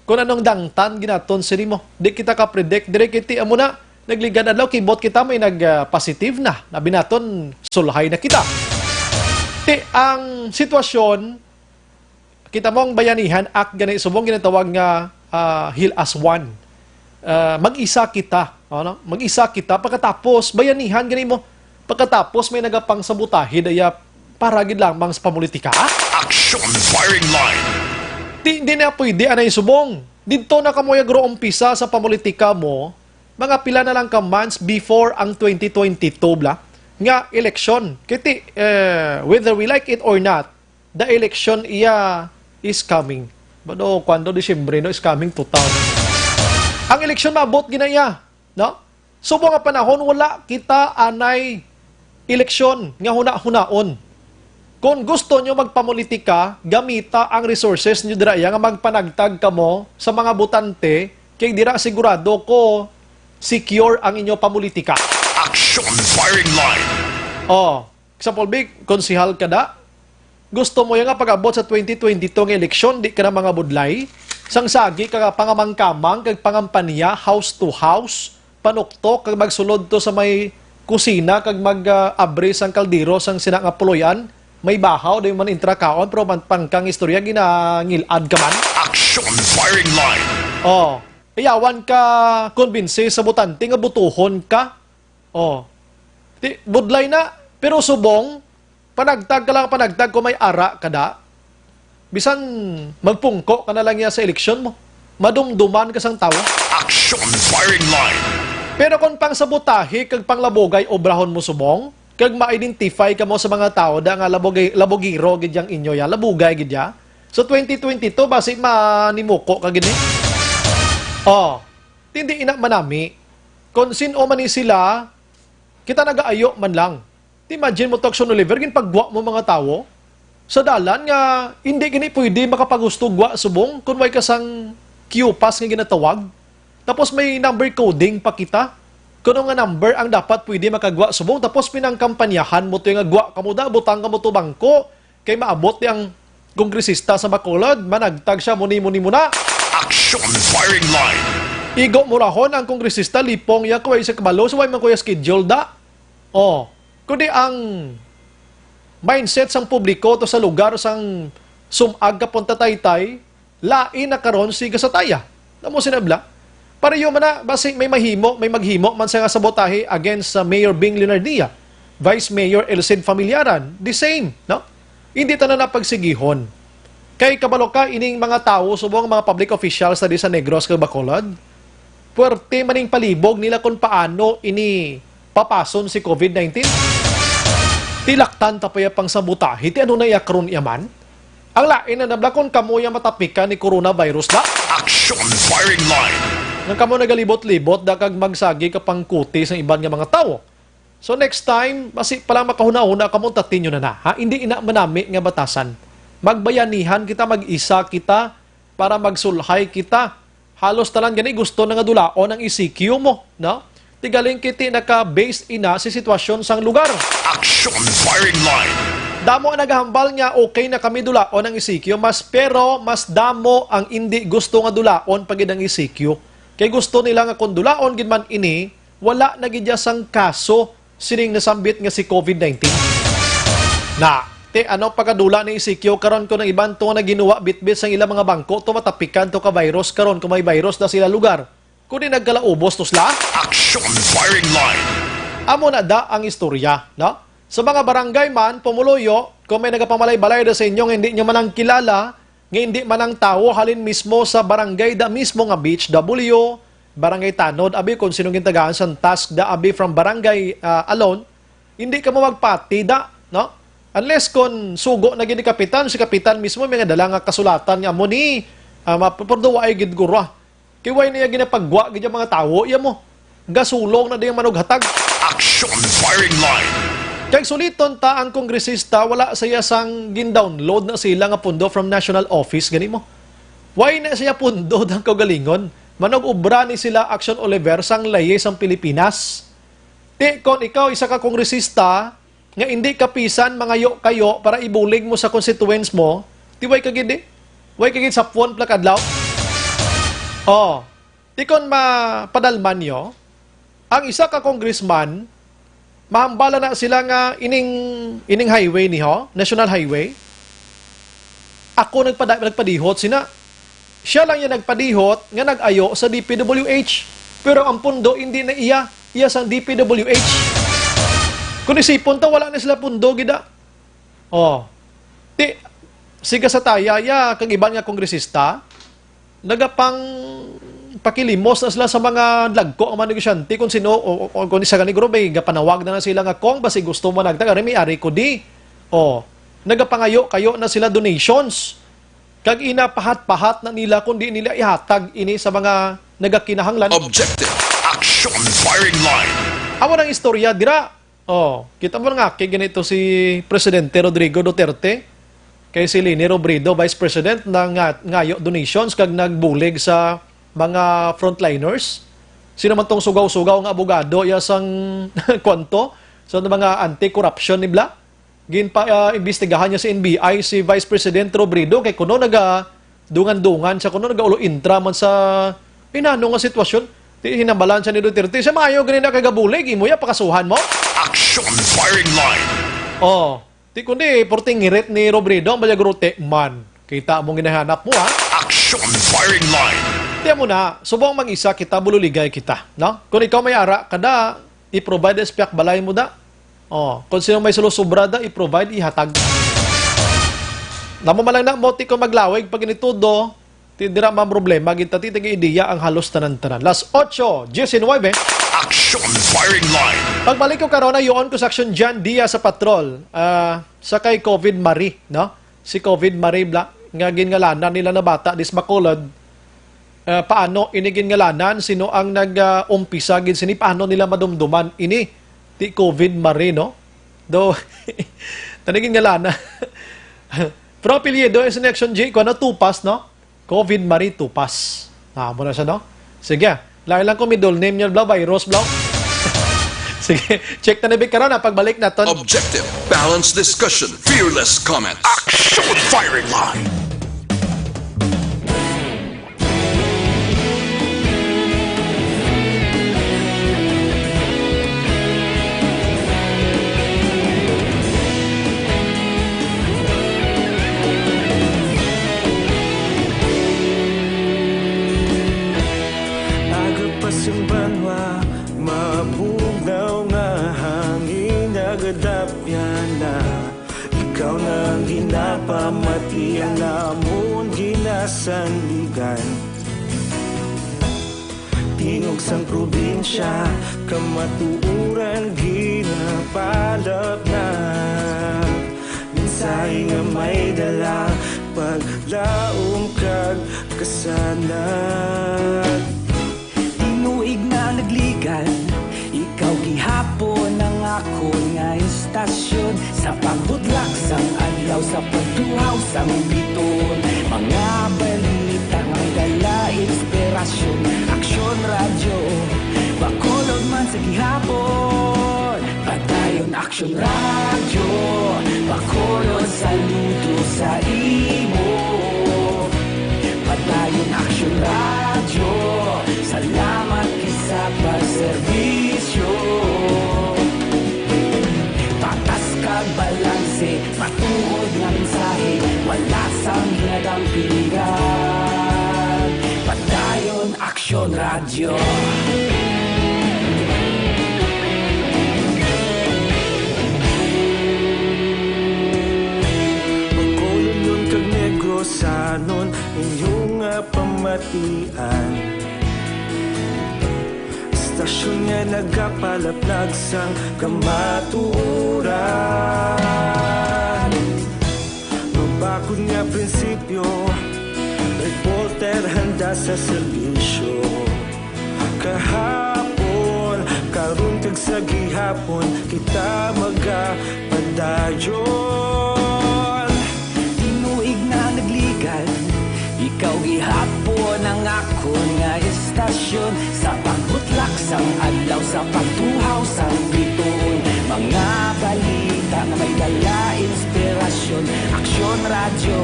kung anong dangtan ginaton sini mo. Di kita ka-predict. Dire kiti, amo na, nagligad adlaw, kibot kita may nag, ah, positive na. Abi naton, sulhay na kita. Ti, ang sitwasyon, kita mo ang bayanihan, ak gani subong ginatawag nga, ah, heal as one. Ah, mag-isa kita, ano? Mag-isa kita, pagkatapos, bayanihan gani mo, pagkatapos may nagapangsabotahe daya para gid lamang sa pamulitika. Action Firing Line. Di, di na pwede, anay subong. Didto na kamo ya guro umpisa sa pamulitika mo, mga pila na lang ka months before ang twenty twenty-two bla, nga election. Kiti, eh, whether we like it or not, the election iya is coming. Bado, kwando Disyembre, no, is coming to town. Ang election maabot gina iya, no? Subong nga panahon, wala kita anay eleksyon nga hunahunaon. Kung gusto nyo magpamulitika, gamita ang resources nyo dira iya nga magpanagtag kamo sa mga botante, kay dira sigurado ko secure ang inyo pamulitika. Action Firing Line. Oh, example, big, konsehal ka da? Gusto mo ya nga pag-abot sa twenty twenty-two nga eleksyon, di ka na mga budlay? sang sagi kag pangamangkamang kag pangampanya house to house, panuktok kag magsulod to sa may kusina kag mag, ah, abri sang kaldero sang sina nga puloy-an, may bahaw, di man intra kaon, pero man, pangkang istorya, ginangil-ad ka man. Action firing line. Oh, iyawan ka kumbinsi sa botante nga butuhon ka. Oh. Ti, budlay na, pero subong, panagtag ka lang, panagtag kung may ara ka da. Bisan magpungko ka na lang niya sa eleksyon mo, madumduman ka sang tawo. Action firing line. Pero kung pang sabotahe kag panglabugay obrahon mo subong, kag ma-identify ka mo sa mga tawo da nga labugay, labugiro gid yang inyo ya, labugay gid ya. So twenty twenty-two, basi manimuko ka gid ni. Oh, hindi ina manami. Kung sin-o man ni sila, kita nagaayo man lang. Ti imagine mo, Tokson Oliver, ginpagwa mo mga tawo sa dalan nga hindi gani pwede makapagusto gwa subong kung way ka sang Q pass nga ginatawag. Tapos may number coding pa kita. Kuno nga number ang dapat pwede makagwa subong, tapos pinangkampanyahan mo to nga gwa kamo da, butang kamo to bangko. Kay maabot ni ang kongresista sa Bacolod, managtag siya, muni, muni, muna. Action firing line. Igo mo rahon ang kongresista, lipong iya, kuway sa kabalo, sa way man kuya schedule da. Oh, kundi ang mindset sang publiko to sa lugar sang sum-ag ka Punta Taytay, lain na karon si Gasataya. Namo sinabla. Pareho man na, basi may mahimo, may maghimo man sa nga sabotahe against sa Mayor Bing Leonardia, Vice Mayor Elcid Familiaran, the same, no? Hindi tanan na pagsigihon. Kay kabalo ka, ining mga tawo, subong mga public officials na di sa Negros kag Bacolod, puwerte man ning palibog nila kung paano ini papason si covid nineteen. Tilaktan ta pa ya pang sabotahe, ti ano na iya karon iya man? Ang lain na nabla kung kamo ya matapikan ni coronavirus da. Action firing line. Nang kamo nagalibot-libot da kag magsagi ka pangkuti sa iban nga mga tawo. So next time, basi pala makahuna-huna kamo, tatinyo na na. Ha? Hindi ina manami nga batasan. Magbayanihan kita, mag-isa kita, para magsulhay kita. Halos tanan gani gusto na nga dulaon ang E C Q mo, no? Tigaling kiti naka-base ina si sitwasyon sang lugar. Action firing line. Damo ang nagahambal nga okay na kami dulaon ang E C Q, mas, pero mas damo ang indi gusto nga dulaon pa gid ang E C Q. Kay gusto nila nga kung dulaon gid man ini, wala na gid ya sang kaso sining nasambit nga si covid nineteen. Na, ti ano pagkadula ni E C Q karon kung ang iban to nga naginuwa bitbit sang ilang mga bangko to matapikan to ka virus karon kung may virus na sila lugar? Kundi nagkalaubos to sila? Action firing line. Amo na da ang istorya, no? Sa mga barangay man, pumuluyo, kung may nagapamalay-balay da sa inyo nga hindi nyo man ang kilala, nga hindi man ang tawo halin mismo sa barangay da mismo nga B H W, barangay tanod, abi kung sino gintagaan sang task da, abi from barangay, ah, alone, hindi ka mo magpati da, no? Unless kung sugo na gid ni kapitan, si kapitan mismo may nga dala nga kasulatan nga amo ni, ah, mapapurduwaay gid guro, ah. Kay way niya ginapagwa gid ang mga tawo, iya mo. Gasulong na diyang manughatag. Action firing line. Kay suliton ta ang kongresista, wala siya sang gin-download na sila nga pundo from national office, gani mo. Way na siya pundo ang kaugalingon. Manug-obra ni sila Action Oliver sang leyes sang Pilipinas. Ti, kon ikaw isa ka kongresista, nga indi kapisan mangayo-kayo para ibulig mo sa constituents mo, ti way ka gid, eh. Way ka gid sa phone plakadlaw. Oh, ti kon mapadalman nyo, ang isa ka congressman, mahambala na sila nga ining, ining highway ni ho, National Highway. Ako nagpada-, nagpadihot sina. Siya lang yung nagpadihot nga nag-ayo sa D P W H. Pero ang pundo hindi na iya, iya sang D P W H. Kung isipon ta, wala na sila pundo gida. Oh. Ti, siga sa taya, ya, kag iban nga kongresista, nagapang pakilimos na sila sa mga dagko nga mga negosyante kung sino, o, o, o kung isa gani guro, may gapanawag na, na sila nga, "Kong, basi gusto mo nagtag, ari may ari ko di." Oh, nagapangayo-kayo na sila donations. Kag ina, pahat-pahat na nila kung di nila ihatag ini sa mga nagakinahanglan. Objective, action, firing line. Amo nang istorya dira. Oh, kita mo nga, kay ganito si Presidente Rodrigo Duterte, kay si Leni Robredo, Vice President, na nga, ngayo donations kag nagbulig sa mga frontliners. Sino man tong sugaw-sugaw nga abogado ya sang kwanto sa mga anti-corruption ni bla? Ginpa, ah, imbestigahan niya sa N B I si Vice President Robredo kay kuno naga dungan-dungan sa kuno, nagaulo intra man sa inano nga sitwasyon. Ti hinambalan siya ni Duterte. Siya maayo gani na kagabulig, imo ya pakasuhan mo? Action Firing Line. Oh, ti kundi porting ngirit ni Robredo ang Balyag Rote man. Kita mo ginahanap mo, ha? Action Firing Line. Tiyan mo na, subong mag-isa kita, bululigay kita, no? Kung ikaw may ara, kada i-provide sa piyak balay mo da. Oh, kung sino may sulo sobra da, i-provide, ihatag. Namo man lang na mo, ti kung maglawig pag initudo, ti dira man problema, gid ta ti tagi ideya ang halos tanan-tanan. Las ocho diecinueve. Action Firing Line. Pagbalik ko karon, ayoon ko sa aksyon dyan, diya sa patrol, ah, sa kay COVID Marie, no? Si COVID Marie Bla, nga ginngalanan nila na bata, dis Bacolod. Ah, paano ini ginngalanan? Sino ang nag, ah, umpisa gid sini? Paano nila madumduman ini? Ti COVID Marie, no? Do, tani ginngalanan. Pero apelyido is in action J, kuno Tupas, no? COVID Marie Tupas. Ah, mo na siya, no? Sige. Lain lang kung middle name niya, bla, virus, bla. Sige, check na ni Vic karon, ah, pagbalik naton. Objective, balanced discussion, fearless comment. Action Firing Line. Aga pa sing banwa, mabugnaw nga hangin nagadapyan na. Ikaw na ang ginapamati, ang amon ginasanligan. Tingog sang probinsya, kamatuoran ginapalapnag. Mensahe nga may dala, paglaom kag kasanag. Tinuig na nagligan, ikaw gihapon ang akon nga istasyon. Sa pagbutlak sang adlaw, sa pagtuhaw sang biton, mga balita nga may dala inspirasyon. Aksyon Radyo Bacolod man sa gihapon. Padayon Aksyon Radyo Bacolod, saludo sa imo. Padayon Aksyon Radyo, salamat gid sa pagserbisyo. Patas kag balanse, matuod nga mensahe, wala sang ginadampingan. Padayon Aksyon Radyo. Bacolod, Union kag Negrosanon, inyo nga pamatian. Istasyon nga nagapalaplag sang kamatuoran. Mabakod nga prinsipyo, reporter handa sa serbisyo. Kahapon, karon kag sa gihapon, kita magapadayon. Tinuig na nagligan, ikaw gihapon ang akon nga istasyon. Sa pagbutlak sang adlaw, sa pagtuhaw sang bituon, mga balita nga may dala inspirasyon. Aksyon Radyo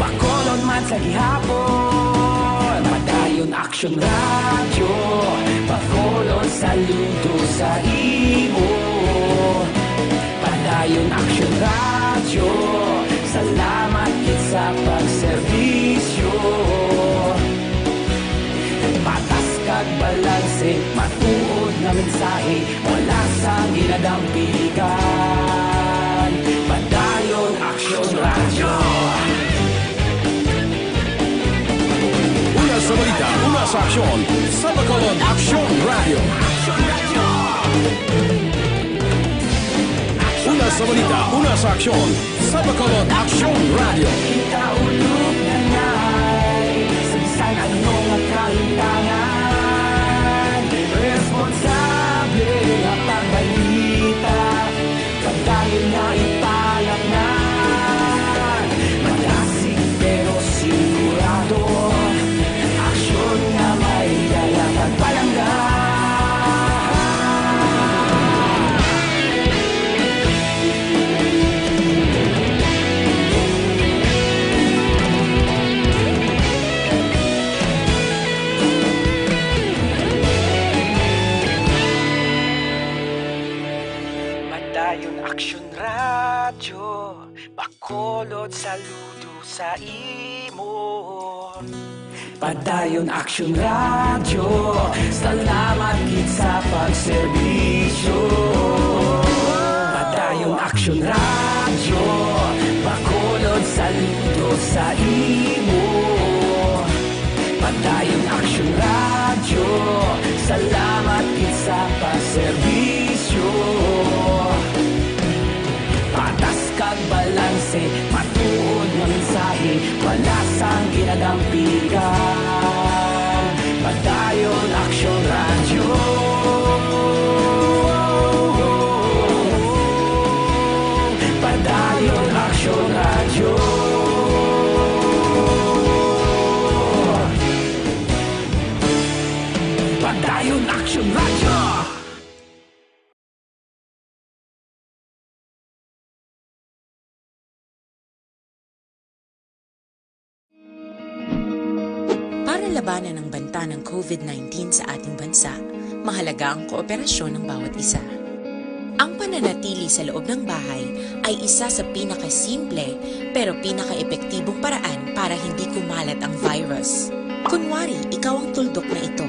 Bacolod man sa gihapon. Padayon Aksyon Radyo Bacolod, saludo sa imo. Padayon Aksyon Radyo, salamat gid sa pagserbisyo. Patas kag balanse, matuod nga mensahe, wala sang ginadampigan. Padayon Aksyon Radyo. Una sa balita, una sa aksyon, sa Bacolod Aksyon Radyo. Una sa balita, una sa aksyon, sa Bacolod Aksyon Radyo. Kita ulog na ngay, sa bisan ano nga kahintangan, responsable nga pagbalita. Pagdayon nga ipalapngan, madasig pero sigurado. Aksyon nga may dala kag palangga. Bacolod, saludo sa imo. Padayon Aksyon Radyo, salamat gid sa pagserbisyo. Padayon Aksyon Radyo, Bacolod, saludo sa imo. Padayon Aksyon Radyo, salamat gid sa pagserbisyo. Patas kag balanse, matuod nga mensahe, wala sang ginadampigan. Padayon Aksyon Radyo. Padayon Aksyon Radyo. Padayon Aksyon Radyo. Para labanan ang banta ng COVID nineteen sa ating bansa, mahalaga ang kooperasyon ng bawat isa. Ang pananatili sa loob ng bahay ay isa sa pinakasimple pero pinakaepektibong paraan para hindi kumalat ang virus. Kunwari, ikaw ang tuldok na ito.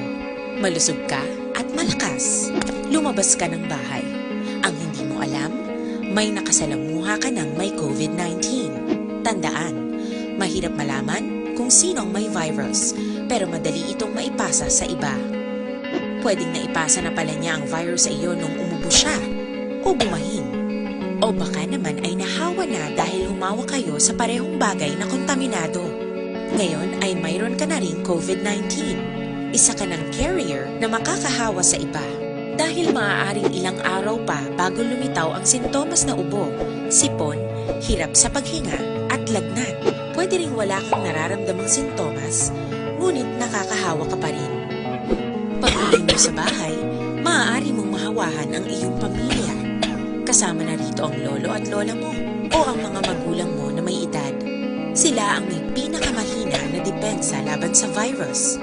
Malusog ka at malakas. Lumabas ka ng bahay. Ang hindi mo alam, may nakasalamuha ka ng may COVID nineteen. Tandaan, mahirap malaman kung sino ang may virus, pero madali itong maipasa sa iba. Pwedeng naipasa na pala niya ang virus sa iyo nung umubo siya o bumahin. O baka naman ay nahawa na dahil humawa kayo sa parehong bagay na kontaminado. Ngayon ay mayroon ka na ring COVID nineteen. Isa ka ng carrier na makakahawa sa iba. Dahil maaaring ilang araw pa bago lumitaw ang sintomas na ubo, sipon, hirap sa paghinga, at lagnat. Pwede ring wala kang nararamdamang sintomas, ngunit nakakahawa ka pa rin. Pag-uwi mo sa bahay, maaari mong mahawahan ang iyong pamilya. Kasama na rito ang lolo at lola mo o ang mga magulang mo na may edad. Sila ang may pinakamahina na depensa laban sa virus.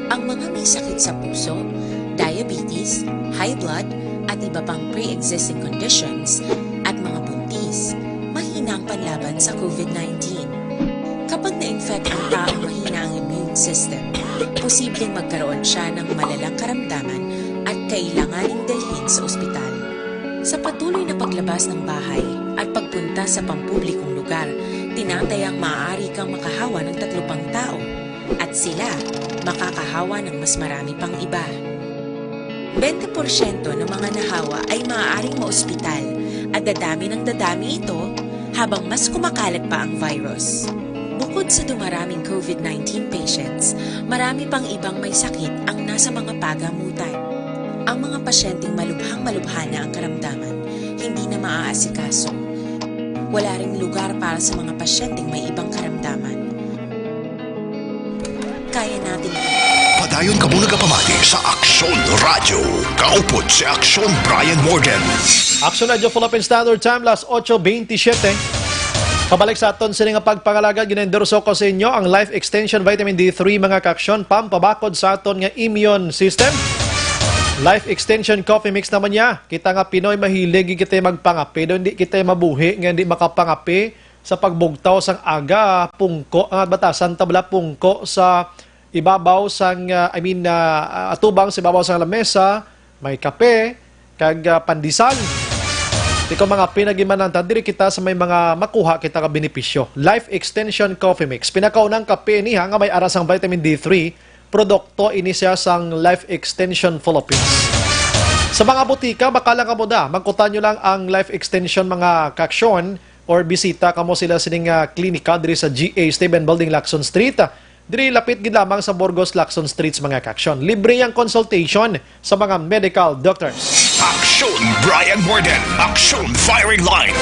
Ang mga may sakit sa puso, diabetes, high blood, at iba pang pre-existing conditions, at mga buntis, mahina ang panlaban sa COVID nineteen. Kapag na-infect ang taong mahina ang immune system, posibleng magkaroon siya ng malalang karamdaman at kailanganing dalhin sa ospital. Sa patuloy na paglabas ng bahay at pagpunta sa pampublikong lugar, tinatayang maaari kang makahawa ng tatlo pang tao, at sila makakahawa ng mas marami pang iba. Bente porsyento ng mga nahawa ay maaaring maospital, at dadami ng dadami ito habang mas kumakalat pa ang virus. Bukod sa dumaraming COVID nineteen patients, marami pang ibang may sakit ang nasa mga pagamutan. Ang mga pasyenteng malubhang-malubha na ang karamdaman, hindi na maaasikaso. Wala ring lugar para sa mga pasyenteng may ibang karamdaman. Kaya natin. Padayon kamo nagapamati sa Aksyon Radyo. Kaupod si Aksyon Brian Morden. Aksyon Radyo Philippine Standard Time, las ocho veintisiete. Pabalik sa aton sini nga pagpangalagad, ginaendorso ko sa inyo ang Life Extension Vitamin D three, mga kaaksyon, pampabakod sa aton nga immune system. Life Extension Coffee Mix naman niya. Kita nga Pinoy, mahilig kita magpangape, daw hindi kita mabuhi nga hindi makapangape. Sa pagbugtaw sang aga, pungko ang batasan, tabla pungko sa ibabaw sang, ah, I mean, ah, atubang sa ibabaw sang lamesa, may kape, kag, ah, pandesal. Di ko mga pinagimanantan, diri kita sa may mga makuha kita nga benepisyo. Life Extension Coffee Mix. Pinakaunang kape niha nga may ara sang vitamin D three, produkto ini siya sang Life Extension Philippines. Sa mga butika, baka lang kamo da, magkutan nyo lang ang Life Extension, mga kaaksyon, or bisita kamo sila sining, ah, klinika diri sa G A Steben Building, Lacson Street. Diri lapit gid lamang sa Burgos, Lacson Street, mga kaaksyon. Libre ang consultation sa mga medical doctors. Aksyon Brian Morden, Aksyon Firing Line.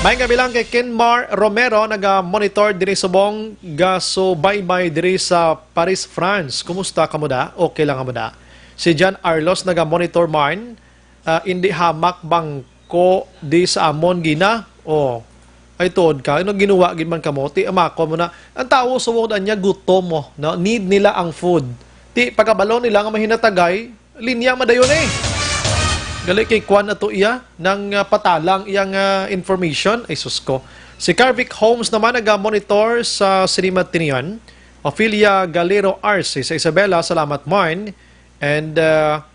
May nga bilang kay Kenmar Romero, naga-monitor diri subong gasubaybay diri sa Paris, France. Kumusta kamo da? Okay lang kamo da? Si John Arlos naga-monitor man, ah, indi hamak bangko di sa amon gina. Oh, ay tuod ka, ano ginuwa gid man kamo? Ti amakon mo na. Ang tawo suwod anya gutom mo, no? Need nila ang food. Ti pagkabalo nila nga mahinatagay, linya madayon eh. Gali kay kwan ato iya nang, ah, patalang iyang, ah, information. Ay sus ko. Si Carvic Homes naman naga-monitor sa Cinema Tinian. Ophelia Galero Arce sa Isabela, salamat man. And, uh,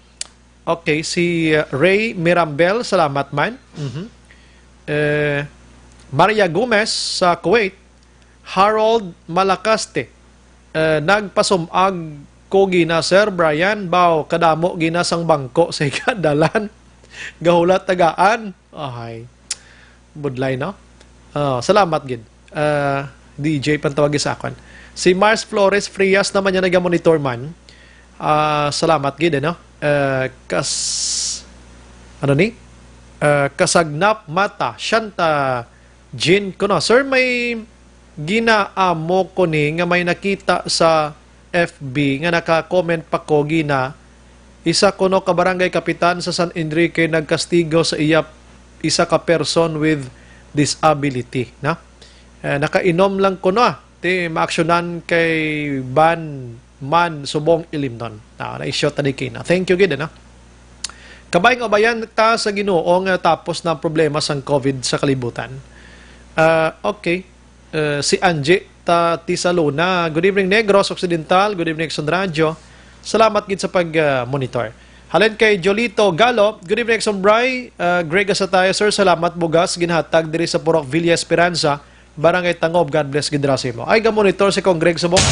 okay, si, uh, Ray Mirambel, salamat man. Mhm. Eh, Maria Gomez sa Kuwait. Harold Malacaste, uh, nagpasumag ko gina, Sir Brian, baw, kadamo gina sang bangko sa ikadalan. Gahulat tagaan. Ahay. Budlay, no? Oh, salamat gid. Ah, D J, pantawag sa akon. Si Mars Flores Frias naman niya naga-monitor man. Ah, salamat gid, ano? Ah, kas-, ano ni? Ah, Kasagnap Mata, Shanta Jean, kuno, "Sir, may ginaamo ko ni nga may nakita sa F B nga naka-comment pa ko gina, isa kuno ka barangay kapitan sa San Enrique nagkastigo sa iya isa ka person with disability," na? Eh, nakainom lang kuno, ah. Ti maaksyonan kay ban man subong ilimnon. Na, na-issue ta di kina. Thank you gid, ano? Kabay nga ubayan ta sa Ginoo nga tapos na ang problema sang COVID sa kalibutan. Ah, okay. Eh, si Angie ta Tisaluna. Good evening, Negros Occidental. Good evening, Exxon Radio. Salamat gid sa pag, ah, monitor. Halin kay Jolito Galo. Good evening, Exxon Bry. Ah, Greg Asataya, sir. Salamat bugas ginhatag diri sa Purok Villa Esperanza, Barangay Tangob. God bless gid ra sa imo. Ay, ga-monitor si Kong Greg Subong.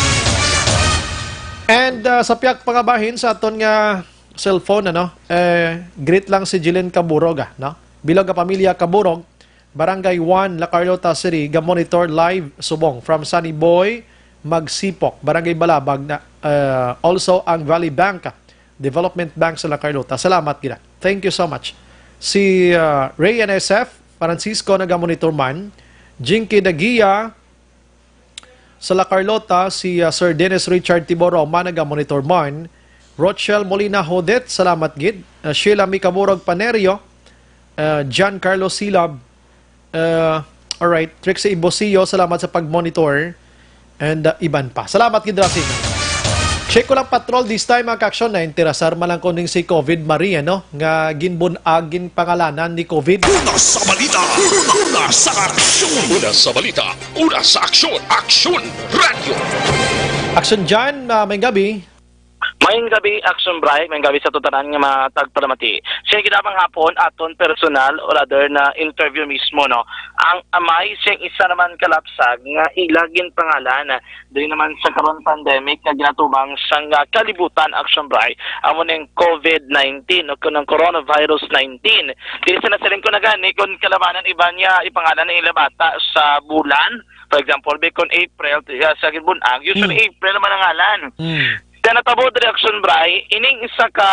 And, ah, sa piyak pangabahin sa aton nga cellphone, ano, eh, greet lang si Jilin Caburog, ah, no? Bilog nga pamilya Caburog, Barangay one, La Carlota City, ga-monitor live subong from Sunny Boy Magsipok, Barangay Balabag, na, uh, also ang Valley Bank, Development Bank sa La Carlota. Salamat gid. Thank you so much. Si, uh, Ray N S F Francisco naga-monitor man. Jinky Dagia, sa La Carlota, si, uh, Sir Dennis Richard Tibor Roma naga-monitor man. Rochelle Molina Hodet, salamat gid. Uh, Sheila Micamurog Panerio, uh, John Carlos Silab, uh, alright, Trixie Ibosio, salamat sa pag-monitor. And, uh, iban pa. Salamat gid, Rasi. Check ko lang, Patrol, this time, mga ka-aksyon, na interesar man lang kuning si COVID Marie, no? Nga ginbun-ag, ginpangalanan ni COVID. Una sa balita, una sa aksyon. Una sa balita, una sa aksyon, Aksyon Radio. Aksyon dyan, ah, maayong gabi. Maayong gabi, Aksyon Bry. Maayong gabi sa tutanan nga mga tagpalamati. Sa ginamang hapon, aton personal or other na interview mismo, no? Ang amay siyang isa naman kalapsag nga ila ginpangalan diri naman sa karon pandemic nga ginatubang sang, ah, kalibutan, Aksyon Bry, amo ning COVID nineteen o kun ang coronavirus nineteen. Dili sa nasiling ko na gani kung kalabanan iban niya ipangalan ang ila bata sa bulan. For example, be kon April, ah, sa ginbun-ag, usually Mm. April naman ang ngalan. Mm. Kaya natabo diri, Aksyon Bry, ining isa ka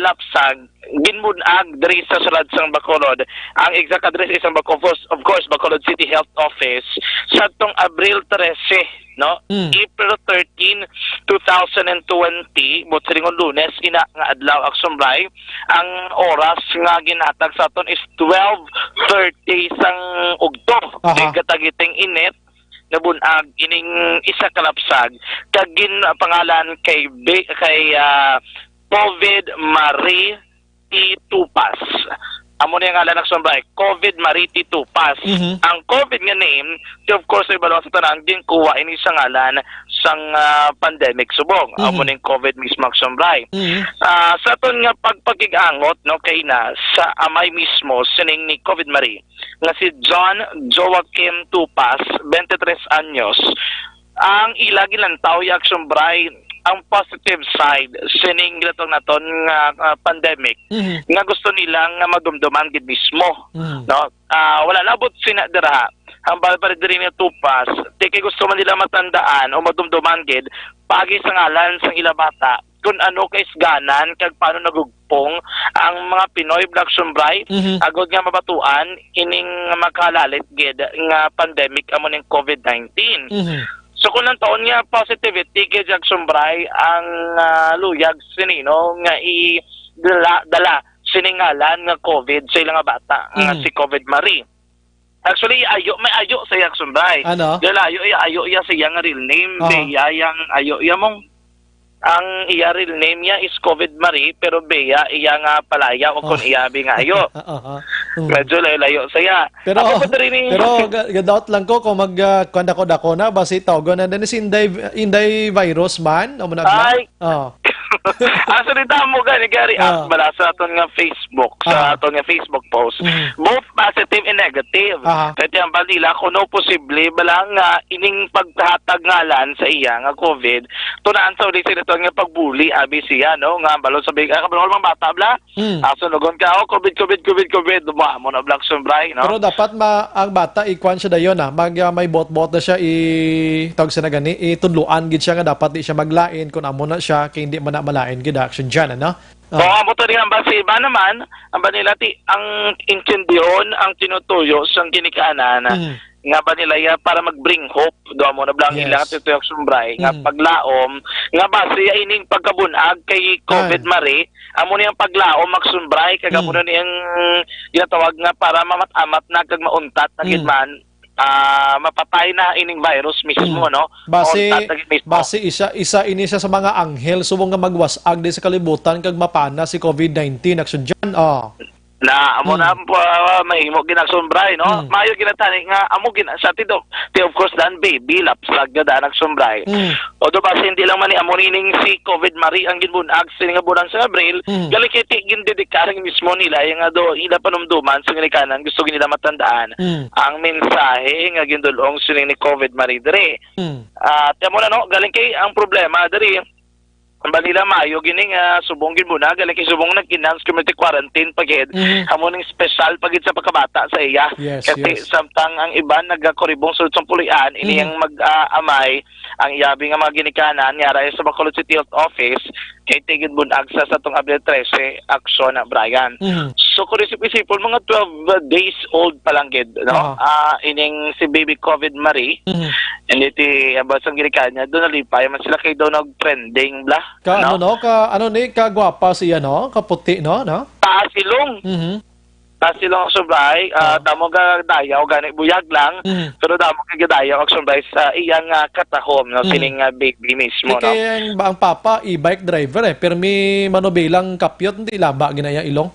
lapsag, ginbun-ag diri sa sulad sang Bacolod. Ang exact address is ang Bacolod, of course, Bacolod City Health Office, sa tong Abril trese, no? Mm. April thirteen, two thousand and twenty, buot silingon Lunes, ina nga adlaw, Aksyon Bry, ang oras nga ginhatag sa aton is twelve thirty sang ugto. Aha. Di katagiting init, nabun-ag ining isa ka lapsag, kag ginpangalan kay Be-, kay, ah, COVID Marie T. Tupas. Amo ni ang ngalan, Aksyon Bry, COVID Marie T. Tupas. Mhm. Ang COVID nga name, of course, sa ibabaw sa tanan, ginkuha ini sa ngalan sang, ah, pandemic subong. Mhm. Amo ning COVID mismo, Aksyon Bry. Mhm. Ah, sa aton nga pagpakig-angot, no, kay na sa amay mismo sining ni COVID Marie, nga si John Joaquim Tupas, twenty-three anyos, ang ila ginlantaw, ya, Aksyon Bry, ang positive side sining ginatawag naton nga, ah, pandemic, Mhm. nga gusto nila nga madumduman gid mismo, Mhm. no? Ah, wala labot sina dira, hambal pa diri ni Tupas, ti kay gusto man nila matandaan o madumduman gid paagi sa ngalan sang ila bata, kun ano kaisganan kag paano nagugpong ang mga Pinoy, Black Sombray, Mhm. agod nga mabatuan ining makalalit gid nga pandemic, amo ning COVID nineteen. Mhm. So, kung ang taon nga positivity gid, Black Sombray, ang, ah, luyag sini, no, nga i-, dala, dala sini ngalan nga COVID sa ilang bata, nga Mhm. si COVID Marie. Actually, ayo, may ayo sa iya, Aksyon Bry. Ano? Dahil ayo iya, ayo iya sa iya nga real name. Oo. Bea iya ang ayo iya mong, ang iya real name niya is COVID Marie, pero Bea iya nga palayaw o kung Oh. iya bi nga ayo. Oo. Mm. Medyo layo-layo saya. Pero, Ako pa diri ni pero ga-, ga-doubt lang ko kung mag, ah, kuwan ako dako na, basi tawgon na din si Inday, Inday virus man, amo na ba? Ay. Oh. Ang salita mo gani, gari, Ah. ah, bala sa aton nga Facebook, sa Ah. aton nga Facebook post, Mm. both positive and negative. Aha. Kaya ang balila, kuno posible, bala nga ining paghatag ngalan sa iya nga COVID, tunaan sa uli sila to nga pagbuli, abi siya, no? Nga balon sa big, ah, kabalo mga bata, bla? Mm. Ah, sunugon ka, "Oh, COVID, COVID, COVID, COVID." Mo, mo na, Black Sombray, no? Pero dapat ma-, ang bata, ikuan siya dayon, ah. Mag, ah, may bot-bot na siya, i-, tawag siya na gani, itudloan gid siya nga dapat di siya maglain kung amo na siya, kay hindi man na malain gid, ah, action dyan, ano? Oh. Oo, amo to rin ang base. Iba naman, ang ba nila, ti-, ang intindihon, ang tinutuyo, sang ginikanan, Mm. nga ba nila, ya, para mag-bring hope, do mo na blang Yes. ilang tinutuyo, Black Sombray, nga Mm. paglaom, nga base, ya, ining pagkabunag kay COVID Ay. Mari, amo ni ang paglaom, Black Sombray, kag amo Mm. na ni ang ginatawag nga para mamat-amat na kag mauntat na gid Mm. man, ah, mapatay na ining virus mismo, Mm. no? Base, Mauntat na gid mismo. base isa, isa ini siya sa mga anghel subong nga magwas-ag di sa kalibutan kag mapana si COVID nineteen, Action Jan. Oh. Na, amo Mm. na ang pa-, mahimo gid, Black Sombray, no? Mm. Maayo ginatani nga amo gina-, sa ti do-, ti, of course, dan baby, lapsag na dan, Black Sombray. Mm. Although base hindi lang man ni amo nining si COVID Mari ang ginbunag sini nga bulan sa Abril, Mm. gali kay ti gindedikar mismo nila, yung nga do, ila panumduman sa ginikanan, gusto gid nila matandaan Mm. ang mensahe nga gindulong sini ni COVID Mari diri. Mm. Ah, ti amo na, no, galing kay ang problema diri, ang balila maayo gini nga subong gid muna, galing kay subong nag-announce community quarantine pa gid, Mm. amo ning special pa gid sa pagkabata sa iya. Yes, Kasi yes. samtang ang iban nagakuribong sulod sa pulian, ini Mm. ang mag-, ah, amay, ang iyabi nga mga ginikanan, nga aray sa Bacolod City Health Office, kay tigid bunag sa, sa tong Abril trese, aksyon na, Brian. Mhm. So, kung isip-isipon, mga twelve days old pa lang gid, no? Aha. Ah, ining si Baby COVID Marie, Mhm. hindi ti, ah, basang ginikanan niya, doon nalipay man sila kay daw nag-trending, bla, Ka, no? ano, no? Ka, ano ni, kagwapa siya, no? Kaputi, no? No? Taas ilong. Mhm. Taas ilong ang subay, ah, Ah. damo ga dayaw, gani buyag lang, Mhm. pero damo kay gadayaw ang subay sa iyang, ah, katahom, no? Mhm. Sining, ah, baby mismo, Di no? kay ang, ang papa, e-bike driver, eh. Pero may manubilang kapyot, hindi laba ginaya ilong.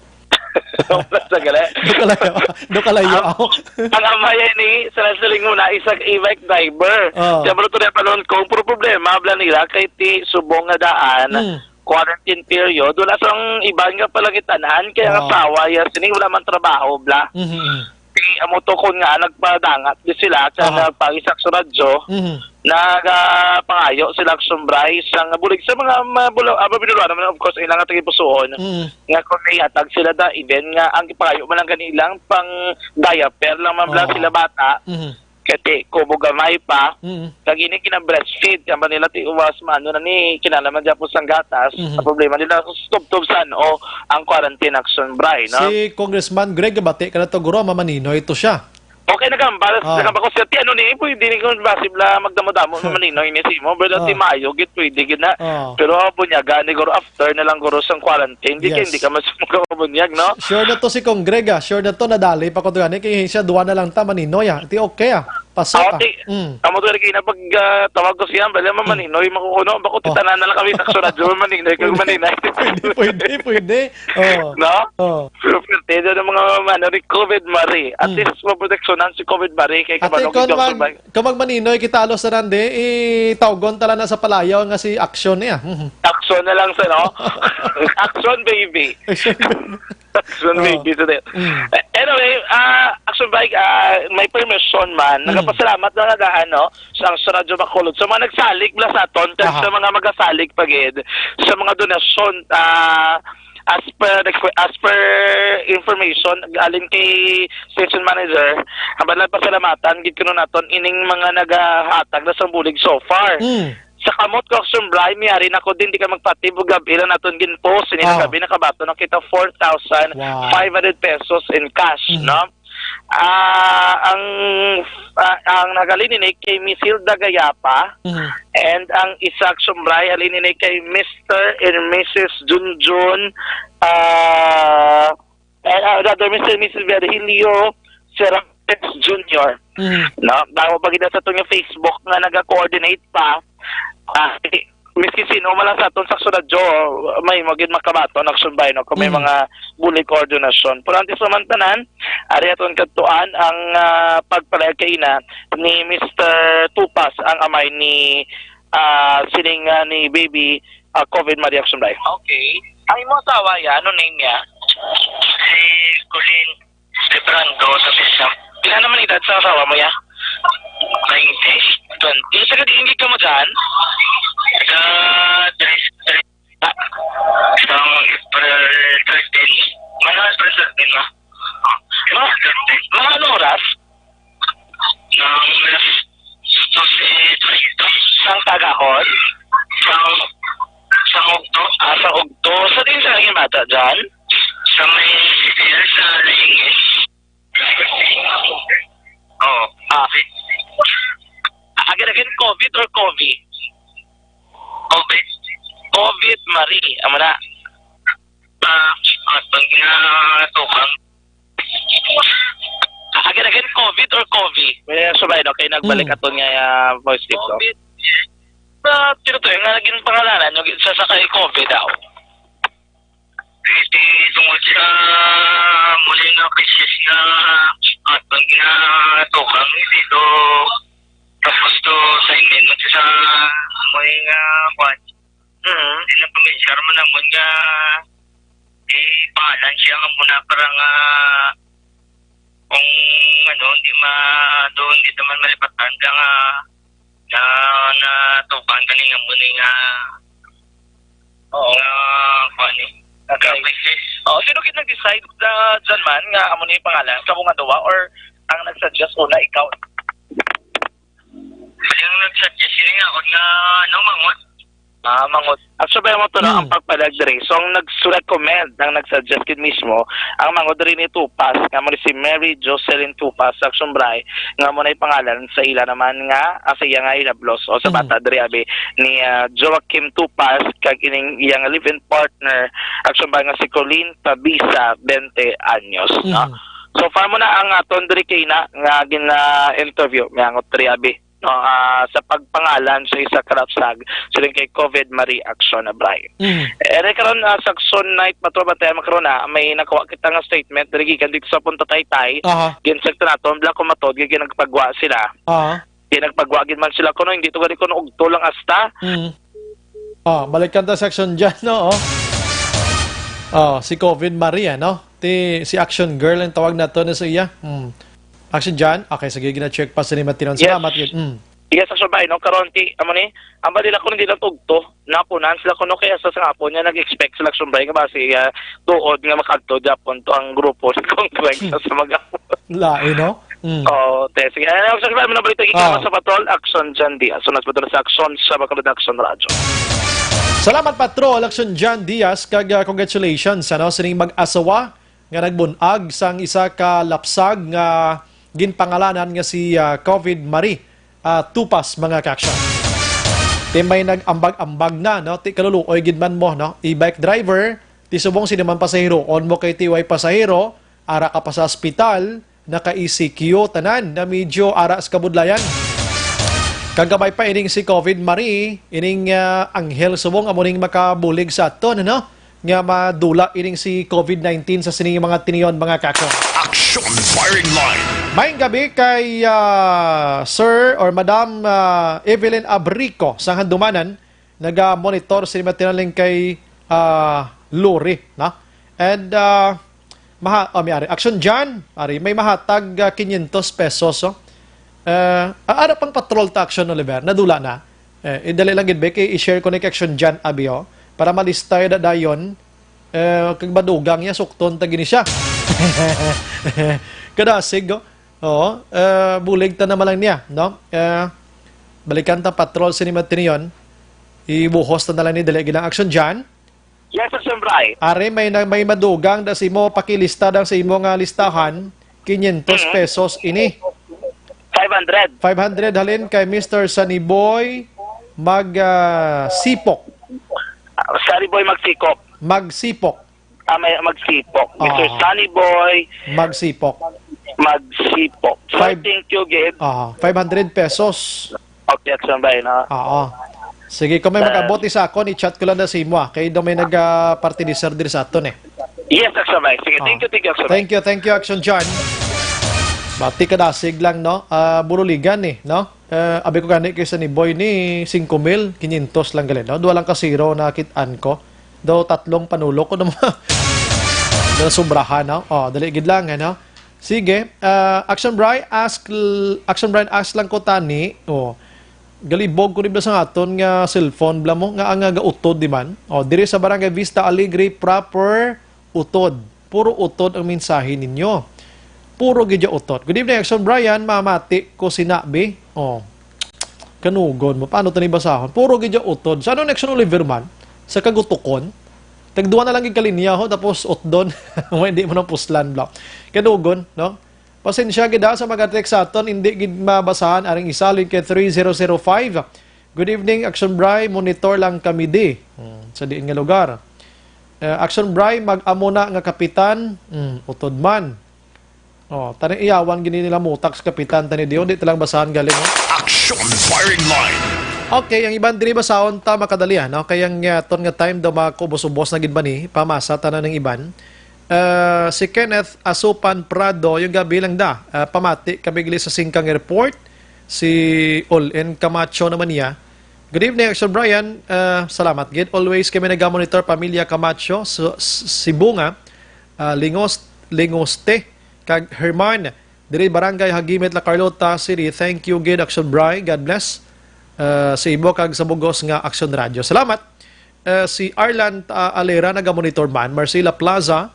Sa gali. Do kalayo, do kalayo Ang, ako. ang amay ni, sa siling mo na, isa e-bike driver. Oh. Siya mo to na panon kung, pero problema, bla nila, kay ti subong nga daan, Hmm. quarantine period, wala sang iban nga palangitan-an, kay ang Oh. asawa, ya, sini, wala man trabaho, bla. Mhm. Ti, amo to kon nga nagpadangat di sila, sa Aha. nagpagisak sa radyo, Mhm. nagapangayo sila sumbray sa nga bulig sa mga, mga bula-, ah, mga binuluan naman, of course, ilang nga tagipusuon, Mhm. nga kung naihatag sila da, even nga ang gipangayo man lang ganilang pang diaper lang man bla Oo. sila bata, Mhm. kay ti kubo gamay pa, Mhm. kag ini gina-breastfeed, kaya ba nila ti uwas maano na ni, kinahanglan man gyapon sang gatas. Mhm. Ang problema nila, tubtob san-o ang quarantine action, Bray, no? Si Congressman Greg, bati ka na to, guro, mamaninoy to siya. Okay, nagambal, Ah. nagambal ko siya, ti ano ni, pwede ni kung basi bla magdamo-damo, mamaninoy ni si mo, pero Ah. ti maayo, gid, pwede gid na. Ah. Pero, ah, bunyaga ni guro, after na lang guro sang quarantine, di ka, Yes. hindi ka mas makabunyag, no? Sure na to si Cong Greg, ah. Sure na to, nadali pa ko to gani, kay siya, duwa na lang ta, maninoy, ah. Ti okay, ah. Paso Ako, ka. ti, Mm. amo to, Regina, pag, ah, tawag ko siya, bala, Oh. mamaninoy, makukuno, bako, Oh. titanan na lang kami, takso radyo, mamaninoy, kag Pwede. maninay. Pwede, pwede, pwede. Oh. No? Oh. Pero pwede, doon ang mga, ano, ni COVID Mari. At Mm. least, maproteksyonan si COVID Mari, kay Ate, kabalo, kung kung mag-, mag-, kung magmaninoy, kita alos na rande, itawgon tala na sa palayaw nga si Action niya. Mhm. Action na lang sa, no? Action, baby. Action. Action, Oh. baby, today. Mm. Eh, anyway, ah, Action Bike, ah, may permission man. Mm. Nagapasalamat na nga, ano, sa, sa Radyo Bacolod. Sa mga nagsalig mula sa aton, kag Aha. sa mga magasalig pa gid, sa mga donasyon, ah, as per requ-, as per information, alin kay station manager, ang banal pasalamatan, gid kuno naton, ining mga nagahatag na sa bulig so far. Mm. Sa kamot ko, Action Bry, may ari na ko din, di ka magpatib, ug gabi lang naton gin-post, ini Ah. gabi nakabaton na kita four thousand five hundred pesos in cash, Wow. Mhm. no? Ah, ang, ah, ang nagalininay kay Miss Hilda Gayapa, Mhm. and ang isa, Action Bry, alininay kay Mister and Missus Junjun, ah, eh, ah, rather, Mister and Missus Virgilio Serapes Junior. Mhm. No? Damo pa gid sa atong Facebook nga naga-coordinate pa. Ah, Miski sino man lang sa aton sa Aksyon Radyo, may magin makabaton, Aksyon Bay, no, kung may Mm. mga bulig o donasyon. Pero antes naman tanan, ari aton kadtuan ang, ah, pagpalayag kaina ni Mister Tupas, ang amay ni, ah, sining, ah, ni baby, ah, COVID Marie, Aksyon Bay. Okay. Ang imo asawa ya, ano name niya? Si Colleen Librando sa Bishop. Pila naman edad sa asawa mo ya? Twenty. Twenty. Sa gadi, hindi ka mo dyan? Sa tres, tres, sa April thirteen. Mana April thirteen na. Ma, April thirteen. Mga ano oras? Nang alas dose treinta. Sang kagahon? Sang, sang ugto. Ah, sang ugto. Sa din sa naging bata dyan? Sa may sila sa Laingin. Oh, ah. Again, again, COVID or COVID? COVID. COVID, Marie. Amo na. Ah, ah, pag nga tukang. Again, again, COVID or COVID? May subay, no? Kay nagbalik Mm. aton nga, ah, voice tip, no? COVID. Sa, pero to, nga naging pangalanan, yung sa, sa kay COVID daw. Iti tungod sa muli nga cases nga at pag nga tukang dito, tapos to sa init, sa muli nga kwan. Mm. Di na pamilyar mo naman nga, eh, pangalan siya nga muna para nga kung ano, hindi ma, doon, hindi naman malipatan ka nga na, na tuban ka ni nga muli nga, Oo. nga, kwan eh. Okay. Nga cases. Oh, sino gid nag-decide sa dyan man nga amo ni pangalan? Kamo nga duwa or ang nag-suggest una ikaw? Bali ang nag-suggest ini nga, ako nga, ano, mangot. Ah, mangot. Actually, mo to na Hmm. ang pagpalag diri. So, ang nag-recommend, ang nag-suggest gid mismo, ang mangot diri ni Tupas, nga mo ni si Mary Jocelyn Tupas, sa Aksyon Bay, nga mo na pangalan sa ila naman nga, ah, sa iya nga ilablos, o sa Hmm. bata diri, abi, ni, ah, Joaquim Tupas, kag ining iyang live-in partner, Aksyon Bay, nga si Colleen Tabisa, twenty anyos, no? Hmm. So far mo na ang aton diri kay na, nga gina-interview, may angot diri, abi, no, ah, sa pagpangalan sa isa ka lapsag, siling kay COVID Marie Aksyon Abray. Mm. Ere karon, ah, sa Aksyon Night, Patrol, bantayan mo karon, ah, may nakuha kita nga statement diri gikan dito sa Punta Taytay. Aha. Ginsagto naton, bla ko matod, ginagpagwa sila. Aha. Ginagpagwa gid man sila kuno, hindi to gani kuno ugto lang asta. Mm. Oh, balikan ta sa Aksyon Jan, no? Oh. Oh, si COVID Maria, no? Ti, si Action Girl ang tawag nato na sa iya. Hmm. Action Jan? Okay, sige, gina-check pa sa ni Matinon. Yes. Salamat gid. Hmm. Yes, sa subay, no? Karon, ti, amo ni, ang balila ko hindi lang tugto. Napunan sila kuno kaya sa sangapon niya nag-expect sila subay nga ba si, ah, tuod nga makadto Japon to ang grupo sa Congress Hmm. sa mga Lain, no? Mm. Oo, te. Sige, ano, sa mga balita, Ah. Sa Patrol, Action Jan Diaz. Sunod sa Patrol sa Action sa Bacolod Action Radio. Salamat, Patrol, Action Jan Diaz, kag, ah, congratulations, ano, sining mag-asawa nga nagbun-ag sang isa ka lapsag nga ginpangalanan nga si, ah, COVID Marie, ah, Tupas, mga ka-action. Ti may nag-ambag-ambag na, no? Ti kaluluoy gid man mo, no? E-bike driver, ti subong sino man pasaheroon mo kay ti way pasahero, ara ka pa sa ospital, naka-E C Q, tanan na medyo ara sa kabudlayan. Kag kabay pa ining si COVID Marie, ining, ah, anghel subong amo ning makabulig sa aton, ano? Nga madula ining si COVID nineteen sa sining mga tinion, mga kako. Action Firing Line. Maayong gabi kay, ah, Sir or Madam, ah, Evelyn Abrico sa Handumanan. Naga-monitor si Matinaling kay, ah, Lori, no? And, ah, maha-, oh, may ari. Action Jan, ari, may mahatag, ah, quinientos pesos, oh. Eh, ah, ano pang patrol ta, Action Oliver? Nadula na. Eh, idali lang gid, Bek, i-share ko ni kay Action Jan, abi, oh. Para malista da dayon. Eh, kag madugang niya, sukton ta gini siya. Kadasig, oh. Oo, eh, bulig ta naman lang niya, no? Eh, balikan ta patrol sini matiniyon. Ibuhos ta na lang ni dali ginang Action Jan. Yes, Sir Sembray. Are, may na, may madugang da sa imo, pakilista da sa imo nga listahan, quinientos Mhm. pesos ini. Five hundred. Five hundred halin kay Mister Sunny Boy Mag, ah, Sipok. Ah, Sunny Boy Magsikop. Magsipok. Ah, may Magsipok. Mister Ah. Sunny Boy Magsipok. Magsipok. So, Five thank you, Gabe. Ah, five hundred pesos. Okay, Action Bay, no? Oo. Sige, kung may Ah. mag-abot, isa ako, ni-chat ko lang na sa imo, ah. Kay daw may nag, ah, party ni Sir diri sa aton, eh. Yes, Action Mike. Sige, thank Oh. you, thank you, Action Mike. Thank you, thank you, Action John. Bati ka dasig lang, no? Ah, Buruligan, eh, no? Eh, abi ko gani kay sa ni Boy ni singko mil kinyentos lang gali, no? Duha lang ka zero na kit-an ko. Daw tatlong panulok ko naman. Daw sobrahan, no? Oh, dali gid lang, eh, no? Sige, ah, Action Bry, ask l-, Action Bry, ask lang ko tani. Oh, galibog ko ni ba sa aton nga cellphone, bala mo, nga ang, nga gautod, di man? Oh, diri sa Barangay Vista Alegre, proper utod. Puro utod ang mensahe ninyo. Puro gid ya utod. Good evening, Action Brian. Mamati ko si Nabi. Oh, kanugon mo. Paano tani basahon? Puro gid ya utod. Sa ano, Action Oliver man? Sa kagutukon? Tagduwa na lang gid kalinya ho, tapos utdon. Hindi mo na puslan, bla. Kanugon, no? Pasensya gid ha, sa mga text sa aton, hindi gid mabasahan aring isa, link kay three zero zero five. Good evening, Action Bry. Monitor lang kami di. Hmm, sa diin nga lugar? Eh, Action Bry, mag-amo na nga kapitan. Hmm, utod man. Oh, tani iyawan gini nila mutak sa kapitan tani diyon, di talang basahan galing, oh. Action firing line. Okay, ang iban diri basahon ta makadali, no? Kay ang, ah, ton nga time daw makubos-ubos na gid ba ni? Pamasa tanan ng iban. Ah, si Kenneth Asupan Prado, yung gabi lang da. Ah, pamati kami gili sa Singkang Airport. Si Olin Camacho naman niya. Good evening, Action Brian. Ah, salamat gid. Always kami nagamonitor, pamilya Camacho, so, s-, si Bunga, ah, Lingos, Lingoste, kag Herman. Diri Barangay Hagimit, La Carlota City. Thank you gid, Action Bry. God bless. Ah, sa imo kag sa bugos nga Action Radio. Salamat. Eh, si Arlan, ah, Alera nagamonitor man, Marcela Plaza,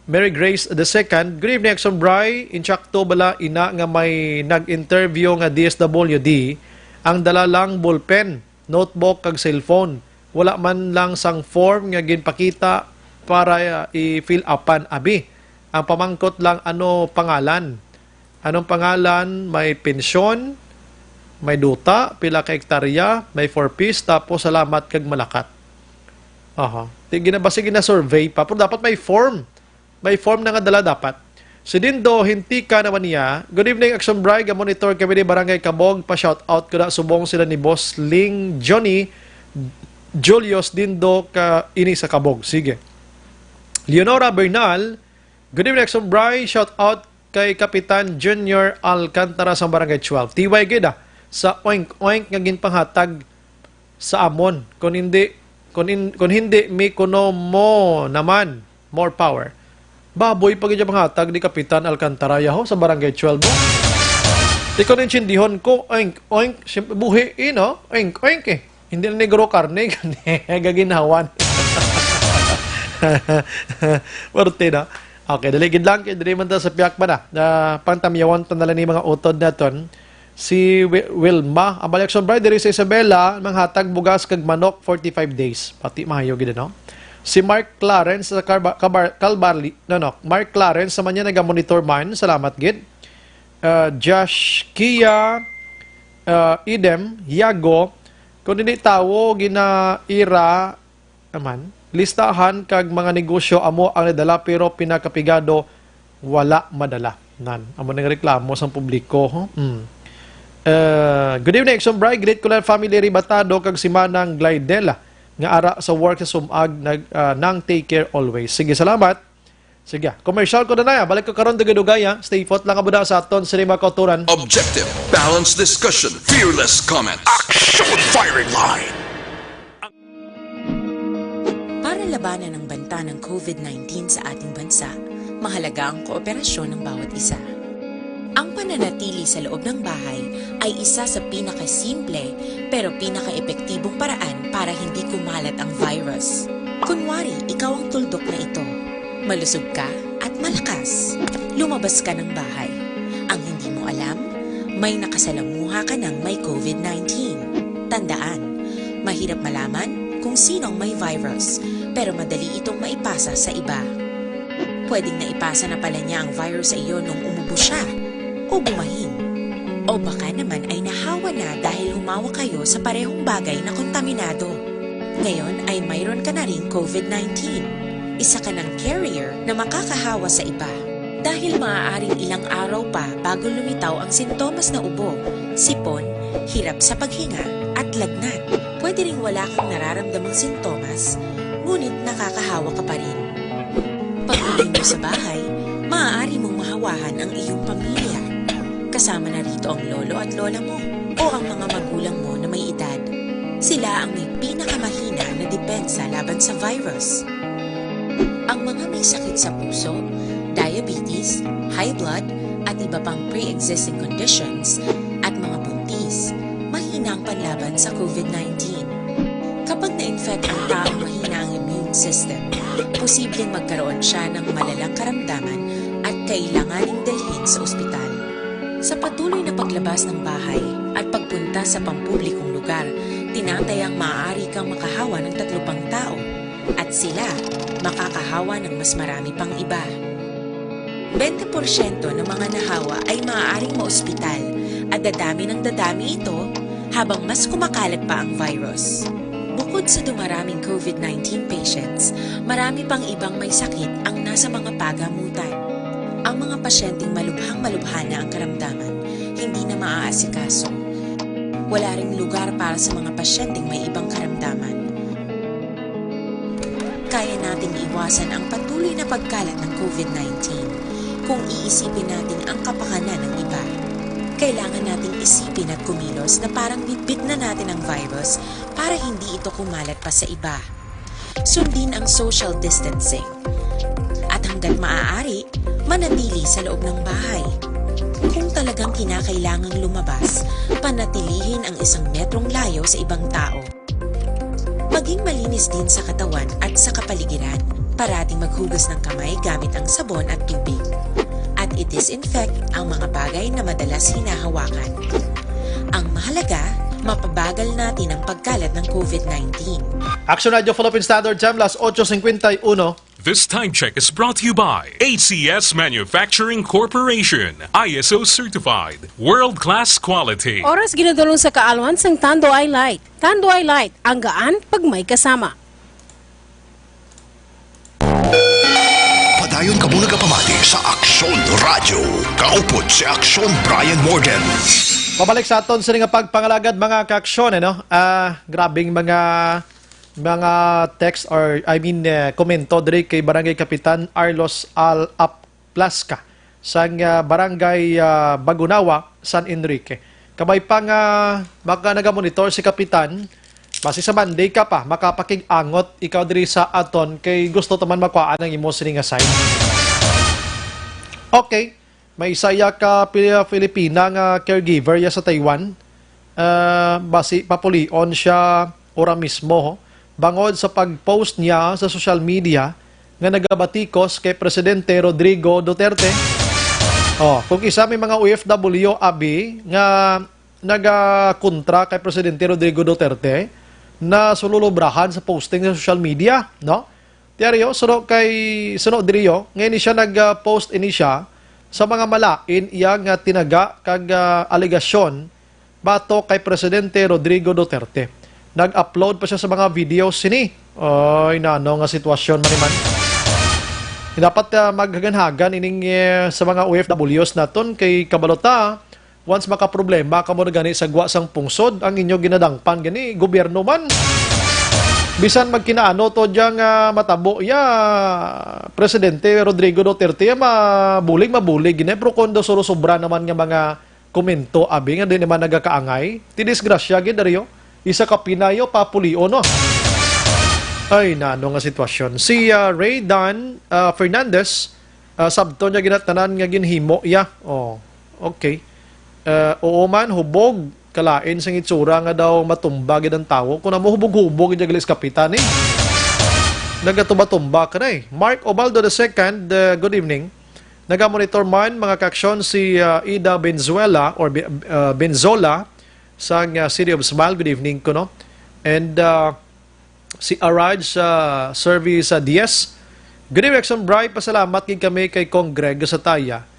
Mary Grace the second. Good evening, Action Bry. Insakto bala ina nga may nag-interview nga D S W D, ang dala lang ballpen, notebook, kag cellphone. Wala man lang sang form nga ginpakita para, ah, i-fill upan, abi. Ang pamangkot lang, ano pangalan? Anong pangalan? May pensyon, may duta, pila ka hektarya, may four Ps, tapos salamat kag malakat. Aha. Di ginabasi, gina-survey pa. Pero dapat may form. May form na nga dala dapat. Si Dindo Hintika naman niya, "Good evening, Action Bry. Ga-monitor kami ni Barangay Kabog. Pa-shout out ko na subong sila ni Boss Ling Johnny Julius Dindo ka ini sa Kabog." Sige. Leonora Bernal, "Good evening, Action Bry. Shout out kay Kapitan Junior Alcantara sa Barangay twelve." Tiway gid, ah, sa oink-oink nga ginpanghatag sa amon. Kung hindi, kung in-, kung hindi, mi kuno mo naman, more power. Baboy pa gid ang hatag ni Kapitan Alcantara, yaho, sa Barangay twelve, no? Di ko naintindihan ko, oink, oink, siyempre, buhi, eh, no? Oink, oink, eh. Hindi na ni Guro Karne, gaginawan. Pwerte na. Okay, dali gid lang, kay dili man ta sa piyak ba na. Na pangtamyawan ta na lang ni mga utod naton. Si Wi-, Wilma, ang Balyak Sobray diri sa Isabela, manghatag bugas kag manok, forty-five days. Pati maayo gid, no? Si Mark Clarence sa Carba-, Cabar-, Calbarli-, no, no. Mark Clarence sa man niya nagamonitor man. Salamat gid. Uh, Josh Kia, uh, Idem, Yago, kung hindi tawo, ginaira, naman, listahan kag mga negosyo amo ang nadala, pero pinakapigado wala madala. Nan, amo ning reklamo sang publiko, ho? Mm. Eh, good evening, Exxon Bry. Greet ko lang family Ribatado kag si Manang Glidel nga ara sa work sa Sumag, nag, ah, nang take care always. Sige, salamat. Sige, commercial ko na na. Balik ko karon, dugay-dugay, ha. Stay put lang, abuda sa aton sa lima kauturan. Objective, balanced discussion, fearless comments. Action firing line. Para labanan ang banta ng COVID nineteen sa ating bansa, mahalaga ang kooperasyon ng bawat isa. Ang pananatili sa loob ng bahay ay isa sa pinakasimple pero pinakaepektibong paraan para hindi kumalat ang virus. Kunwari, ikaw ang tuldok na ito. Malusog ka at malakas. Lumabas ka ng bahay. Ang hindi mo alam, may nakasalamuha ka ng may COVID nineteen. Tandaan, mahirap malaman kung sino ang may virus, pero madali itong maipasa sa iba. Pwedeng naipasa na pala niya ang virus sa iyo nung umubo siya o bumahing. O baka naman ay nahawa na dahil humawak kayo sa parehong bagay na kontaminado. Ngayon ay mayroon ka na ring COVID nineteen. Isa ka ng carrier na makakahawa sa iba. Dahil maaaring ilang araw pa bago lumitaw ang sintomas na ubo, sipon, hirap sa paghinga, at lagnat. Pwede ring wala kang nararamdamang sintomas, ngunit nakakahawa ka pa rin. Pag-uwi mo sa bahay, maaari mong mahawahan ang iyong pamilya. Kasama na rito ang lolo at lola mo o ang mga magulang mo na may edad. Sila ang may pinakamahina na depensa laban sa virus. Ang mga may sakit sa puso, diabetes, high blood, at iba pang pre-existing conditions, at mga buntis, mahina ang panlaban sa COVID nineteen. Kapag na-infect ang taong mahina ang immune system, posibleng magkaroon siya ng malalang karamdaman at kailanganing dalhin sa ospital. Sa patuloy na paglabas ng bahay at pagpunta sa pampublikong lugar, tinatayang maaari kang makahawa ng tatlo pang tao at sila makakahawa ng mas marami pang iba. Twenty porsyento ng mga nahawa ay maaaring maospital at dadami ng dadami ito habang mas kumakalat pa ang virus. Bukod sa dumaraming COVID nineteen patients, marami pang ibang may sakit ang nasa mga pagamutan. Ang mga pasyenteng malubhang-malubha na ang karamdaman, hindi na maaasikaso. Wala ring lugar para sa mga pasyenteng may ibang karamdaman. Kaya nating iwasan ang patuloy na pagkalat ng COVID nineteen kung iisipin natin ang kapakanan ng iba. Kailangan nating isipin at kumilos na parang bitbit na natin ang virus para hindi ito kumalat pa sa iba. Sundin ang social distancing. At hanggat maaari, manatili sa loob ng bahay. Kung talagang kinakailangang lumabas, panatilihin ang isang metrong layo sa ibang tao. Maging malinis din sa katawan at sa kapaligiran. Parating maghugas ng kamay gamit ang sabon at tubig. At i-disinfect ang mga bagay na madalas hinahawakan. Ang mahalaga, mapabagal natin ang pagkalat ng COVID nineteen. Action Radio Philippine Standard Time, las ocho cincuenta y uno. This time check is brought to you by A C S Manufacturing Corporation, I S O certified, world-class quality. Oras ginadulong sa kaalwan sang Tanduay Light. Tanduay Light, ang gaan pag may kasama. Padayon kamo nagapamati sa Aksyon Radio. Kaupod si Aksyon Brian Morgan. Pabalik sa aton sini nga pagpangalagad, mga kaaksyon, ano? Ah, grabing mga, mga text or, I mean, eh, komento diri kay Barangay Kapitan Arlos Al Aplasca sang, ah, Barangay, ah, Bagunawa, San Enrique. Kabay pa nga baka nagamonitor si Kapitan, basi sa Monday ka pa makapakig-angot ikaw diri sa aton kay gusto ta man makuhaan ang imo sini nga side. Okay, may isa ya ka Pil-, Filipina nga caregiver ya sa Taiwan. Ah, basi papulion siya ora mismo, ho, bangod sa pag-post niya sa social media nga nagabatikos kay Presidente Rodrigo Duterte. Oh, kung isa may mga O F W abi nga nagakontra kay Presidente Rodrigo Duterte na sululubrahan sa posting sa social media, no? Diaryo, suno kay, suno diriyo, nga ini siya nag-post ini siya sa mga malain iya nga tinaga kag, ah, alegasyon batok kay Presidente Rodrigo Duterte. Nag-upload pa siya sa mga video sini. Ay, nano nga sitwasyon man ni man. Dapat, ah, maghaganhagan ining, eh, sa mga O F Ws naton kay kabalo ta, once makaproblema kamo na gani sa gwa sang pungsod, ang inyo ginadangpan gani, gobyerno man. Bisan magkinaano to diyang, ah, matabo ya, Presidente Rodrigo Duterte, ya mabulig, mabulig gini. Pero kung daw sobra naman nga mga komento, abi nga di naman nagakaangay, ti disgrasya gid, Dario. Isa ka pinayo, papulion, no? Ay, nano nga sitwasyon. Si, ah, Ray Dan, ah, Fernandez, ah, sabton niya ginatanan nga ginhimo iya. Oh, okay. Ah, oo man, hubog. Kalain sang itsura nga daw matumba gid ang tawo. Kung amo hubog-hubog gid ang kapitan, eh. Nagatuba-tumba ka na, eh. Mark Obaldo the second, uh, good evening. Nagamonitor man, mga kaaksyon, si, uh, Ida Benzuela or Be-, uh, Benzola sang, uh, City of Smile. Good evening kuno. And, uh, si Araj sa Service, uh, Diez. Good evening, Action Bright. Pasalamat gid kami kay Cong Greg sa Taya.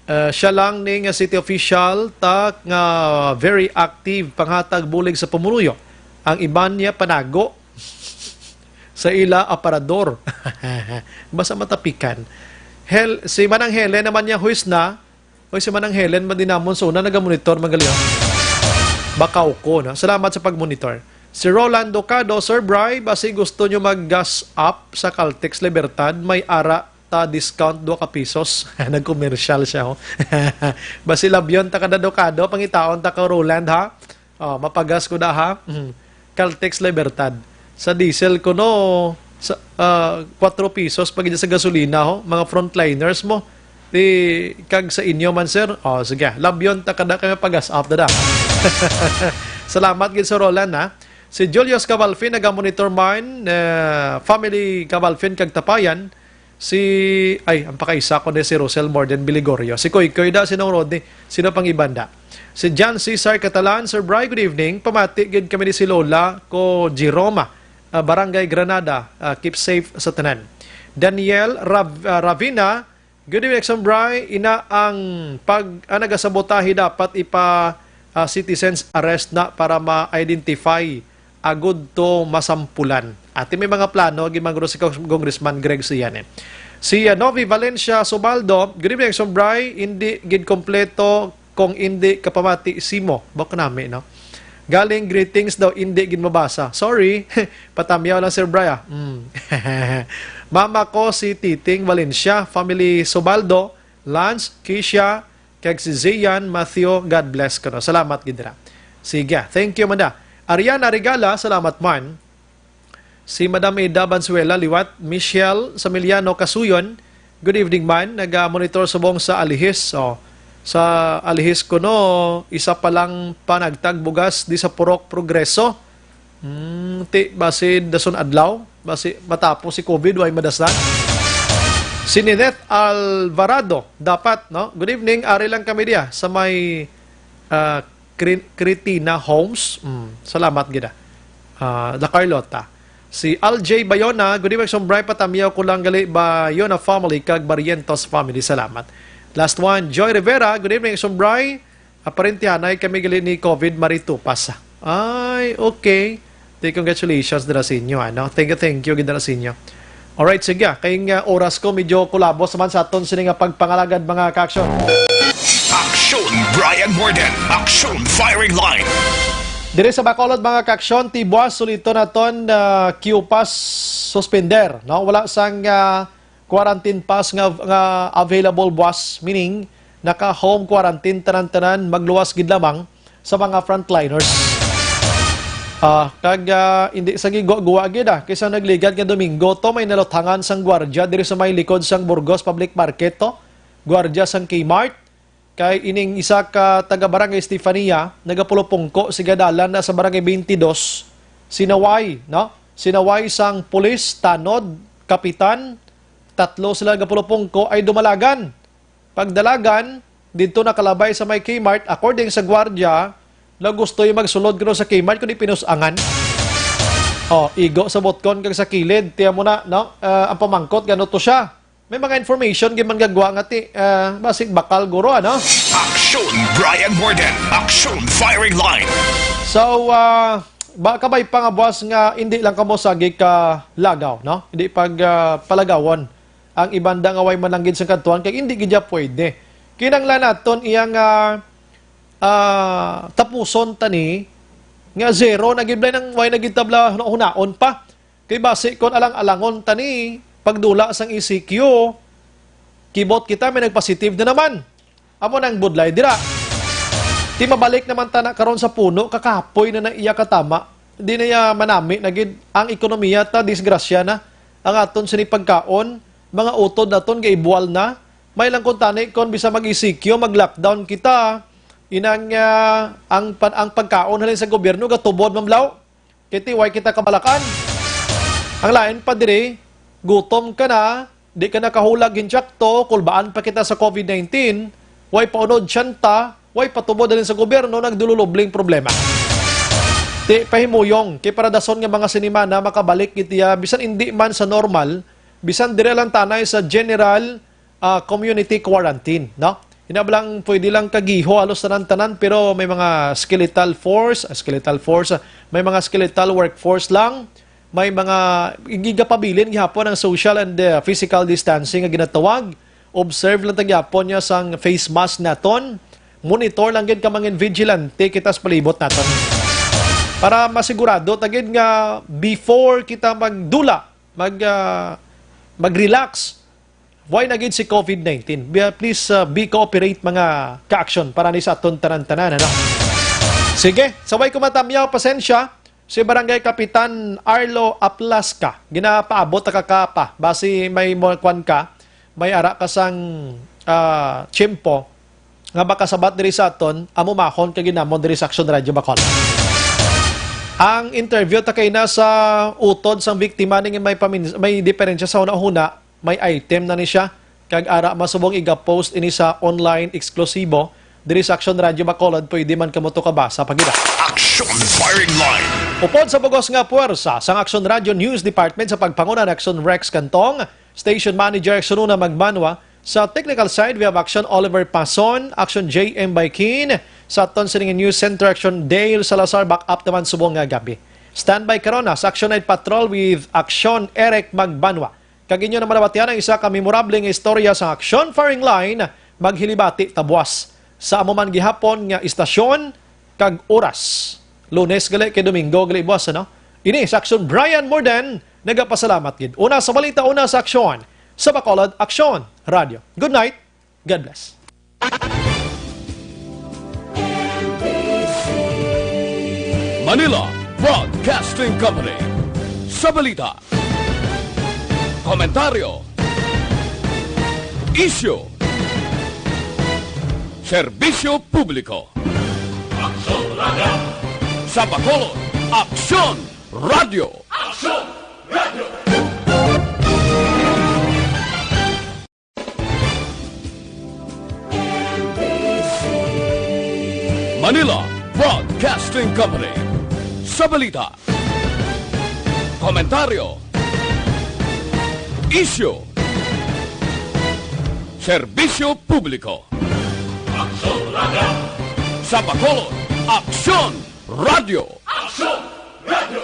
Uh, siya lang ni nga city official ta nga very active panghatag bulig sa pumuluyo. Ang iban niya panago sa ila aparador. Basta matapikan. Hel-, si Manang Helen naman niya, huis na. Oy, si Manang Helen, man din namon sa una, nagamonitor, magaling. Bakaw ko, no? Salamat sa pagmonitor. Si Roland Ocado, "Sir Bry, basi gusto nyo mag-gas up sa Caltex Libertad, may ara ta discount dua ka pisos." Nag-commercial siya, oh. "Basi labyon ta kada Ocado, pangitaon ta ka Roland, ha? Oh, mapagas ko da, ha? Mhm. Caltex Libertad. Sa diesel ko, no, sa, ah, kwatro pisos pa gid sa gasolina, ho. Mga frontliners mo. Di, kag sa inyo man, sir. Oh, sige. Labyon ta kada kay mapagas up da." Salamat gid sa Roland, ha. Si Julius Cabalfin, naga-monitor man, eh, family Cabalfin kag Tapayan. Si, ay, ang pakaisa ko ni si Rosel Morden Biligorio. Si Koy Koy da, si Nong Rodney. Sino pang iban da? Si John Cesar Catalan, "Sir Bry, good evening. Pamati gid kami ni si Lola ko Jeroma, ah, Barangay Granada. Ah, keep safe sa tanan." Daniel Rav-, ah, Ravina, "Good evening, Sir Bry. Ina ang pag, ang nagasabotahe dapat ipa, ah, citizens arrest na para ma-identify agud to masampulan." Ati may mga plano, gimangro si Cong-, Congressman Greg Sian, eh. Si, ah, Novi Valencia Subaldo, "Good evening, Sir Bry. Hindi gid kompleto kung hindi kapamati simo." Bako nami, no? Galing greetings daw, hindi gid mabasa. Sorry. Patamyaw lang, Sir Bry, ah. Mm. Mama ko si Titing Valencia, family Subaldo, Lance, Keisha, kag si Zian Matthew. God bless ko, no? Salamat gid dira. Sige, thank you, Manda. Ariana Regala, salamat man. Si Madam Ida Banzuela liwat, Michelle Samiliano Kasuyon, "Good evening man, naga-monitor subong sa Alihis." Oh, sa Alihis kuno, isa pa lang panagtag bugas di sa Purok Progreso. Hmm, ti, basi dason adlaw, basi matapos si COVID, way madasnan. Si Nineth Alvarado, dapat, no? "Good evening, ari lang kami diya sa may, ah, Cre-, Cretina Homes." Mm, salamat gid, ah. Ah, La Carlota. Si Al J Bayona, "Good evening, Sir Bry. Patamyaw ko lang gali, Bayona family kag Barrientos family. Salamat." Last one, Joy Rivera, "Good evening, Sir Bry. Aparentihanay kami gali ni COVID Maritupas." Ay, okay. Di, congratulations dira sa inyo, ano? Thank you, thank you gid dira sa inyo. Alright, sige. Kay nga oras ko, medyo kulabos naman sa aton sini nga pagpangalagad, mga ka-aksyon. Aksyon, Brian Morden. Aksyon, firing line. Diri sa Bacolod, mga ka-aksyon, ti buwas suliton naton, ah, Q pass suspender, no? Wala sang, ah, quarantine pass nga, nga available buwas, meaning naka-home quarantine tanan-tanan, magluwas gid lamang sa mga frontliners. Ah, kag, ah, hindi sa gigwa-gwa gid, ah, kay sa nagligad nga Domingo to, may naluthangan sang gwardya diri sa may likod sang Burgos Public Market to, gwardya sang Kmart. Kay ining isa ka taga Barangay Estefania, nagapulupungko, sige, dalan na sa Barangay twenty-two, sinaway, no? Sinaway sang pulis, tanod, kapitan, tatlo sila nagapulupungko ay dumalagan. Pagdalagan, didto nakalabay sa may Kmart, according sa gwardya, na gusto'y magsulod kuno sa Kmart, kundi pinus-angan. Oh, igo sa butkon kag sa kilid, tiyan mo na, no? Ah, ang pamangkot, gano to siya? May mga information gid man gagwa nga ti, ah, basig bakal guro, ano? Aksyon, Brian Morden. Aksyon, firing line. So, ah, ba, kabay pa nga buwas nga hindi lang kamo sagi ka lagaw, no? Hindi pag, ah, palagawon ang ibanda nga way mananggid sa kadtuan kay hindi gid siya pwede. Kinanglan naton iyang, ah, ah, tapuson tani nga zero na gid, nang way na gid tabla hunaon pa. Kay basi kon alang-alangon tani pagdula sang E C Q, kibot kita may nagpositive na naman. Amo nang budlay dira. Ti mabalik naman tana karon sa puno, kakapoy na na iya katama. Di na iya manami na gid ang ekonomiya ta, disgrasya na. Ang aton sini pagkaon, mga utod naton gaibual na. May lang kuntani kon bisa mag-E C Q, mag-lockdown kita. Inang, ah, ang pan-, ang pagkaon halin sa gobyerno gatubod, Ma'am Lau. Kay ti way kita kabalakan. Ang lain pa diri, gutom ka na, di ka nakahulag hinsakto, kulbaan pa kita sa COVID nineteen, way paunod siyanta, way patubod halin sa gobyerno, nagdululubling problema. Ti pahimuyong, kay para dason nga mga sinimana makabalik gid iya, bisan indi man sa normal, bisan diri lang tanay sa general ah, community quarantine, no? Ina ba lang, pwede lang kagiho halos tanan-tanan, pero may mga skeletal force, ah, skeletal force, ah, may mga skeletal workforce lang, may mga gigapabilin gihapon ang social and, ah, physical distancing nga ginatawag. Observe lang ta gihapon niya sang face mask naton. Monitor lang gid ka, mangin vigilante kita sa palibot naton. para masigurado ta gid nga before kita magdula, mag, ah, mag-relax, why na gid si covid nineteen? Bi-, please, ah, be cooperate, mga ka-aksyon, para ni sa aton tanan-tanan, ano? Sige, sa way ko matamyaw, pasensya, si Barangay Kapitan Arlo Aplasca, ginapaabot na kakapa. Basi may mo-, kwan ka, may ara ka sang, ah, tiyempo nga makasabat diri sa aton, amo mahon ka ginamon diri sa Aksyon Radyo Bacolod. Ang interview ta kay na sa utod sang biktima ning may pamin-, may diferensya sa hunahuna, may item na ni siya, kag ara masubong iga-post ini sa online eksklusibo diri sa Aksyon Radyo Bacolod, pwede man kamo to kabasa pagida. Action Firing Line. Upod sa bugos nga puwersa sang Aksyon Radyo News Department sa pagpanguna ni Aksyon Rex Cantong, Station Manager Aksyon Una Magbanwa, sa technical side, we have Aksyon Oliver Pason, Aksyon J M Baikin, sa aton sining News Center, Aksyon Dale Salazar, back up naman subong nga gab-i. Standby karon na sa Aksyon Night Patrol with Aksyon Eric Magbanwa. Kag inyo naman nabatian ang isa ka memorable nga istorya sa Aksyon Firing Line, maghilibati ta buas sa amo man gihapon nga istasyon kag oras. Lunes gali kay Domingo gali buas, ano? Ini sa Aksyon, Brian Morden, nagapasalamat gid. Una sa balita, una sa aksyon, sa Bacolod Aksyon Radio. Good night. God bless. Manila Broadcasting Company. Sa balita, komentaryo, isyu, serbisyo publiko. Aksyon Radio. Sa Bacolod, Aksyon Radio. Aksyon Radio. Manila Broadcasting Company. Sa balita, komentaryo, isyu, serbisyo publiko. Aksyon Radio. Sa Bacolod, Aksyon Radio. Aksyon Radio.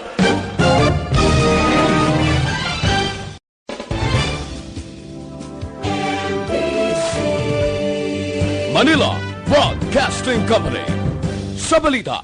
Manila Broadcasting Company. Sa balita,